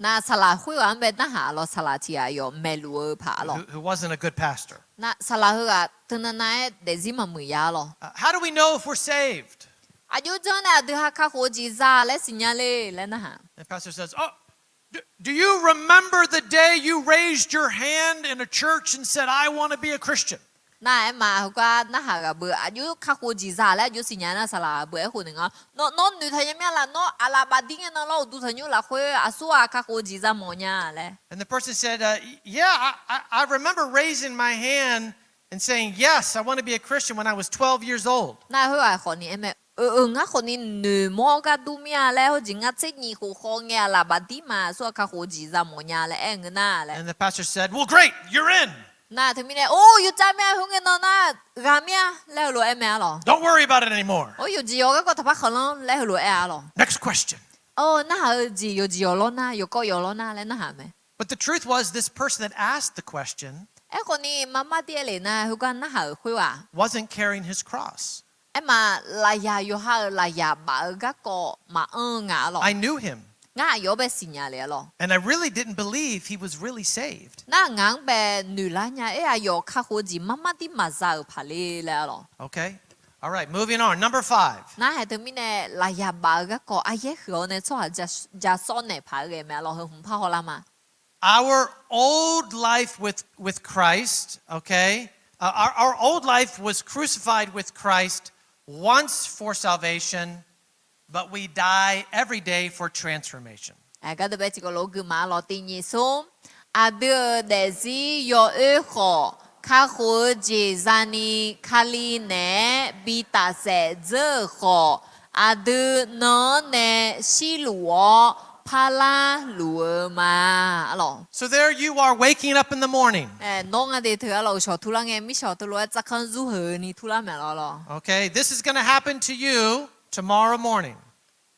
Nar saqlaq khoerghaq-anr bae narhaq-a lawq, saqlaq tiqghaq yawf maeqluf-eu paq-a lawq. Who, who wasn't a good pastor. Nar saqlaq heughaq teunav nav-aer daefzir maqmuiq ya-a lawq. Uh, how do we know if we're saved? Aqjox janr nae aqdui ha kakhof-eu jeq za laer siqnya le laer narhaq. And pastor says, Oh, do, do you remember the day you raised your hand in a church and said, I want to be a Christian? Nar aerma heugar narhaq ghaq beu aqjox kakhof-eu jeq za laer aqjox siqnya nar saqlaq ghaq beu aerkhof naeq nga. Nawr, nawr noeqtaq nya mir-a laf, nawr aqlaf bafdir ngae nan lawr uqduq tanqnymr lafkhoer aqsur ghaq kakhof-eu jeq za mawf nya laer. And the person said, uh, Yeah, I, I, I remember raising my hand and saying, Yes, I want to be a Christian when I was twelve years old. Nar khoerghaq khawfni aer mae, Euq, euq, ngar khawfni noeqmawr gar dur mir-a laer, hawjeq ngar tser nyiq khof khawf ngae aqlaf bafdir ma aqsur ghaq kakhof-eu jeq za mawf nya laer aer ngeur nar laer. And the pastor said, Well, great, you're in. Nar teumirnae, Or, yawcav mir-a, khoerngae nan nar ghaq mir-a laer heulof-aer aer mae-a lawq. Don't worry about it anymore. Or, yawqjeq yawq garkawv taqpar khanqlanr laer heulof-aer aer-a lawq. Next question. Or, narhaq-eu jeq yawqjeq yawq lawr nar, yawqkawv yawq lawr nar laer narhaq mae. But the truth was, this person that asked the question Aerkhawfni marmar dir aer lef nar, heugar narhaq-euq khoerghaq wasn't carrying his cross. Aerma, lafyaq yawqha-euq lafyaq baf-eu garkawv maqanr-eu nga-a lawq. I knew him. Ngar aqyawf-anr bae siqnya le-a lawq. And I really didn't believe he was really saved. Nar ngaq-anr bae noeqlar nya-aer aqyawf kakhof-eu jeq marmar dir maqza-euq paq le laer-a lawq. Okay. All right, moving on. Number five. Nar haeq teumirnae lafyaq baf-eu garkawv aryaer huiq-awr nae tsawrhaq ja, ja sawr naeq paq-aer ghae mae-a lawq, heu hmq par hawlar ma. Our old life with, with Christ, okay? Uh, our, our old life was crucified with Christ once for salvation, but we die every day for transformation. Gardeuv bae tiqkawv lof gui ma-a lawq, tiq nyiq smr. Aqdui-euq daefzir yawoer khawf, kakhof-eu jeq zani Kali naeq-aer bi tafsaef dzeur-euq khawf, aqdui nan-anr nae shirluf-awr parlar luf-eu ma-a lawq. So there you are waking up in the morning. Nawr nga de teu-a lawq, uqshawq turlar ngae, mirshawq teulof-aer tsavkanr zurheuq ni turlar maeq lawq lawq. Okay, this is gonna happen to you tomorrow morning.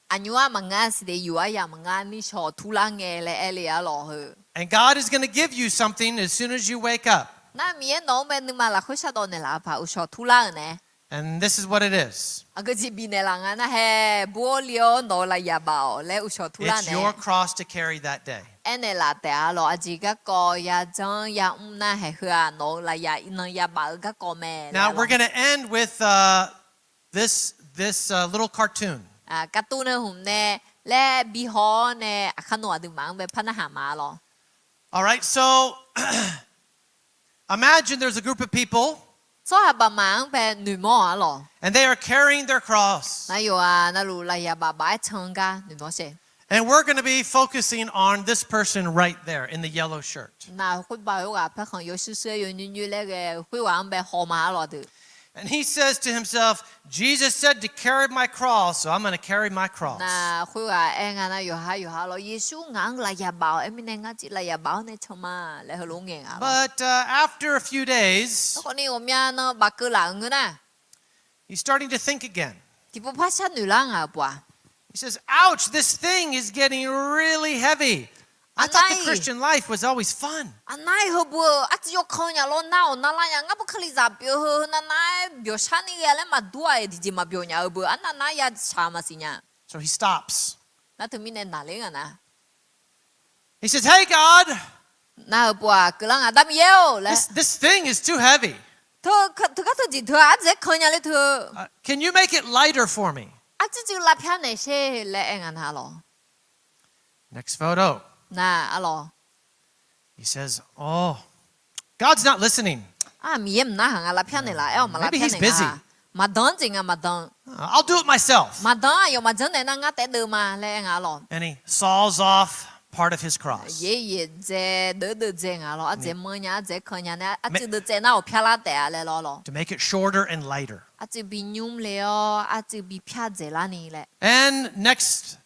Aqnymr-aq maqngeur siqde, yuf-aer yaq maqngeur, nishawq turlar ngae laer aer le-a lawq heu. And God is gonna give you something as soon as you wake up. Nar Miqyaer nawq-anr bae nuima lafkhoer shardawv naeqlaf-eu paq uqshawq turlar-euq nae. And this is what it is. Aqgeu jeq bifnaeq laf nga nar, hae, bur-awr li-awr nawq-euq lafyaq baf-awq laer uqshawq turlar nae. It's your cross to carry that day. Aernaeq laf taef-a lawq, aqjeq garkawv yajanr yamr nar, haeq heu-aq nawq-euq lafyaq iqnan yabaf-eu garkawv mae laer. Now we're gonna end with uh, this, this uh, little cartoon. Kartuv nae hmq nae laer bihaw-awr nae, aqkar nawq aqduimaf-anr bae par narhaq ma-a lawq. All right, so imagine there's a group of people tsawrhaq baqmaf-anr bae noeqmawr-a lawq. And they are carrying their cross. Nar yawqghaq navluf lafyaq baf baf-aer can gar noeqmawr shae. And we're gonna be focusing on this person right there in the yellow shirt. Nar khoerbav khoerghaq paerkhanq yawshuir shuir-aer yawnyoer nyoer laer ghae-eu khoerghaq-anr bae haw ma-a lawq deuq. And he says to himself, Jesus said to carry my cross, so I'm gonna carry my cross. Nar khoerghaq aer nga nar, yawqha yawqha lawq, Yeqsur ngaq-anr lafyaq baf-awq aer mirnae ngar civ lafyaq baf-awr nae can ma laer heulof-aer ngaeq nga lawq. But uh, after a few days, Aerkhawfni ghawqmya nan bafkeuv laf-euq ngeur nar, he's starting to think again. Tiqpov par sharnoeq lar ngaq-euq pov-aq. He says, Ouch, this thing is getting really heavy. I thought the Christian life was always fun. Aqnar-iq heubeu-eu arcuiv yawkan nya lawr nar-awq narlar nya, ngar bu kalizaq pyeuf heu heunav nar-aer byawqshar ni ghae laer maqdur-aq, tiqjeq maqbyawq nya-eu beu arnav nar yashaq maqsiq nya. So he stops. Nar teumirnae naqler nga nar. He says, Hey God, Nar-euq pov-aq keuvlar nga, Aqda Miqyaer-or laer. This, this thing is too heavy. Teu, teugar teujeq teu-aq ardzaeq-aer kan nya ler teu. Uh, can you make it lighter for me? Arcuiv cuiv lavpyar naeq sher laer aer nga nar lawq. Next photo. Nar-a lawq. He says, Oh, God's not listening. Aq, Miqyaer maqnar haq nga, lavpyar naeqlaf aer-awq ma, lavpyar naeq nga. Maybe he's busy. Maqdan-anr jeq nga maqdan. Uh, I'll do it myself. Maqdan-anr aqyawf maqjanr naeq nar ngar taef-aer deuv ma laer aer nga lawq. And he saws off part of his cross. Yaer yaeq dzae, deuv deuv dzae nga lawq. Ardzaeq-aer manr nya, ardzaeq-aer kan nya nae arcuiv deuv dzae nar-awq pyarlar taef-a laer lawr lawq. To make it shorter and lighter. Arcuiv binymr le-awr arcuiv bipyar dzaeqlar ni laer. And next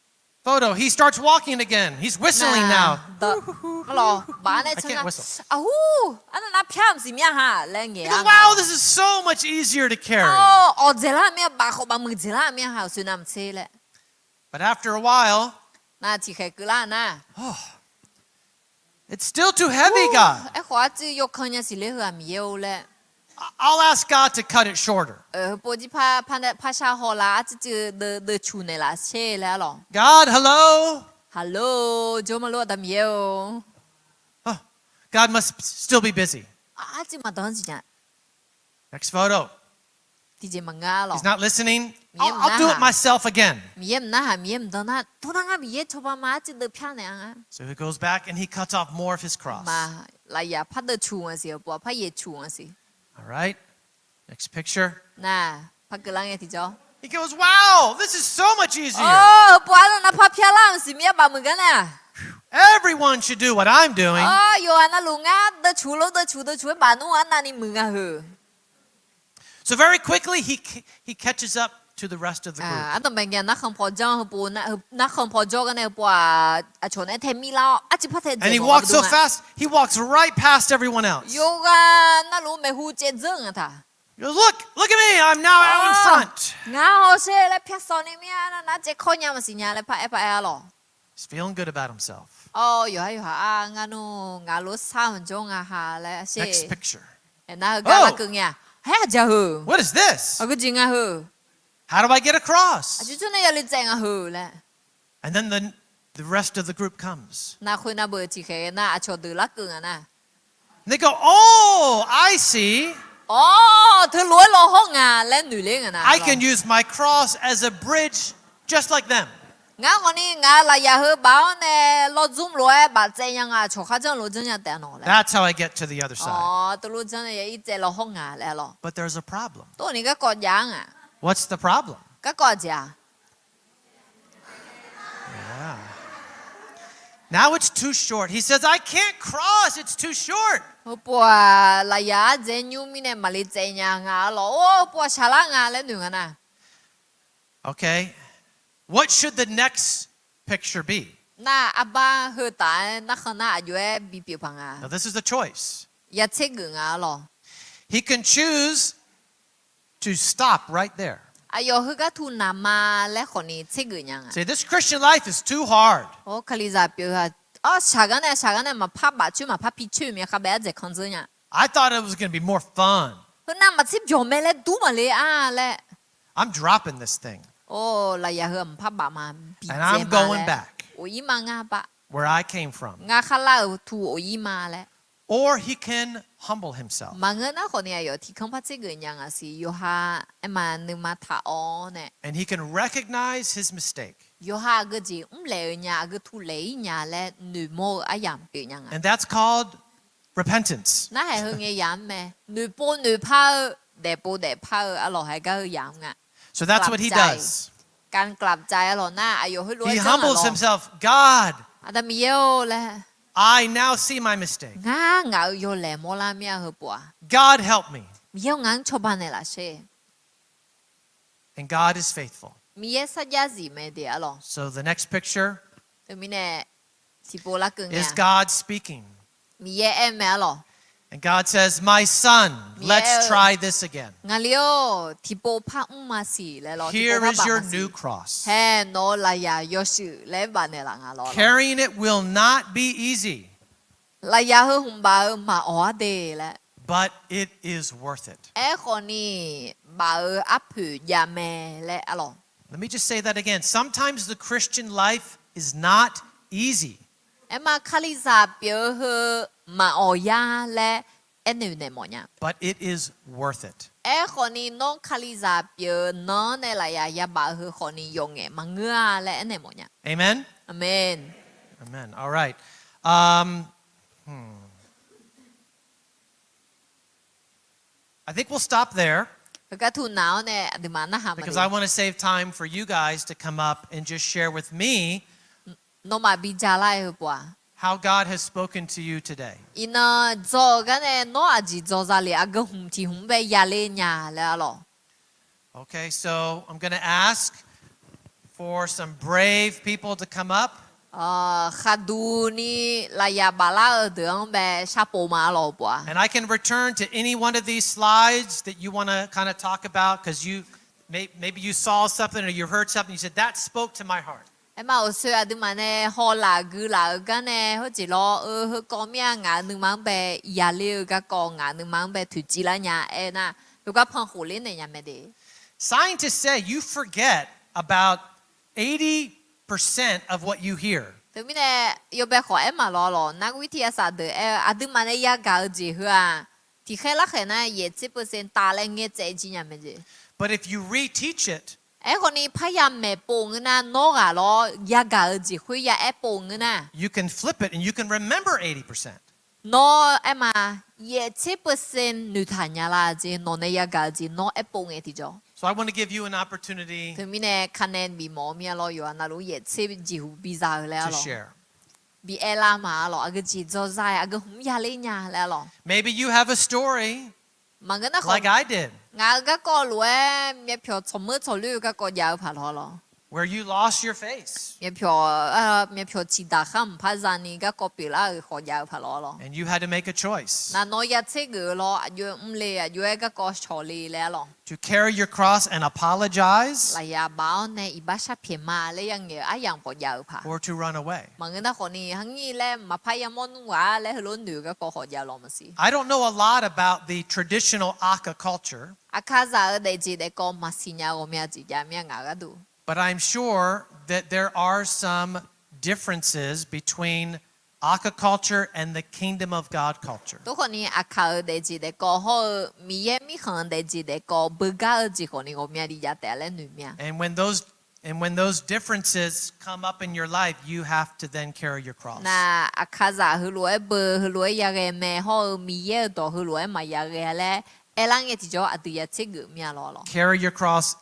photo, he starts walking again. He's whistling now. Arlawq, baf-anr nae canr nar, aqhur, arnav nar pyar maqsiq mya ha laer ngaeq-a. He goes, wow, this is so much easier to carry. Awq, dzaeqlar mya, baf khawf baf muiq dzaeqlar mya ha, uqshoe navmaqtser laer. But after a while, nar tiqkhaeq keuvlar nar, it's still too heavy, God. Aerkhawf arcuiv yawkan nya siq ler heu-aq Miqyaer-or laer. I'll ask God to cut it shorter. Heupov jir par, par, parshar haw la, arcuiv cuiv deuvcuq naeqlaf sher laer arlawq. God, hello. Hello, jawrmawr lof-aer da Miqyaer-or. God must still be busy. Arcuiv maqdanq-anr siqnya. Next photo. Tiqjeq maqngeur-a lawq. He's not listening. I'll, I'll do it myself again. Miqyaer mqnarhaq, Miqyaer mqdan nar, tawr nar ngar Miqyaer cawba ma, arcuiv deuv pyar naeq-a nga. So he goes back and he cuts off more of his cross. Maq, lafyaq par deuv cuq nga siq, heupov-aq par yaeq cuq nga siq. All right. Next picture. Nar, par keuvlar ngae tiqjawr. He goes, wow, this is so much easier. Awr, heupov-aq arnav nar par pyar lar maqsiq mya baf muiq gar nar. Everyone should do what I'm doing. Awr, yawqghaq navluf ngar deuv cuq lof deuv cuq deuv cuq-aer baf nmr arnavni muiq nga heu. So very quickly, he, he catches up to the rest of the group. Ardanqbae ngae narkhan paw janr heupov, narkhan paw jawr gar nae heupov-aq, aqcawq nae tae mirlar-awr arcuiv par tae dzaeq mawf-a. And he walks so fast, he walks right past everyone else. Yawqghaq navluf maeqhu caev dzeur nga taq. He goes, look, look at me, I'm now out in front. Ngar hawsher laer pyar sawv ni mir-a, nar caev kawr nya maqsiq nya laer paraer paraer-a lawq. He's feeling good about himself. Awr, yawqha yawqha-a, ngar nmr ngaq lof sar maqjawr nga ha laer sher. Next picture. Nar heugar larkeuv ngae-a. Haer, aqjeq heu. What is this? Aqgeu jeq nga heu. How do I get across? Aqjox jawr nae yali tsaev nga heu laer. And then the, the rest of the group comes. Nar khoernav beuq tiqkhaeq nar aqcawq deuq larkeuv nga nar. They go, oh, I see. Awr, teulof-aer lawhawr nga laer noeq ler nga nar. I can use my cross as a bridge just like them. Ngar khawfni ngaq lafyaq heu baf-awr nae lawr dzmr lof-aer baftsaev nya nga, aqcawq kharjanr lof janrnya taef nawq laer. That's how I get to the other side. Awr, teulof janr nae ya ir tsaev lawhawr nga laer lawq. But there's a problem. Tov-ni garkawv jav-a nga. What's the problem? Garkawv aqjeq-a? Yeah. Now it's too short. He says, I can't cross, it's too short. Heupov-aq, lafyaq ardzaeq nymr mirnae maqle tsaev nya nga lawq. Or, heupov-aq shaqlar nga laer noeq nga nar. Okay. What should the next picture be? Nar, arbar heu taf-aer narkhan nar aqjox-aer bipyeuf paq nga. Now, this is the choice. Ya tsergeuf nga lawq. He can choose to stop right there. Aqyawf heugar tuvnaq ma laer khawfni tsergeuf nya nga. Say, this Christian life is too hard. Or, Kalizaq pyeuf-eu-aq, shaqgar nae shaqgar nae maqpar baf coer maqpar pi coer mya khavbaef ardzaeq kandzeur nya. I thought it was gonna be more fun. Heu navmaqtser byawq mae laer dur maqle-a laer. I'm dropping this thing. Or, lafyaq heu maqpar baf ma, bi dzaeq ma laer. And I'm going back where I came from. Of-ir ma ngar bar. Ngar khar lar-euq tu of-ir ma laer. Or he can humble himself. Maqngeur nar khawfni aqyawf tiqkanr par tsergeuf nya nga siq, yawqha aerma nuima taq-awr nae. And he can recognize his mistake. Yawqha aqgeu jeq mrlaeq-eu nya, aqgeu tu laeq-ir nya laer noeqmawr-eu aryamq pyeuf nya nga. And that's called repentance. Narhaq heu ngae yamq mae, noeqpov noeqpar-eu, daefpov daefpar-eu arlawq haiq gar-eu yamq nga. So that's what he does. กลับใจ arlawq nar aqyawf heulof-aer janr-aq lawq. He humbles himself, God, Aqda Miqyaer-or laer, I now see my mistake. Ngar ngaq-euq yawlaeq mawrlar mir-a heupov-aq. God help me. Miqyaer-or ngaq-anr cawba naeqlaf sher. And God is faithful. Miqyaer sarjax zif mae de arlawq. So the next picture Teumirnae tiqpov larkeuv ngae-a, is God speaking. Miqyaer aer-eu mae arlawq. And God says, my son, let's try this again. Ngaqli-or, tiqpov par mr ma siq laer lawr, tiqpov par baf ma siq. Here is your new cross. Haer, nawq-euq lafyaq yawshuif laer baf naeqlaf nga lawr. Carrying it will not be easy. Lafyaq heu hmq baf-eu maqawq-ar de laer. But it is worth it. Aerkhawfni baf-eu arpoeq jav mae laer arlawq. Let me just say that again. Sometimes the Christian life is not easy. Aerma Kalizaq pyeuf-eu heu maqawq ya laer aernaeq naeq mawf nya. But it is worth it. Aerkhawfni nawr Kalizaq pyeuf-eu nan-anr nae lafyaq yabaf-eu heu khawfni yawf ngaef maqngeur-a laer aernaeq mawf nya. Amen? Amen. Amen. All right. Um, hmm. I think we'll stop there. Heugar tuvnaq-awr nae aqduimaf narhaq ma. Because I want to save time for you guys to come up and just share with me Nawmaf bi ja lar-aer heupov-aq, how God has spoken to you today. Iqnan dzaw-eu gar nae nawr aqjeq dzaw za le, aqgeu hmq tiq hmq bae yale nya laer arlawq. Okay, so I'm gonna ask for some brave people to come up. Khaqduq ni lafyaq baflar-eu deuq-anr bae sharpov ma arlawq bof-a. And I can return to any one of these slides that you want to kind of talk about, because you may, maybe you saw something or you heard something, you said, "That spoke to my heart." Aerma awqsoe aqduimaf nae haw laf gui laf-eu gar nae heujeq lawr-eu heukawv mir-a, ngaq nuima-anr bae yale-eu garkawv, ngaq nuima-anr bae toeqciv lar nya aernar, yawgar pan khof ler naeq nya mae de. Scientists say you forget about eighty percent of what you hear. Teumirnae, yawbae khawf aerma lawr lawq, nargawr วิทยาศาสตร์ deuq aer-eu aqduimaf nae yagaq-eu jeq heu-aq, tiqkhaer larkhaeq nar yaeq tser percent taf laer ngae tsaev jir nya mae jeq. But if you reteach it, Aerkhawf ni parya maeqpov ngeur nar, nawr ghaq lawr yagaq-eu jeq khoer ya aerpov ngeur nar, you can flip it and you can remember eighty percent. Nawr aerma yaeq tser percent noeqtaq nya lar jeq, nawq nae yagaq-eu jeq nawr aerpov ngae tiqjawr. So I want to give you an opportunity Teumirnae kanae bifmawf-eu mir-a lawr, yawqha navluf yaeq tser jeqhuq biza-eu laer arlawq. Bi aerlar ma arlawq, aqgeu jeq dzawrzar-aer aqgeu hmq yaler nya laer arlawq. Maybe you have a story like I did. Ngaq-euq garkawv lof-aer myavpyawq tsawqmeur tsawqloer-eu garkawv jav-eu paq lawr lawq. Where you lost your faith. Myavpyawq, myavpyawq ciqdaq khar mqpar zani garkawv pyeuflar-euq khawf jav-eu paq lawr lawq. And you had to make a choice. Nar nawr ya tsergeuf-eu lawr, aqjox-aer mrle, aqjox-aer garkawv shawqle laer arlawq. To carry your cross and apologize. Lafyaq baf-awr nae iqbax sharpyaeq ma laer ya ngaeq-eu aryamq khawf jav-eu paq. Or to run away. Maqngeur nar khawf ni, hangir laer maqpar yamawr nmr ghaq laer heulof noeq-eu garkawv khawf jav lawr maqsiq. I don't know a lot about the traditional Akha culture. Aqkaqzaq-euq daefjeq daefkawv maqsiq nya ghawqmya jeq jav mir-a ngaq gharduq. But I'm sure that there are some differences between Akha culture and the Kingdom of God culture. Tov khawf ni Aqkaq-euq daefjeq daefkawv hawr-eu Miqyaer mirkhanq-euq daefjeq daefkawv beugar-eu jeq khawf ni ghawqmya li jav taef-a laer noeq mir-a. And when those, and when those differences come up in your life, you have to then carry your cross. Nar Aqkaqzaq heulof-aer beu, heulof-aer yaghae mae hawr-eu Miqyaer-euq dawq heulof-aer maqya ghae-a laer aerlar ngae tiqjawr aqdui ya tsergeuf mir-a lawr lawq. Carry your cross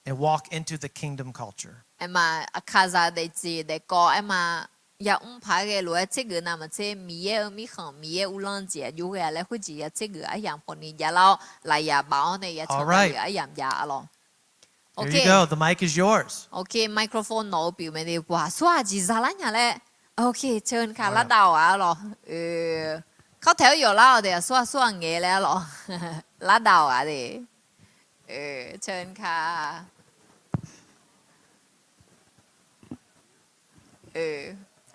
and walk into the kingdom culture. Aerma Aqkaqzaq-eu daefjeq daefkawv aerma yamr paq-aer ghae lof-aer tsergeuf navmaqtser Miqyaer-eu mirkhanq Miqyaer uvlanr jeq aqjox ghae-a laer khoerjeq ya tsergeuf aryamq khawf ni javlar-awr lafyaq baf-awr nae ya candav-eu aryamq jav-a lawq. Here you go. The mic is yours. Ok, microphone nawq-eu pyeuf mae de, aqsurghaq jeq zalar nya laer. Ok, เชิญค่ะ lar dav-awq-a lawq. Kawrtaeq-awr yawflar-awq de, aqsurghaq aqsurghaq ngaeq laer-a lawq. Lar dav-awq-a de. เชิญค่ะ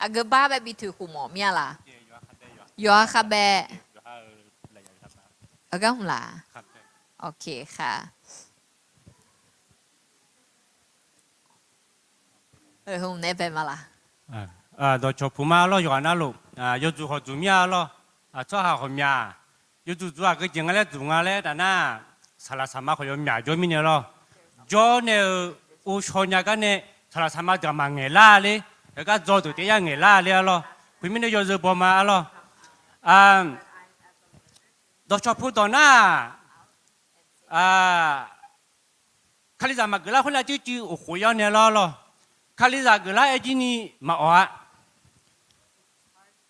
Aqgeu bar bae bi toeqkhof mawf mir-a laq? Yawqha khavbae. Aqgar hmq laq? Ok, kha. Nae bae ma laq? Dawqcawq puq ma lawr, yawqghaq navluf yawdzuq hawq dzuq mir-a lawr. Tsawrhaq ghawqmya yawdzuq dzuq-aq geujeq nga laer dzuq nga laer taf nar, saqlaq saqma khawf yawmyaq jawr mirnae lawr. Jawr nae-eu ovshaw nya gar nae saqlaq saqma deuq-aq maqngaeq lar ler. Heugar dzaw deuq taef-aer ya ngaeq lar ler-a lawr. Khoermirnae yawzeu baw ma-a lawr. Dawqcawq puq dawq nar, Kalizaq maqgeuf lar khoer nar, cuiv cuiv uqkhof yar nae lawr lawr. Kalizaq geuflar aer jir ni maqawq-a.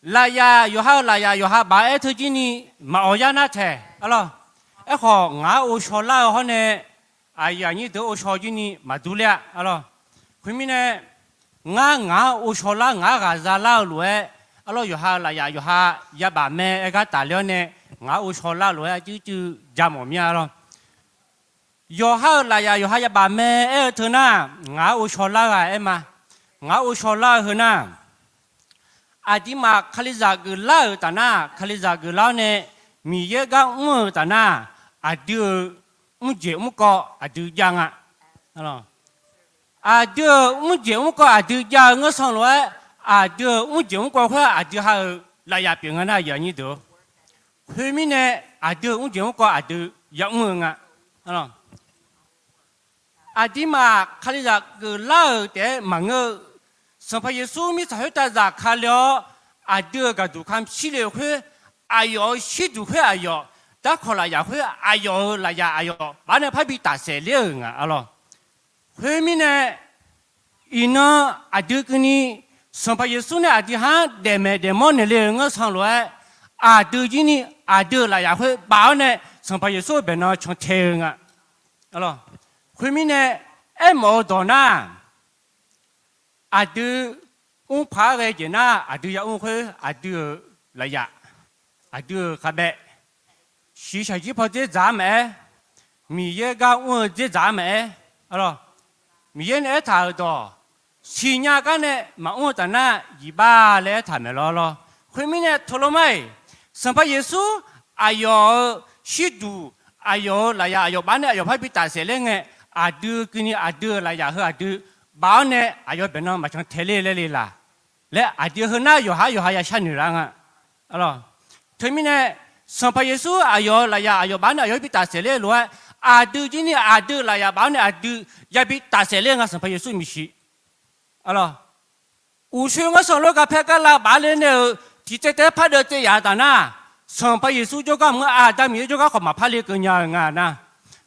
Lafyaq yawqha-eu lafyaq yawqha baf-aer teu jir ni maqawq yar nar taeq-a lawr. Aerkhawf, ngaq-anr ovshaw lar-eu hawr nae, aqyuif aqnyir deuq-anr ovshaw jir ni maqdur ler-a lawr. Khoermirnae, ngar ngaq-anr ovshaw lar, ngaq-anr ghaqza lar-eu lof-aer, arlawr, yawqha-eu lafyaq yawqha yabaf mae aer gar tafler-awr nae, ngaq-anr ovshaw lar-eu lof-aer arcuiv cuiv ja mawf mir-a lawr. Yawqha-euq lafyaq yawqha yabaf mae aer-eu teu nar, ngaq-anr ovshaw lar-eu ghaq aer ma. Ngaq-anr ovshaw lar-eu heu nar, aqduimaf Kalizaq geuflar-euq taf nar, Kalizaq geuflar-awr nae Miqyaer gar mr-euq taf nar, aqdui-euq mrjeq mrkawv aqdui jav nga. Aqdui-euq mrjeq mrkawv aqdui jav-eu ngeur sanq lof-aer, aqdui-euq mrjeq mrkawv khoer-aq, aqdui ha-euq lafyaq pyeuf nga nar, aqyuif aqnyir deuq-or. Khoermirnae, aqdui-euq mrjeq mrkawv aqdui yamr-eu nga. Aqduimaf Kalizaq geuflar-euq taef-aer maqngeur-eu, Sanqpaq Yeqsur mirtsaq khoertav zafkale-awr, aqdui-euq gaqduq kamq shir le-euq khoer, aqyawf-euq shirduq khoer aqyawf, darkawq lafyaq khoer aqyawf-euq lafyaq aqyawf baf nae parbi tafsaef ler-euq nga, arlawr. Khoermirnae, iqnan aqdui keuvni Sanqpaq Yeqsur nae aqdui ha-anr daefmaeq daefmawr naeqle-euq ngeur sanq lof-aer, aqdui jir ni aqdui-euq lafyaq khoer baf-awr nae Sanqpaq Yeqsur-euq baeqnan cantae-eu nga. Khoermirnae, aermawf-eu dawq nar, Aqdui mrpaq-aer ghae jeq nar, aqdui yamr khoer aqdui-euq lafyaf, aqdui-euq khavbaev, shiqshaq jir paw dzerdzaq-ar maqaer, Miqyaer gar mr-eu dzerdzaq-ar maqaer, Miqyaer nae aertaq-euq dawq siqnya gar nae maqmr-eu taf nar, iqbax laer aertaq maeq lawr lawr. Khoermirnae, teulof mar-iq, Sanqpaq Yeqsur aqyawf-euq shirduq, aqyawf-euq lafyaf aqyawf baf-awr nae aqyawf par bi tafsaef ler ngae, aqdui keuvni aqdui-euq lafyaf heu aqdui baf-awr nae aqyawf baeqnan maqcan tae ler laer le laq laer, aqdui heu nar yawqhar yawqha ya sharnoeq lar nga. Teumirnae, Sanqpaq Yeqsur aqyawf-euq lafyaf aqyawf baf-awr nae aqyawf-anr bi tafsaef ler lof-aer, aqdui jir ni aqdui lafyaf baf-awr nae aqdui yabi tafsaef ler nga, Sanqpaq Yeqsur miqshi. Uqshoe ngar sanqlof garpaer gar lavbaf-aer ler nae-euq tiqtsaev taef-aer pardeuv tsaev yaf-eu taf nar, Sanqpaq Yeqsur jawrgar maqngeur, Aqda Miqyaer jawrgar khawf maqpar le keuv nya-eu nga nar.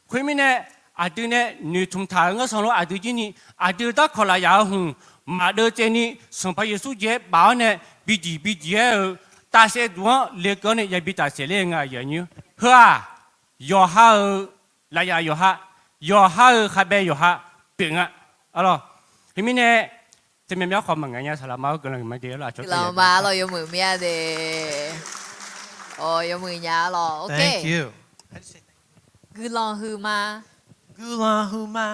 Khoermirnae, aqdui nae noeqtmq taq-euq ngar sanqlof aqdui jir ni, aqdui darkawq lafyaf-euq hmq maqdeuv tsaev ni, Sanqpaq Yeqsur jeq-aer baf-awr nae bidiq bidiq-aer-euq tafsaef duq-anr lekeuv-awr nae yabi tafsaef ler nga. Heu-aq, yawqha-euq lafyaf yawqha, yawqha-euq khavbaev yawqha pyeuf nga. Arlawq, teumirnae, teumyav myav khawf maqngaeq nya, saqlaq ma-awr guiqlanq huiqma de. Arlawq, aqcawq guiqlanq huiqma, arlawq, yawmuiq mir-a de. Awq, yawmuiq nya, arlawq. Ok. Guiqlanq huiqma. Guiqlanq huiqma.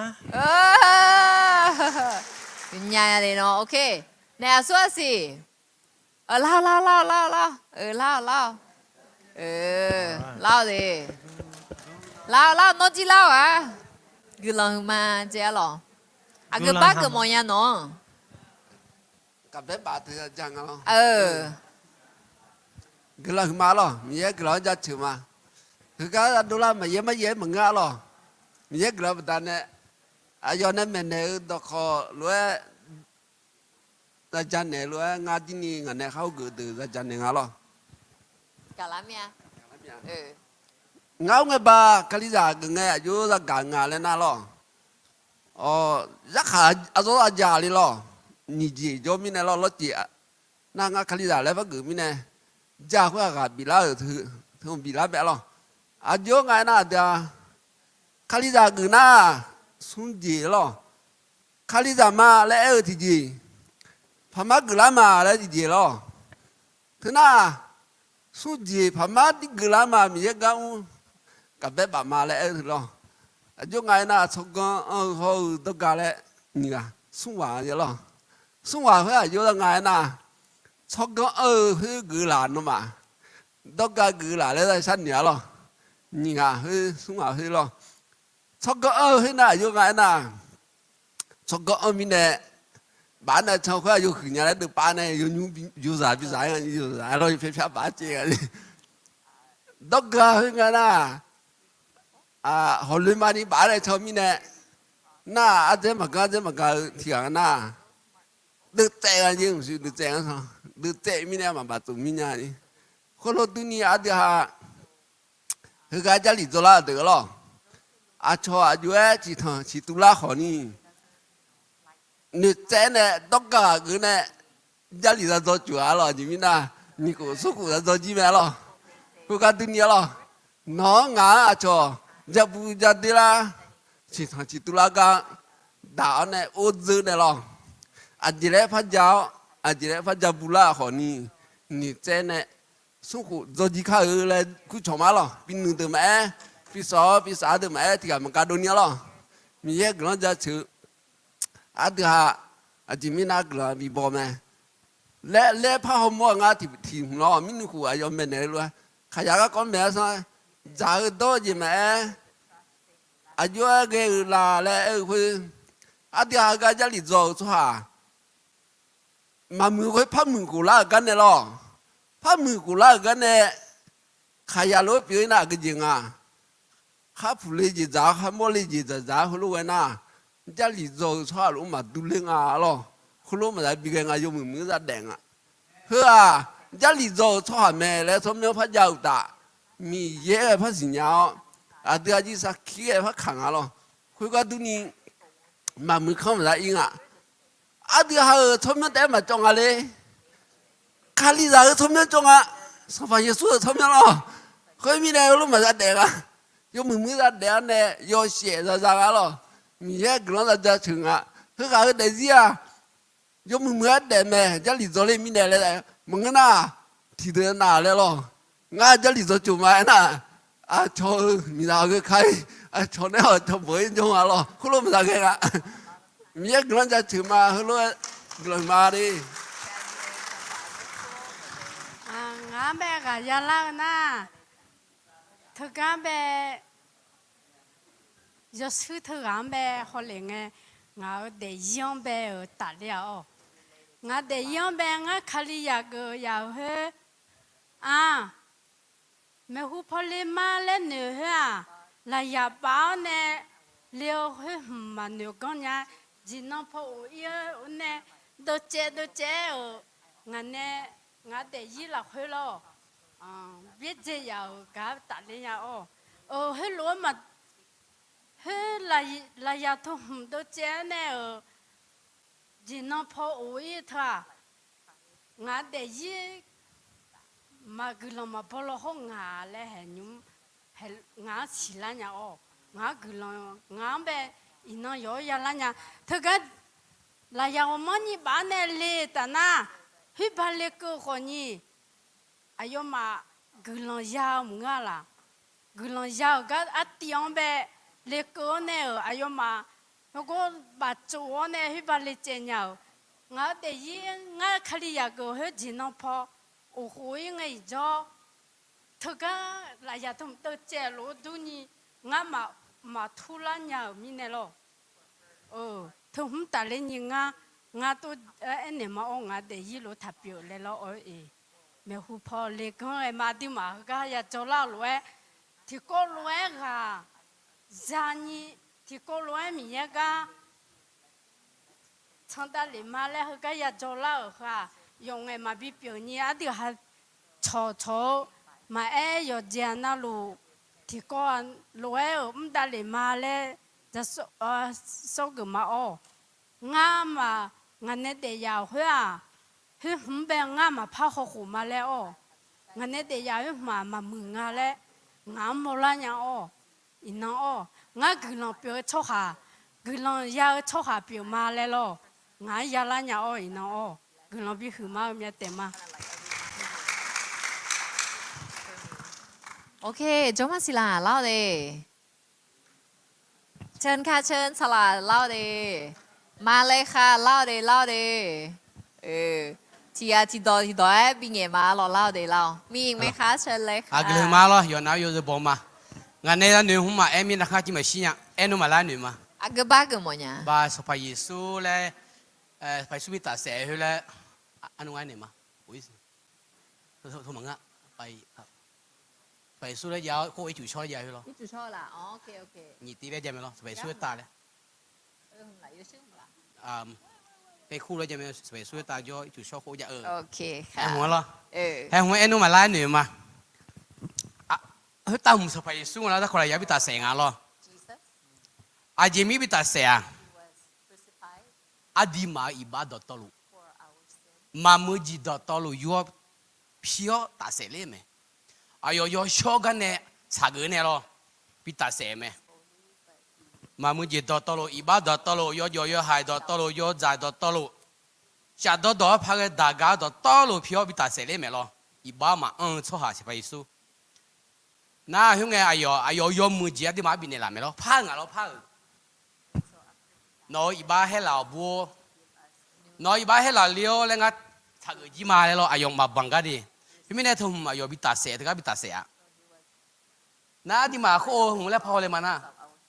Nya ya le nawr. Ok. Naef aqsur arsiq. Lar-awq, lar-awq, lar-awq, lar-awq, lar-awq. Lar-awq de. Lar-awq, lar-awq, nawr jir lar-awq-a. Guiqlanq huiqma jeq, arlawq. Aqgeu bar geufmawf nya nawq-anr. Gaqbaer baf teu ya ja nga lawr. Guiqlanq huiqma lawr, Miqyaer guiqlanq-anr jaceuq ma. Heugar dovlar maqyaer maryaer-aer maqngeur-a lawr. Miqyaer guiqlanq baqdanae, aqyawf nae maeqnaeq-eu dawqkawq lof-aer zajanaeq lof-aer ngar jir ni ngaq nae khar-awr geuf deuq zajanaeq nga lawr. Ngar-awr ngae ba, Kalizaq geuf ngae aqjox zagaq nga laer nar lawr. Yarkhaq aqzawr aqjaq le lawr. Nyiq jeq jawr mirnae lawr, lawr jeq nar ngar Kalizaq laer par geuf mirnae, ja khoer-aq ghaq biflar-euq teu, teu biflar bae lawr. Aqjox nga aernar aqdui-a, Kalizaq geuf nar smr jeq lawr. Kalizaq ma laer aer-eu tiqjeq, paqmar geuflar ma laer tiqjeq lawr. Teunar smr jeq paqmar geuflar ma, Miqyaer gar mr, gaqbaer baf ma laer aer-eu teu lawr. Aqjox nga aernar tsawrganr anr-eu hawr-eu dawrga laer nyiq ghaq smr ghaq lawr. Smr ghaq khoer aqjox nga aernar, tsawrganr anr-eu khoer geuf laf nawmaf, dawrga geuf laf laer sharnoeq-a lawr. Nyiq ghaq khoer smr ghaq khoer lawr. Tsawrganr anr-eu khoer nar aqjox nga aernar, tsawrganr anr mirnae baf nae can khoer-aq yawhuiq nya laer deuv pav nae yawnymr yawzaq bizaq-aer nga, yawzaq-aer lawr, yawpyaer pyar baf-aer caev nga. Dawrga khoer nga nar, hawqloe mani baf-aer nae can mirnae, nar ardzaer maqganr ardzaer maqgaq-eu tiq ghaq nga nar, deuvtsaev nga jeq mqsiq deuvtsaev nga, deuvtsaev mirnae maqbaf tsov mir nya ni. Khoerlof durni ardui ha, heugar Jarlif dzawlar-eu deuq lawr, aqcawq aqjox-aer ciqtanq ciqtuv lar khawf ni, noeqtsaev nae dawrga ghaq geuf nae Jarlif za dzaw cof-a lawr. Aqjeq mirnae nyiq khof smr khof za dzaw jir mae lawr. Khoergar durni-a lawr, nawq-anr ngaq-anr aqcawq ja bu ja doer lar, ciqtanq ciqtuv lar gar daq-awr nae or dzeur nae lawr, aqjeq laer par ja-awr aqjeq laer par ja bu lar khawf ni, noeqtsaev nae smr khof dzaw jir kar-eu laer kur cawq ma lawr. Binuiq deuq maqaer, bisawf-awr bisaf-a deuq maqaer, tiq ghaq maqgaq dovni-a lawr. Miqyaer guiqlanq jaceuq ardui ha, aqjeq mirnae guiqlanq bibaw mae laer laer par hawmawr-eu ngar tiq hmq lawr. Mirnuiq khof aqyawf maeqnaeq-eu lof-aer, kaqyaq garkawv maeq-a sanr, dzaq-eu dawr-eu jeq maqaer, aqjox-aer ghae-eu la laer aer-eu khoer, ardui ha heugar Jarlif dzaw-eu tsawrhaq maqmuiq khoer par muiq khof lar-euq gar nae lawr. Par muiq khof lar-euq gar nae, kaqyaq lof-aer pyeuf-ir nar aqgeu jeq nga. Khar puq le jeq dzaq-awr, khar mawr le jeq dzaq dzaq-awr, heulof ghae nar, Jarlif dzaw-eu tsawrhaq lof maqdur ler nga lawr. Heulof maqza bi ghae nga, yawmuiq muiq-aer zadaef nga. Heu-aq, Jarlif dzaw-eu tsawrhaq mae laer tsawrmyanr par jav-eu uqtaf, Miqyaer ghae par siqnya-awr, aqdui aqjir sarkir ghae par kaq nga lawr. Khoergar durni, maqmuiq kanr maqza ir nga. Aqdui ha-euq tsawrmyanr taef-aer maqcawv nga le. Kalizaq-euq tsawrmyanr cawv nga. Sanqpaq Yeqsur-euq tsawrmyanr lawr. Khoermirnae heulof maqza daef nga. Yawmuiq muiq-aer zadaef-awr nae yawshaef zaza nga lawr. Miqyaer guiqlanq zaja ceuq nga. Heughaq-eu daefzir-aq, yawmuiq muiq-aer daef mae, Jarlif dzaw le mirnae laer maqngeur nar, tiqdeuq naf laer lawr. Ngar Jarlif dzaw cof ma aernar, aqcawq-eu miqzaq gheu ka-ir, aqcawq nae-awq cawba-ir jawr nga lawr, khoerlof maqzaq ghae nga. Miqyaer guiqlanq jaceuq ma, heulof-aer guiqlanq ma le. Ngaq-anr bae ghaq yalar-eu nar, teugar bae, yawshuir teughaq-anr bae hawlef ngae, ngaq-euq daefzir-anr bae-euq tafler-a-awr, ngaq daefzir-anr bae ngar Kalizaq geuf yaf-euq khoer-aq, maeqhu paw le mar laer noeq khoer-aq, lafyaq baf-awr nae le-eu khoer hmq maqnoeq ganr nya. Jeqnan paw of-ir-eu nae dovcaev dovcaev-aer-euq, ngaq nae ngaq daefzir lafkhoer lawr, byaerdzae yaf-euq gar tafler nya-awr, heulof-aer ma, khoer lafyaq teu hmq dovcaev-aer nae-euq jeqnan paw of-ir-eu teu-aq, ngaq daefzir maqguiqlanq maqbaw law hawr ngaq laer haeq nymr, ngaq-anr siqlar nya-awr, ngaq-anr guiqlanq, ngaq-anr bae iqnan yawq-awr yalar nya. Teugar lafyaq ghawqmanrni baf-awr nae le taf nar, khoerba lekeuv khawfni, aqyawfmaf guiqlanq ya-eu maqngeur-a laq. Guiqlanq ya-euq gar artiv-anr bae lekeuv-awr nae-euq aqyawfmaf heugar baftsov-awr nae khoerba le caev nya-euq, ngaq-euq daefzir ngar Kalizaq geuf khoer jeqnan paw of khof-ir ngae iqjawr, teugar lafyaq teu hmq dovcaev lof-aer durni, ngar maqturlar nya-euq mirnae lawr. Teu hmq tafler nyi ngar, ngar tov aernaeq ma-awr, ngaq daefzir lof-aer taq pyeuf laer lawr-eu-eq. Maeqhu paw le ganr-aer ma aqduimaf heugar ya jawrlar-eu lof-aer, tiqkawv lof-aer ghaq zani, tiqkawv lof-aer Miqyaer gar tsanr davlef ma laer heugar ya jawrlar-euq heu-aq, yawf ngaeq maqbi pyeuf ni aqdui ha cawqcawq-eu maqaer yawqjeq navluf tiqkawv lof-aer-euq mr davlef ma laer sawr geuf ma-awr, ngar ma, ngaq nae daefyaf-euq khoer-aq, khoer hmq-anr bae ngar maqpar hawkhof ma laer-awr, ngaq nae daefyaf khoer hmq-aq maqmuiq nga laer ngaq-anr mawrlar nya-awr, iqnan-awr ngar guiqlanq pyeuf-eu tsawrhaq, guiqlanq ya-eu tsawrhaq pyeuf ma laer lawr, ngaq-anr yalar nya-awr iqnan-awr guiqlanq bihuiq ma-eu myav taef ma. Ok, jawrmar siqlaq lar-awr de. Ceuv kar ceuv saqlaq lar-awr de. Maqlaer khar lar-awr de lar-awr de. Tiqghaq tiqdawq tiqdawq-aer bingaeq ma lawq lar-awr de lar-awr. Miqmaer khar ceuv laer khar. Aqgeu ma lawr yawqnav yawzeu baw ma. Ngaq nae lar noeq hmq maqaer mirnav khar jiv maqshir nya. Aernar maqlar noeq ma. Aqgeu bar geuf mawf nya. Ba Sanqpaq Yeqsur laer, Sanqpaq Yeqsur bi tafsaef khoer laer, arnur ngar naeq ma. Sanqpaq Yeqsur laer jav-awr khoer ircuf shawr laer jav khoer lawr. Nyiq tiv laer jav mae lawr Sanqpaq Yeqsur aer tav laer. Tekur laer jav mae Sanqpaq Yeqsur aer tav jawr ircuf shawr khoer jav-eu. Haehmq-anr lawr. Haehmq-anr aernar maqlar noeq ma. Khoertav hmq Sanqpaq Yeqsur nga lar darkawq lafyaq bi tafsaef nga lawr. Aqjeq mir bi tafsaef-aq, aqdirmaf-euq iqbax dawqtawvluf, maqmuiq jeq dawqtawvluf yur-awr, pir-awr tafsaef ler mae. Aqyawf yawshawr gar nae tsaqgeuf nae lawr, bi tafsaef mae. Maqmuiq jeq dawqtawvluf, iqbax dawqtawvluf, yawjawf yawhaiq dawqtawvluf, yawdzaq dawqtawvluf, shafdawr dawq-anr paq ghae daq gar dawqtawvluf pir-awr bi tafsaef ler mae lawr. Iqbax maqanr-eu tsawrhaq Sanqpaq Yeqsur. Nar khoerngae aqyawf, aqyawf yawmuiq jeq aqduimaf-anr bifnaeq laf mae lawr. Par-eu ngaq lawr par-euq. Nawq-euq iqbax haer laf-awq bur-or. Nawq-euq iqbax haer laf le-awr laer ngar tsaqgeuf jir ma laer lawr aqyawf maqbanq gar de. Khoermirnae teu hmq aqyawf bi tafsaef teugar bi tafsaef-a. Nar aqduimaf khoer-eu hmq laer par haw le ma nar,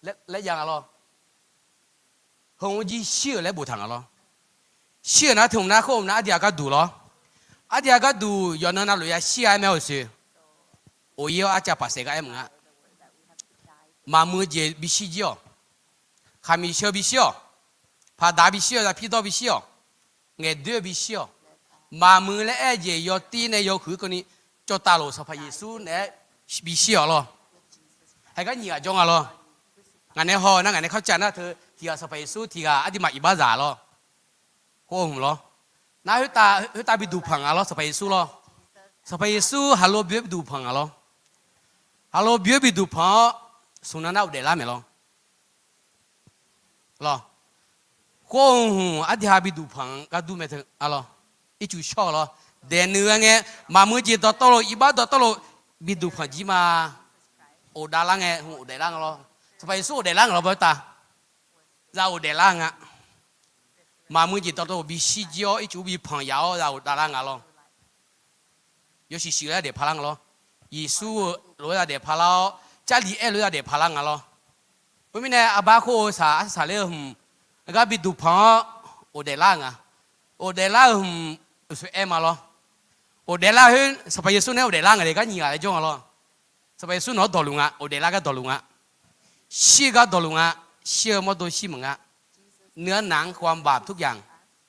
laer jav nga lawr. Heu-anr jir shir-euq laer boftaq nga lawr. Shir-euq nar teu hmq nar khoer hmq nar aqdui-aq gharduq lawr. Aqdui-aq gharduq yawqnan navluf ya shir-a aer mae-awq siq. Of-ir-awr arcav paqsaef gar aer mq nga. Maqmuiq jeq bishir jir-awq. Khaqmiq sheu bishir-awq. Paqdaq bishir-awq, zapirdawr bishir-awq. Ngaeqdoer-eu bishir-awq. Maqmuiq laer aer-eu jeq yawtir nae yawhuiq keuvni cawv tavlof Sanqpaq Yeqsur naeq-aer bishir-awq lawr. Haigar nyiq ghaq jawr nga lawr. Ngaq nae haw-eu nar ngaq nae kharcav nar teu tiq ghaq Sanqpaq Yeqsur tiq ghaq aqduimaf iqbax zaq lawr. Khoer-eu hmq lawr. Nar khoertav biduq panq nga lawr Sanqpaq Yeqsur lawr. Sanqpaq Yeqsur haqlo byoer biduq panq nga lawr. Haqlo byoer biduq panq-awr, smq nan nar ghofdaef lar maeq lawr. Lawr. Khoer-eu hmq ardiha biduq panq-anr gar dur mae teu-a lawr. Ircuf shawr-eu lawr. Daeqnui-a ngae, maqmuiq jeq dawqtawvluf, iqbax dawqtawvluf, biduq panq jir ma. Ghofdav lar ngae, hmq ghofdaef lar nga lawr. Sanqpaq Yeqsur ghofdaef lar nga lawr bawr tav. Za ghofdaef lar nga. Maqmuiq jeq dawqtawvluf bishir jir-awr, ircuf bi panq yaf-awr za ghofdaef lar nga lawr. Yawshuif shuif-eu yadaef paq lar nga lawr. Yeqsur-eu lof-aer yadaef paq lar-awr, Jarlif aer lof-aer yadaef paq lar nga lawr. Khoermirnae, arbar khoer-eu saq arsaq ler-eu hmq, aqgar biduq panq-awr ghofdaef lar nga. Ghofdaef lar-eu hmq, uqshoe aer ma lawr. Ghofdaef lar khoer, Sanqpaq Yeqsur nae ghofdaef lar nga le gar nyiq ghaq laer jawr nga lawr. Sanqpaq Yeqsur nawq-anr dawqluf nga, ghofdaef lar gar dawqluf nga. Shir-eu gar dawqluf nga, shir-eu mawrdo shir maqnga. Nuianr naq-anr khoerbar tmr yaq,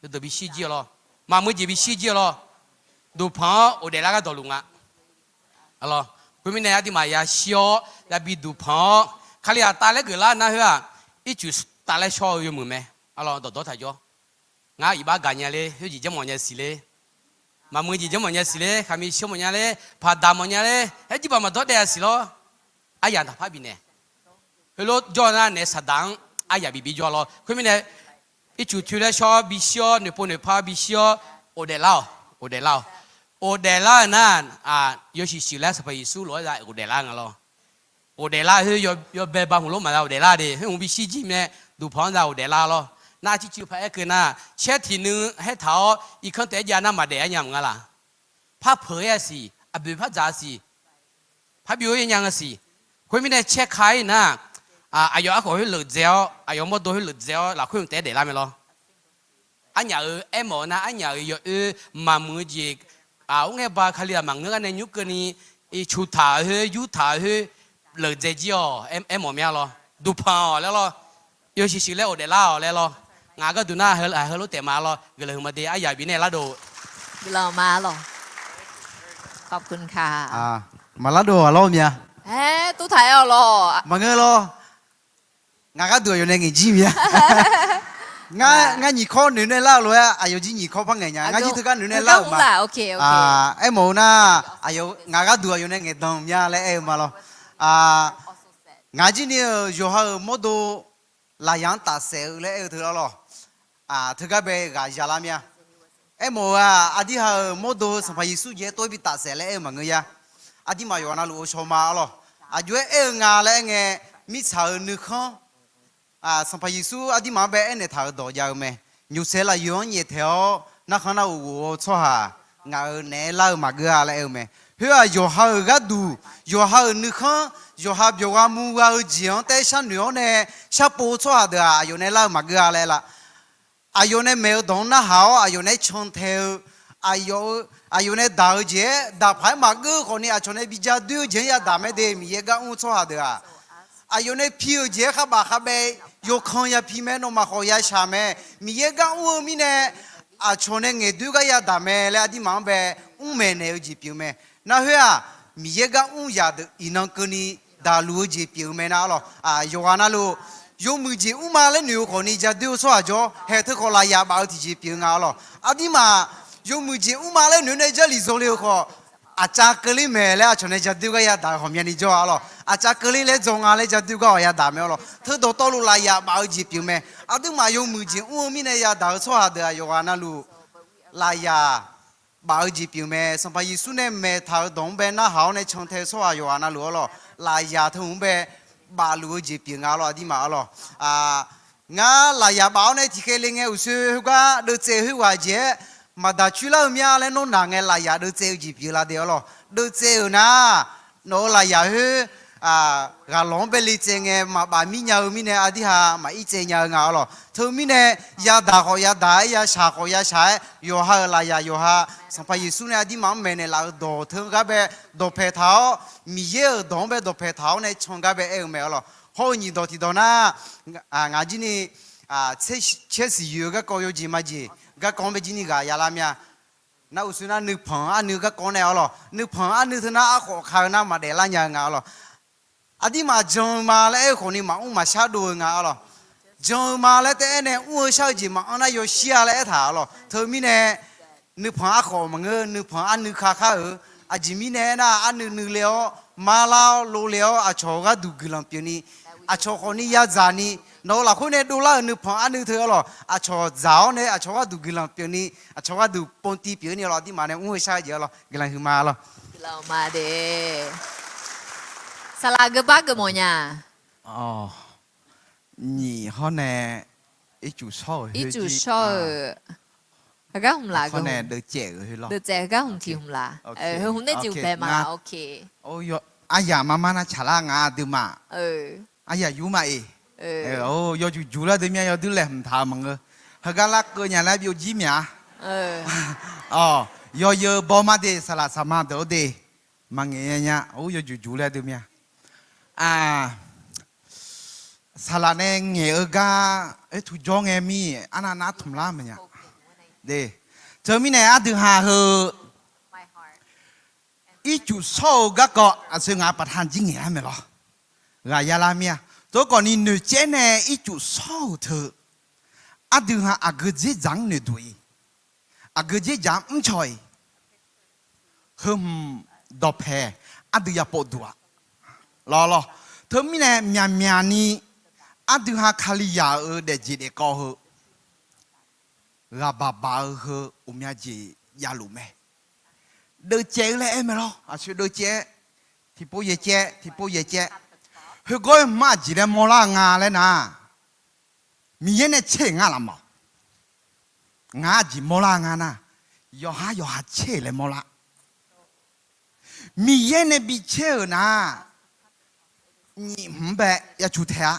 yawdeuq bishir jir-eu lawr. Maqmuiq jeq bishir jir-eu lawr. Duqpanq-awr ghofdaef lar gar dawqluf nga. Khoermirnae aqduimaf yashir-awr yabi duqpanq-awr, Kalizaq tavlaer geuflar nar khoer-aq, ircuf tavlaer shawr-eu yawmuiq mae. Dawqdawr taq jawr. Ngar iqbax gaqnya ler, khoerjeq janrmawf nya siq ler, maqmuiq jeq janrmawf nya siq ler, khaqmiq sheu mawfnya ler, paqdaq mawfnya ler, aer jirbaq maqdawr daef-a siq lawr. Aryaq taqpar bifnaeq. Heulof jawr nar naef saqdaq-anr aryaq bif bi jawr lawr. Khoermirnae, ircuf toer laer shawr-awr bishir-awr, noeqpov noeqpar bishir-awr, ghofdaef lar-awq, ghofdaef lar-awq. Ghofdaef lar-eu nar, yawshuif shuif laer Sanqpaq Yeqsur lof-aer za ghofdaef lar nga lawr. Ghofdaef lar khoer yawbae ba hmq lor maqza ghofdaef lar de, khoer hmq bishir jir mae, duqpanq-anr za ghofdaef lar lawr. Nar circuiv paq-aer keuv nar, caer tiq nui haer taq-awr irkanr taef-aer jav nar maqdaef-aer nya maqnga laq. Par peuq-aer-a siq, aqboeq par dzaq-a siq, par byov-aer nya nga siq. Khoermirnae caer ka-ir nar, aqyawf arkhawf khoer leuf dzae-awr, aqyawf mawrdo khoer leuf dzae-awr lafkhoer mq taef-aer daeflar mae lawr. Arnyaf-euq aermawf-eu nar, arnyaf-euq yawoer maqmuiq-eu jeq, aq, ur ngae ba Kalizaq maqngeur gar nae nymr keuvni, cuq taq-euq khoer, yur taq-euq khoer, leuf dzae jir-awq, aermawf mya lawr. Duqpanq-awq laer lawr. Yawshuif shuif laer ghofdaef lar-awq laer lawr. Ngaq gharduq nar heulof taef ma lawr. Guiqlanq huiqma de, aryaq bifnaeq lar dov. Guiqlanq ma lawr. Maqlar dov-aq lawr mya. Aer, tov taq-aer-awq lawr. Maqngeur lawr. Ngaq gharduq aqyawf nae ngaeq jir mya. Ngar nyiq kawr noeq nae lar-eu lof-aer aqyawf jir nyiq kawr par ngaeq nya. Ngar jir teugar noeq nae lar-euq ma. Aermawf-eu nar, ngaq gharduq aqyawf nae ngaeqdan mya laer aer-eu ma lawr. Ngaq jir ni-euq yawqha-euq mawrdo lafyaq-anr tafsaef-eu laer aer-eu teu lar lawr. Teugar bae ghaq yalar mya. Aermawf-eu-aq, aqdirhaq-euq mawrdo Sanqpaq Yeqsur jeq-aer tov-aer bi tafsaef laer aer-eu maqngeur ya. Aqdirmaf yawqha navluf ghovshaw ma-ar lawr. Aqjox-aer aer-eu nga laer aer ngae, mirtsaq-euq nuikhanr, Sanqpaq Yeqsur aqdirmaf-anr bae aernaeq taq-euq dawq jav-eu mae. Nymqsaeq lafyuif-anr nyaeftaeq-awr narkhan nar-euq ghof-eu tsawrhaq ngaq-euq naeq-aer lar-eu maqgeur-a laer aer-eu mae. Khoer-aq, yawqha-euq gharduq, yawqha-euq nuikhanr, yawqha byawqgha murgha-eu jeq-anr taef-aer sharnoeq-awr nae sharpov-eu tsawrhaq deuq-aq, aqyawf nae lar-eu maqgeur-a laer aer lar. Aqyawf nae maeq-eu dawq-anr narhaq-awr aqyawf nae-aer cantae-eu, aqyawf nae daq-eu jeq-aer daqpaq-aer maqgeur-eu khawfni aqcawq nae bi ja doer-eu jeq-anr yadaq mae de. Miqyaer gar mr-eu tsawrhaq deuq-aq, aqyawf nae pi-euq jeq-aer kharbaf kharbae yawkan ya pi mae, nawmaf khawf ya shaq mae. Miqyaer gar mr-eu mirnae aqcawq nae ngaeqdoer gar yadaq mae laer aqdirmaf-anr bae mr maeqnaeq-eu jeq pyeuf-eu mae. Nar khoer-aq, Miqyaer gar mr zaqdeuq iqnan keuvni daqluf-eu jeq pyeuf-eu mae nar-ar lawq. Yawqghaq navluf yawmuiq jeq mrma laer noeq-eu khawfni ja doer-eu tsawrhaq jawr, haeq teu khawf lafyaq baf-eu tiqjeq pyeuf-eu nga-ar lawq. Aqdirmaf yawmuiq jeq mrma laer noeq-eu nae Jarlif zawle-eu khawf, aqcav keuvler maeq laer aqcawq nae ja doer gar yadaq-eu ghawqmyani jawr-ar lawq. Aqcav keuvler laer dzaw nga laer ja doer gar-awq yadaq mae-ar lawq. Teudawq tawvluf lafyaq baf-eu jeq pyeuf mae. Aqduimaf yawmuiq jeq mr-eu mirnae yadaq-eu tsawrhaq deuq-aq yawqghaq navluf lafyaq baf-eu jeq pyeuf mae. Sanqpaq Yeqsur nae maeqtaq-euq dawq-anr bae narhaq-awr nae cantae-eu tsawrhaq yawqghaq navluf-ar lawq, lafyaq teu hmq-anr bae bafluf-eu jeq pyeuf nga-ar lawq. Aqdirmaf-ar lawq, ngar lafyaq baf-awr nae tiqkhaeq le ngae uqshoe heugar deuvtsaev khoerghaq jeq-aer maqdaq coer lar-eu mya laer nawr naq ngae lafyaq deuvtsaev-eu jeq pyeuf la de-ar lawq. Deuvtsaev-euq nar, nawq-euq lafyaq khoer ghaqlawq-anr bae le tsaev ngae maqbaf mir nya-eu mirnae aqdirhaq maqir tsaev nya-eu nga-ar lawq. Teumirnae yadaq khawf yadaq-aer, yashaq khawf yashaq-aer, yawqha-euq lafyaq yawqha Sanqpaq Yeqsur nae aqdirmaf-anr maeqnaeq laf-eu dawq teu gar bae dawqpaeq taq-awr, Miqyaer-euq dawq-anr bae dawqpaeq taq-awr nae can gar bae aer-eu mae-ar lawq. Hawr-eu nyiq dawq tiqdawq nar, ngaq jir ni caer siq yoeq-eu garkawv yawjeq majeq garkawv-anr bae jir ni ghaq yalar mya. Nar uqshoe nar nuipanq arnuiv garkawv nae-ar lawq. Nuipanq arnuiv teu nar arkhawf ka-eu nar maqdaef lar nya-eu nga-ar lawq. Aqdirmaf jan-eu ma laer aer-eu khawfni maqmr maqshar dov-eu nga-ar lawq. Jan-eu ma laer taef-aer nae mr-eu shar-eu jeq maqanr nar yawshir-a laer aertaq-ar lawq. Teumirnae nuipanq arkhawf maqngeur, nuipanq arnuiv ka khar-euq. Aqjeq mirnae aernar, arnuiv nuiv le-awr, marlar-awr lov le-awr, aqcawq-eu gharduq guiqlanq pyeufni Aqcawq khawfni yadzaq ni, nawq-euq lafkhoer nae dovlar-euq nuipanq arnuiv teu arlawq, aqcawq dzaq-awr nae aqcawq gharduq guiqlanq pyeuf ni, aqcawq gharduq pov tiv pyeuf-ir ni arlawq, aqduimaf nae mr-eu shar-eu jeq arlawq, guiqlanq huiqma arlawq. Saqlaq geubar geufmawf nya. Nyiq hawr nae ircuf shawr-euq, ircuf shawr-euq, heugar hmq laf, deuvcaev heugar hmq tiq hmq laf, heu hmq nae jeq bae ma. Aryaq marmar nar tsaqlar nga aqduimaf. Aryaq yur ma-iq. Yawjuq juq laer deuq myav yawdui laeqhmq taq-eu maqngeur. Heugar larkeuv nya laer byovjir myav-a. Awq, yawzeu baw ma de, saqlaq saqma deuq-or de. Maqngaeq nya nya, or yawjuq juq laer deuq myav. Saqlaq nae ngaeq-eu gar, oertuq jawr ngae mir, arnav nar tmq lar maqnya. De, teumirnae aqdui ha heu ircuf shawr-eu garkawv aqsur ngaq paqtaq jir ngaeq lar mae lawr. Ghaq ya lar mir-a. Teukhawfni noeqcaev nae ircuf shawr-euq teu, aqdui ha aqgeu dzerdzaq-anr noeqduq-iq, aqgeu dzerdzaq-anr mrcaw-iq, heu hmq dawqpae aqdui ya povduq-a. Lawr lawr. Teumirnae myaqmyaq ni aqdui ha Kalizaq-euq daefjeq daefkawv heu ghaq baq baq-eu heu uqmya jeq javluf mae. Deuvcaev-eu laer aer mae lawr, aqsur deuvcaev-aer, tiqpov yaeq caev, tiqpov yaeq caev. Heugawr-aer hmq aqjeq laer mawrlar-eu nga laer nar, Miqyaer nae caer-euq nga laf mawf. Ngaq aqjeq mawrlar nga nar, yawqhar yawqha caer-euq laer mawrlar. Miqyaer nae bi caer-euq nar, nyiq hmq bae ya cu tae-a.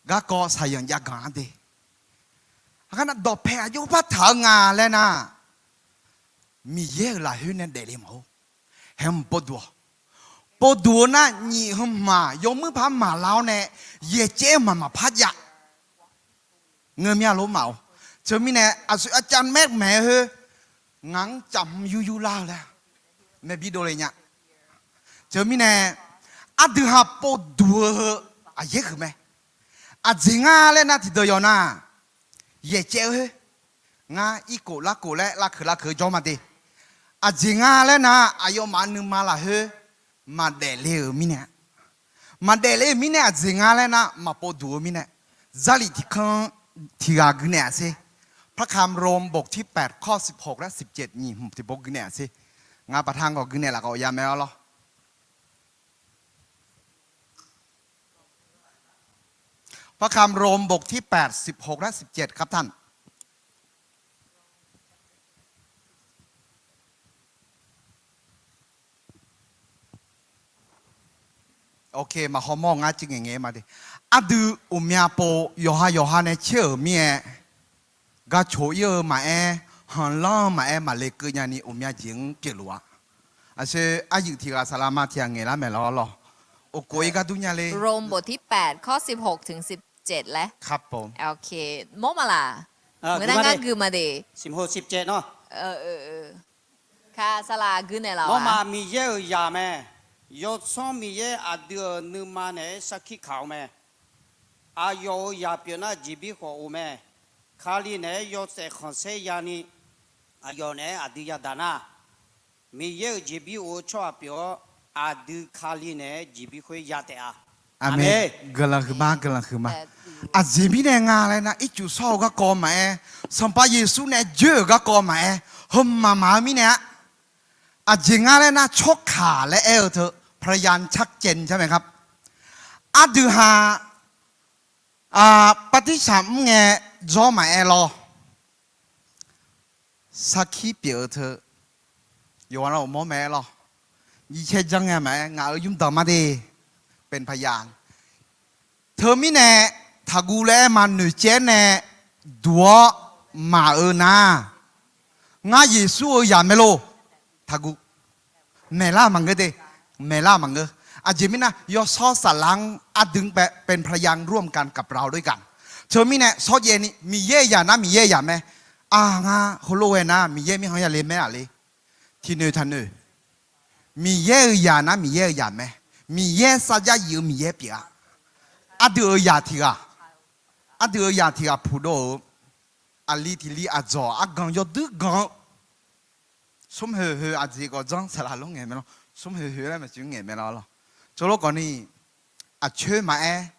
Garkawv saqyanq jav ganq-ar de. Aqgar nar dawqpae aqjox par taq-eu nga laer nar, Miqyaer-euq lafkhoer nae daefle mawf-or. Haeq hmq povduq-awq. Povduq-eu nar nyiq heu hmq-aq yawmuir par maqlar-awr nae, yaeq caev-eu mqmaq maqpar jav. Ngeur mir-a lor maf-or. Teumirnae aqsur aqcav maer maeq-aer khoer, ngaq-anr caf hmq yur yur lar-eu laer maeq bi dovle nya. Teumirnae aqdui ha povduq-eu heu aqyaer huiq mae. Aqjeq nga laer nar tiqdeuq yawq nar, yaeq caev-eu khoer, ngar irkof larkof laer lavkeuq lavkeuq-eu jawr ma de. Aqjeq nga laer nar, aqyawfmaf nuima lafkhoer maqdaef le-euq mirnae-a. Maqdaef le-euq mirnae aqjeq nga laer nar, maqpov duq-eu mirnae. Jarlif tiq kanr tiq ghaq gui naeq-a sher. พระคัมภีร์โรมบทที่แปดข้อสิบหกและสิบเจ็ด nyiq hmq tiqpov gui naeq-a sher. Ngaq paqtaq khawf gui naeq laf khawf ya mae-awr lawr. พระคัมภีร์โรมบทที่แปด สิบหกและสิบเจ็ด ครับท่าน Ok, maqhaw mawr ngar civ ngaeq ngaeq ma de. Aqdui uqmya pov yawqha yawqha nae caer-euq mir-aer, gaq coq ir-eu maqaer, hanqlanr-eu maqaer, maqle keuv nyani uqmya jeq-anr pyeufluf-a. Aqsur aryuif tiq ghaq saqlaqma tiq ghaq ngaeqlar maeq lawr lawr. Uqkhof ir gar dur nya le. โรมบทที่แปด ข้อสิบหกถึงสิบเจ็ด laer. ครับผม Ok, mawr ma laq? Ngeur nar ngar gui ma de. Ka saqlaq gui naeq laf-awq. Nawmaf Miqyaer-euq zaq mae. Yawsanr Miqyaer aqdui-euq nuima naeq-aer sarkir kaq-eu mae. Aqyawf-euq zaq pyeuf nar jeqbir khawf of mae. Kali naeq-aer yawshaef khanqsaer yani, aqyawf naeq-aer aqdui yadaq nar, Miqyaer-euq jeqbir of-eu tsawrhaq pyeuf-awr, aqdui Kali naeq-aer jeqbir khoer ya taef-a. Aqmeq. Guiqlanq huiqma, guiqlanq huiqma. Aqjeq mirnae nga laer nar, ircuf shawr-eu garkawv maqaer, Sanqpaq Yeqsur nae joer-euq garkawv maqaer, heu mqmaq maqaq-eu mirnae-a. Aqjeq nga laer nar, tsawrkaq laer aer-eu teu พยานชัดเจนใช่ไหมครับ? Aqdui ha, bartirsaq mr ngae dzawr maqaer lawr, sarkir pyeuf-eu teu, yawqghaq nar uqmawr maqaer lawr, nyiq caer janr ngae maqaer, ngaq-euq yurdanq ma de, เป็นพยาน. Teumirnae, taqguv laer aer ma noeqcaev nae duq-awr maqeuq nar, ngar Yeqsur-euq zaq mae lor. Taqguv. Maeqlar maqngeur de. Maeqlar maqngeur. Aqjeq mirnae yawshawr saflar-anr aqdui-anr bae เป็นพยานร่วมกันกับเราด้วยกัน. Teumirnae shawrjaev ni Miqyaer-euq zaq nar Miqyaer-euq zaq mae. Aq, ngar heulof ghae nar Miqyaer mirkhanq yale mae-aq le. Tiqnoeq taqnoeq. Miqyaer-euq zaq nar Miqyaer-euq zaq mae. Miqyaer sarjax yif-eu Miqyaer pyeuf-a. Aqdui-euq zaq tiq ghaq, aqdui-euq zaq tiq ghaq puqdov-euq aqli tiq li aqdzawq argan yawdui gan-eu smr hoeq hoeq aqjeq gawqdzanr saqlaq lor ngaeq mae lor. Smr hoeq hoeq laer maqsiq ngaeq mae lor lor. Tsov lor gawqni, Aqcoer maqaer,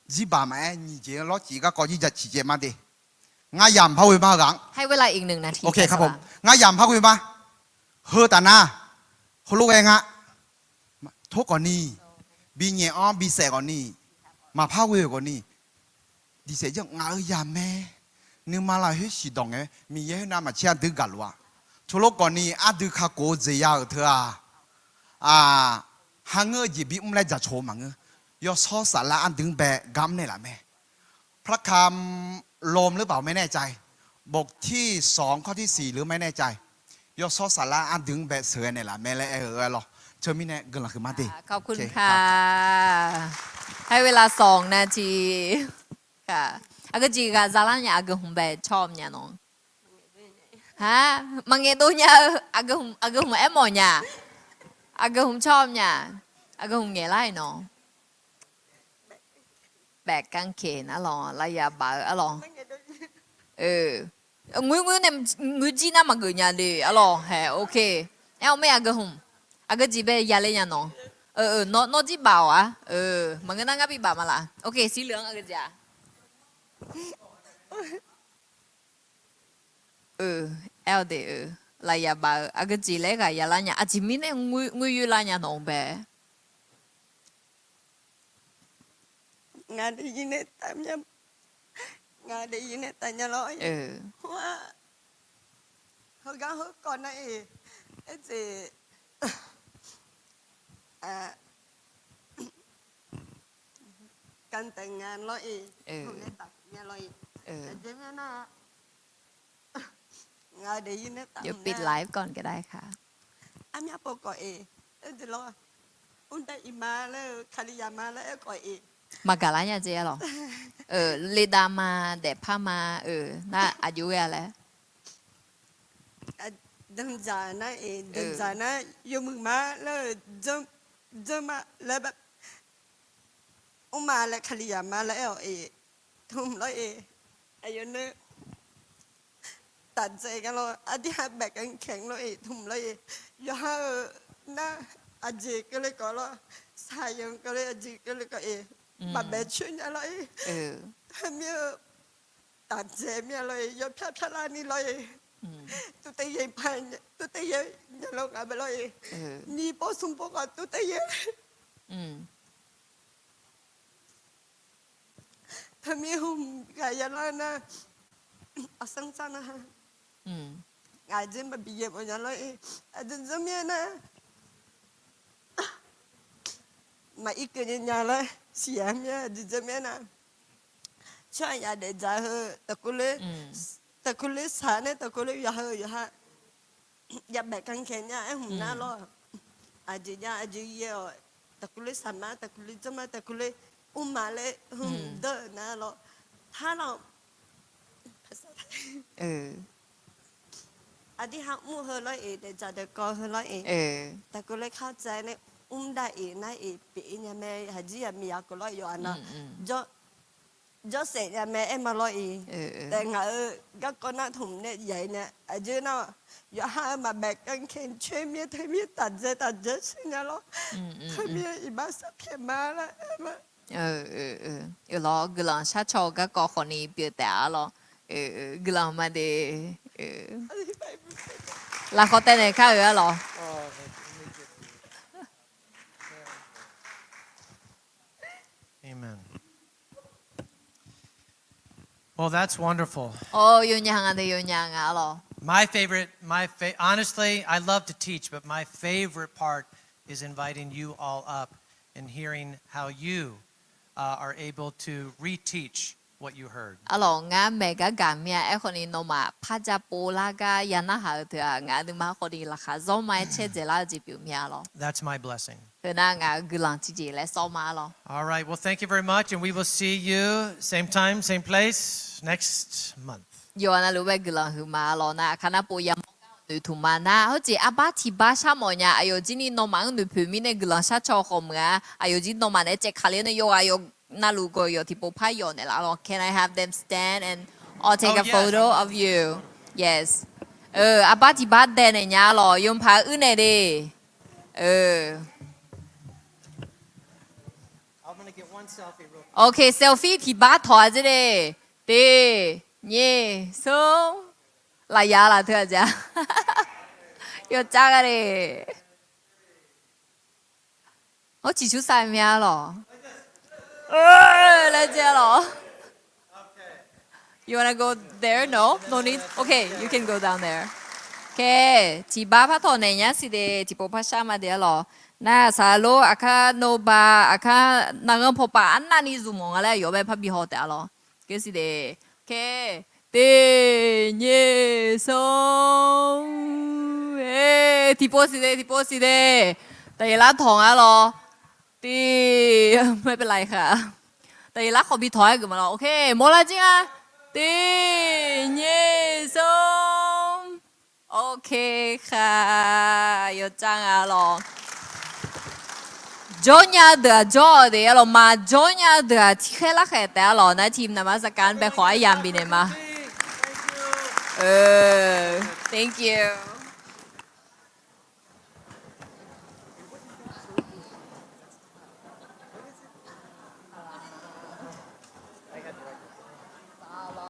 jirbaq maqaer, nyiq jeq-anr lawrcif garkawv jir jaq ciq caev ma de. Ngayamq par ghoe ma ghaq-anr. Ngayamq par ghoe ma. Heu taf nar, heulof ghae nga. Tor khawfni, binyaef-anr bisaef khawfni, maqpar ghoe-euq khawfni, diqsaef jir ngaq-euq yamq mae. Nuima lafkhoer siqdawq ngae, Miqyaer khoernav maqtser ardui gaqluf-a. Teulof khawfni ardui kakhof-eu jeq ya-euq teu-aq, harngeur-eu jeq bimr laer dzaqcawq-eu maqngeur. Yawshawr saflar ardui-anr bae gar mrnaeq laf mae. พระคำ lawm leu baf-eu mae nae cav-i, บทที่สอง ข้อที่สี่ leu mae nae cav-i, yawshawr saflar ardui-anr bae sheuqghae naeqlaf mae laer aer-eu aer lawr. Teumirnae guiqlanq huiqma de. ขอบคุณค่ะ ให้เวลาสองนาทีค่ะ Aqgeujeq ghaq zalar nya, aqgeu hmq bae cawr nya nawr. Maqngaeq dov nya-eu, aqgeu hmq aer mawf nya. Aqgeu hmq cawr nya. Aqgeu hmq ngaeqlar-iq nawr. แบบกางเขน arlawq, lavyaq baf-eu arlawq. Ngoer ngoer nae, ngoer jir nar maqgeuf nya le arlawq. Hae, ok. Aer-awr mae aqgeu hmq, aqgeu jeq bae yaler nya nawq. Nawr jir baf-awq-ar. Maqngeur nar ngar bibaf ma laf. Ok, siqleuq-anr aqgeu jeq-aq. Aer-awr de-eu, lavyaq baf-eu aqgeu jeq laer ghaq yalar nya, aqjeq mirnae ngoer yoerlar nya nawq-eu bae. Ngaq daefzir nae taf mya, ngaq daefzir nae taf nya lawr. Heugar heukawv nar-iq, aerjeq, การแต่งงาน lawr-iq, heugar taf mya lawr-iq, aqjeq mya nar, ngaq daefzir nae taf mya, armya pov khawf-iq, aerjeq lawr, mr dav iq ma laer-eu, Kalizaq ma laer aer khawf-iq, maqgaq lar nya jeq-a lawq. Ledav ma, daefpar ma, nar aqjox ghae-a laer. Danqdzaq nar-iq, danqdzaq nar yawmuiq ma laer-eu, janr ma laer, mrma laer, Kalizaq ma laer aer-awq-iq, tmq lawr-iq, aqyawf nae tafdzae gar lawr, aqdui ha แบบกางเขน lawr-iq, tmq lawr-iq, yawqha-euq nar aqjeq keuvle khawf lawr, saqyanq keuvle, aqjeq keuvle khawf-iq, maqbae coer nya lawr-iq, teumirnae tafdzae mir-a lawr-iq, yawpyar pyar lar ni lawr-iq, tuvtav yaeq paq, tuvtav yaeq nya lawr ngaq bae lawr-iq, nyiq pov smq pov khawf tuvtav yaeq Teumirnae hmq ghaq yalar nar, aqsanr tsar nar, ngaq jeq maqbi yaeq mawf nya lawr-iq, aqjeq janr mir-aer nar, maqir keuv nya nya laer siqnya mir-a, aqjeq janr mir-aer nar, tsawrhaq yadaef dzaq heu, taqkuv ler saq nae taqkuv ler yawqha-eu yawqha ya แบบกางเขน nya aer hmq nar lawr, aqjeq jav aqjeq yaer-awq, taqkuv ler saq ma, taqkuv ler janr ma, taqkuv ler mr ma laer hmq deur-eu nar lawr, har lawr, aqdui ha mr heu lawr-iq, daefdzaq daefkawv heu lawr-iq, taqkuv ler khardzaq nae mr dav-iq nar-iq pyeuf-ir nya mae, haqjir yamiq yaqkov lawr yawqha nar jawr saef nya mae aer ma lawr-iq. Taef ngaq-euq garkawv nar tmq nae yaq-ir nae aqjeq nar, yawqha-euq maqbaef กางเขน coer mir-aer teumirnae tafdzae tafdzae coer nya lawr, teumirnae iqbax sarpyaeq ma laer aer ma. Lawr, guiqlanq sharcaw-eu garkawv khawfni pyeuf taef-a lawr. Guiqlanq ma de. Lafkhawf taev naeq kar-euq-a lawr. Amen. Well, that's wonderful. Awr, yawnya nga de, yawnya nga lawr. My favorite, my fa-, honestly, I love to teach, but my favorite part is inviting you all up and hearing how you, uh, are able to reteach what you heard. Arlawq, ngar maeq gar gaq mir-a. Aerkhawfni nawmaf par ja pov lar gar ya narhaq-eu teu-aq, ngaq nuima khawfni laqkhaq zanr ma-aer caerdzaeq lar-eu jeq pyeuf mir-a lawr. That's my blessing. Heu nar ngaq-euq guiqlanq tiqjeq laer sawr ma lawr. All right, well, thank you very much, and we will see you same time, same place next month. Yawqha navluf bae guiqlanq huiqma lawr nar, aqkar nar pov yamawr gar noeqtmq ma nar, hawjeq arbar tiq bar sharmawf nya, aqyawf jir ni nawmaf-anr noeqpoeq mirnae guiqlanq sharcaw khawf meuq-a, aqyawf jir nawmaf naeq-aer caevkaq ler nae yawqghaq yawq navluf gawq yawq tiqpov par yawq naeqlaf lawr. Can I have them stand and all take a photo of you? Yes. Arbar tiq bar daenaeq nya lawr, yawpaq uirnaeq de. Ok, selfie tiqbar tawq-a dzer de. Tiq, nyiq, smr. Lafyaq laf teu-aq jeq-a. Yawcav gha de. Hawr ciqcur sav mya lawq. Laer dzer lawq. You wanna go there? No, no need. Okay, you can go down there. Kae, tiqbar par tawq naeq nya siq de, tiqpov par shar ma de-a lawq. Nar saqlor aqkar nov ba, aqkar narghanr pawpav arnavni zmq mawf nga laer yawf bae par bi haw taef-a lawq. Kae siq de. Kae, tiq, nyiq, smr. Tiqpov siq de, tiqpov siq de. Taqyeq lar tawq nga lawq. Tiq, ไม่เป็นไรค่ะ. Taqyeq lar khawf bi tawq-aer geuf ma lawq. Ok, mawrlar jir nga. Tiq, nyiq, smr. Ok, kha, yawcav nga lawq. Jawrnya deuq-aq jawr-eu de-a lawq, maqjawrnya deuq-aq tirkhaer larkhaeq taef-a lawq. Nar team นมัสการ bae khawf aryamq bifnaeq ma. Thank you.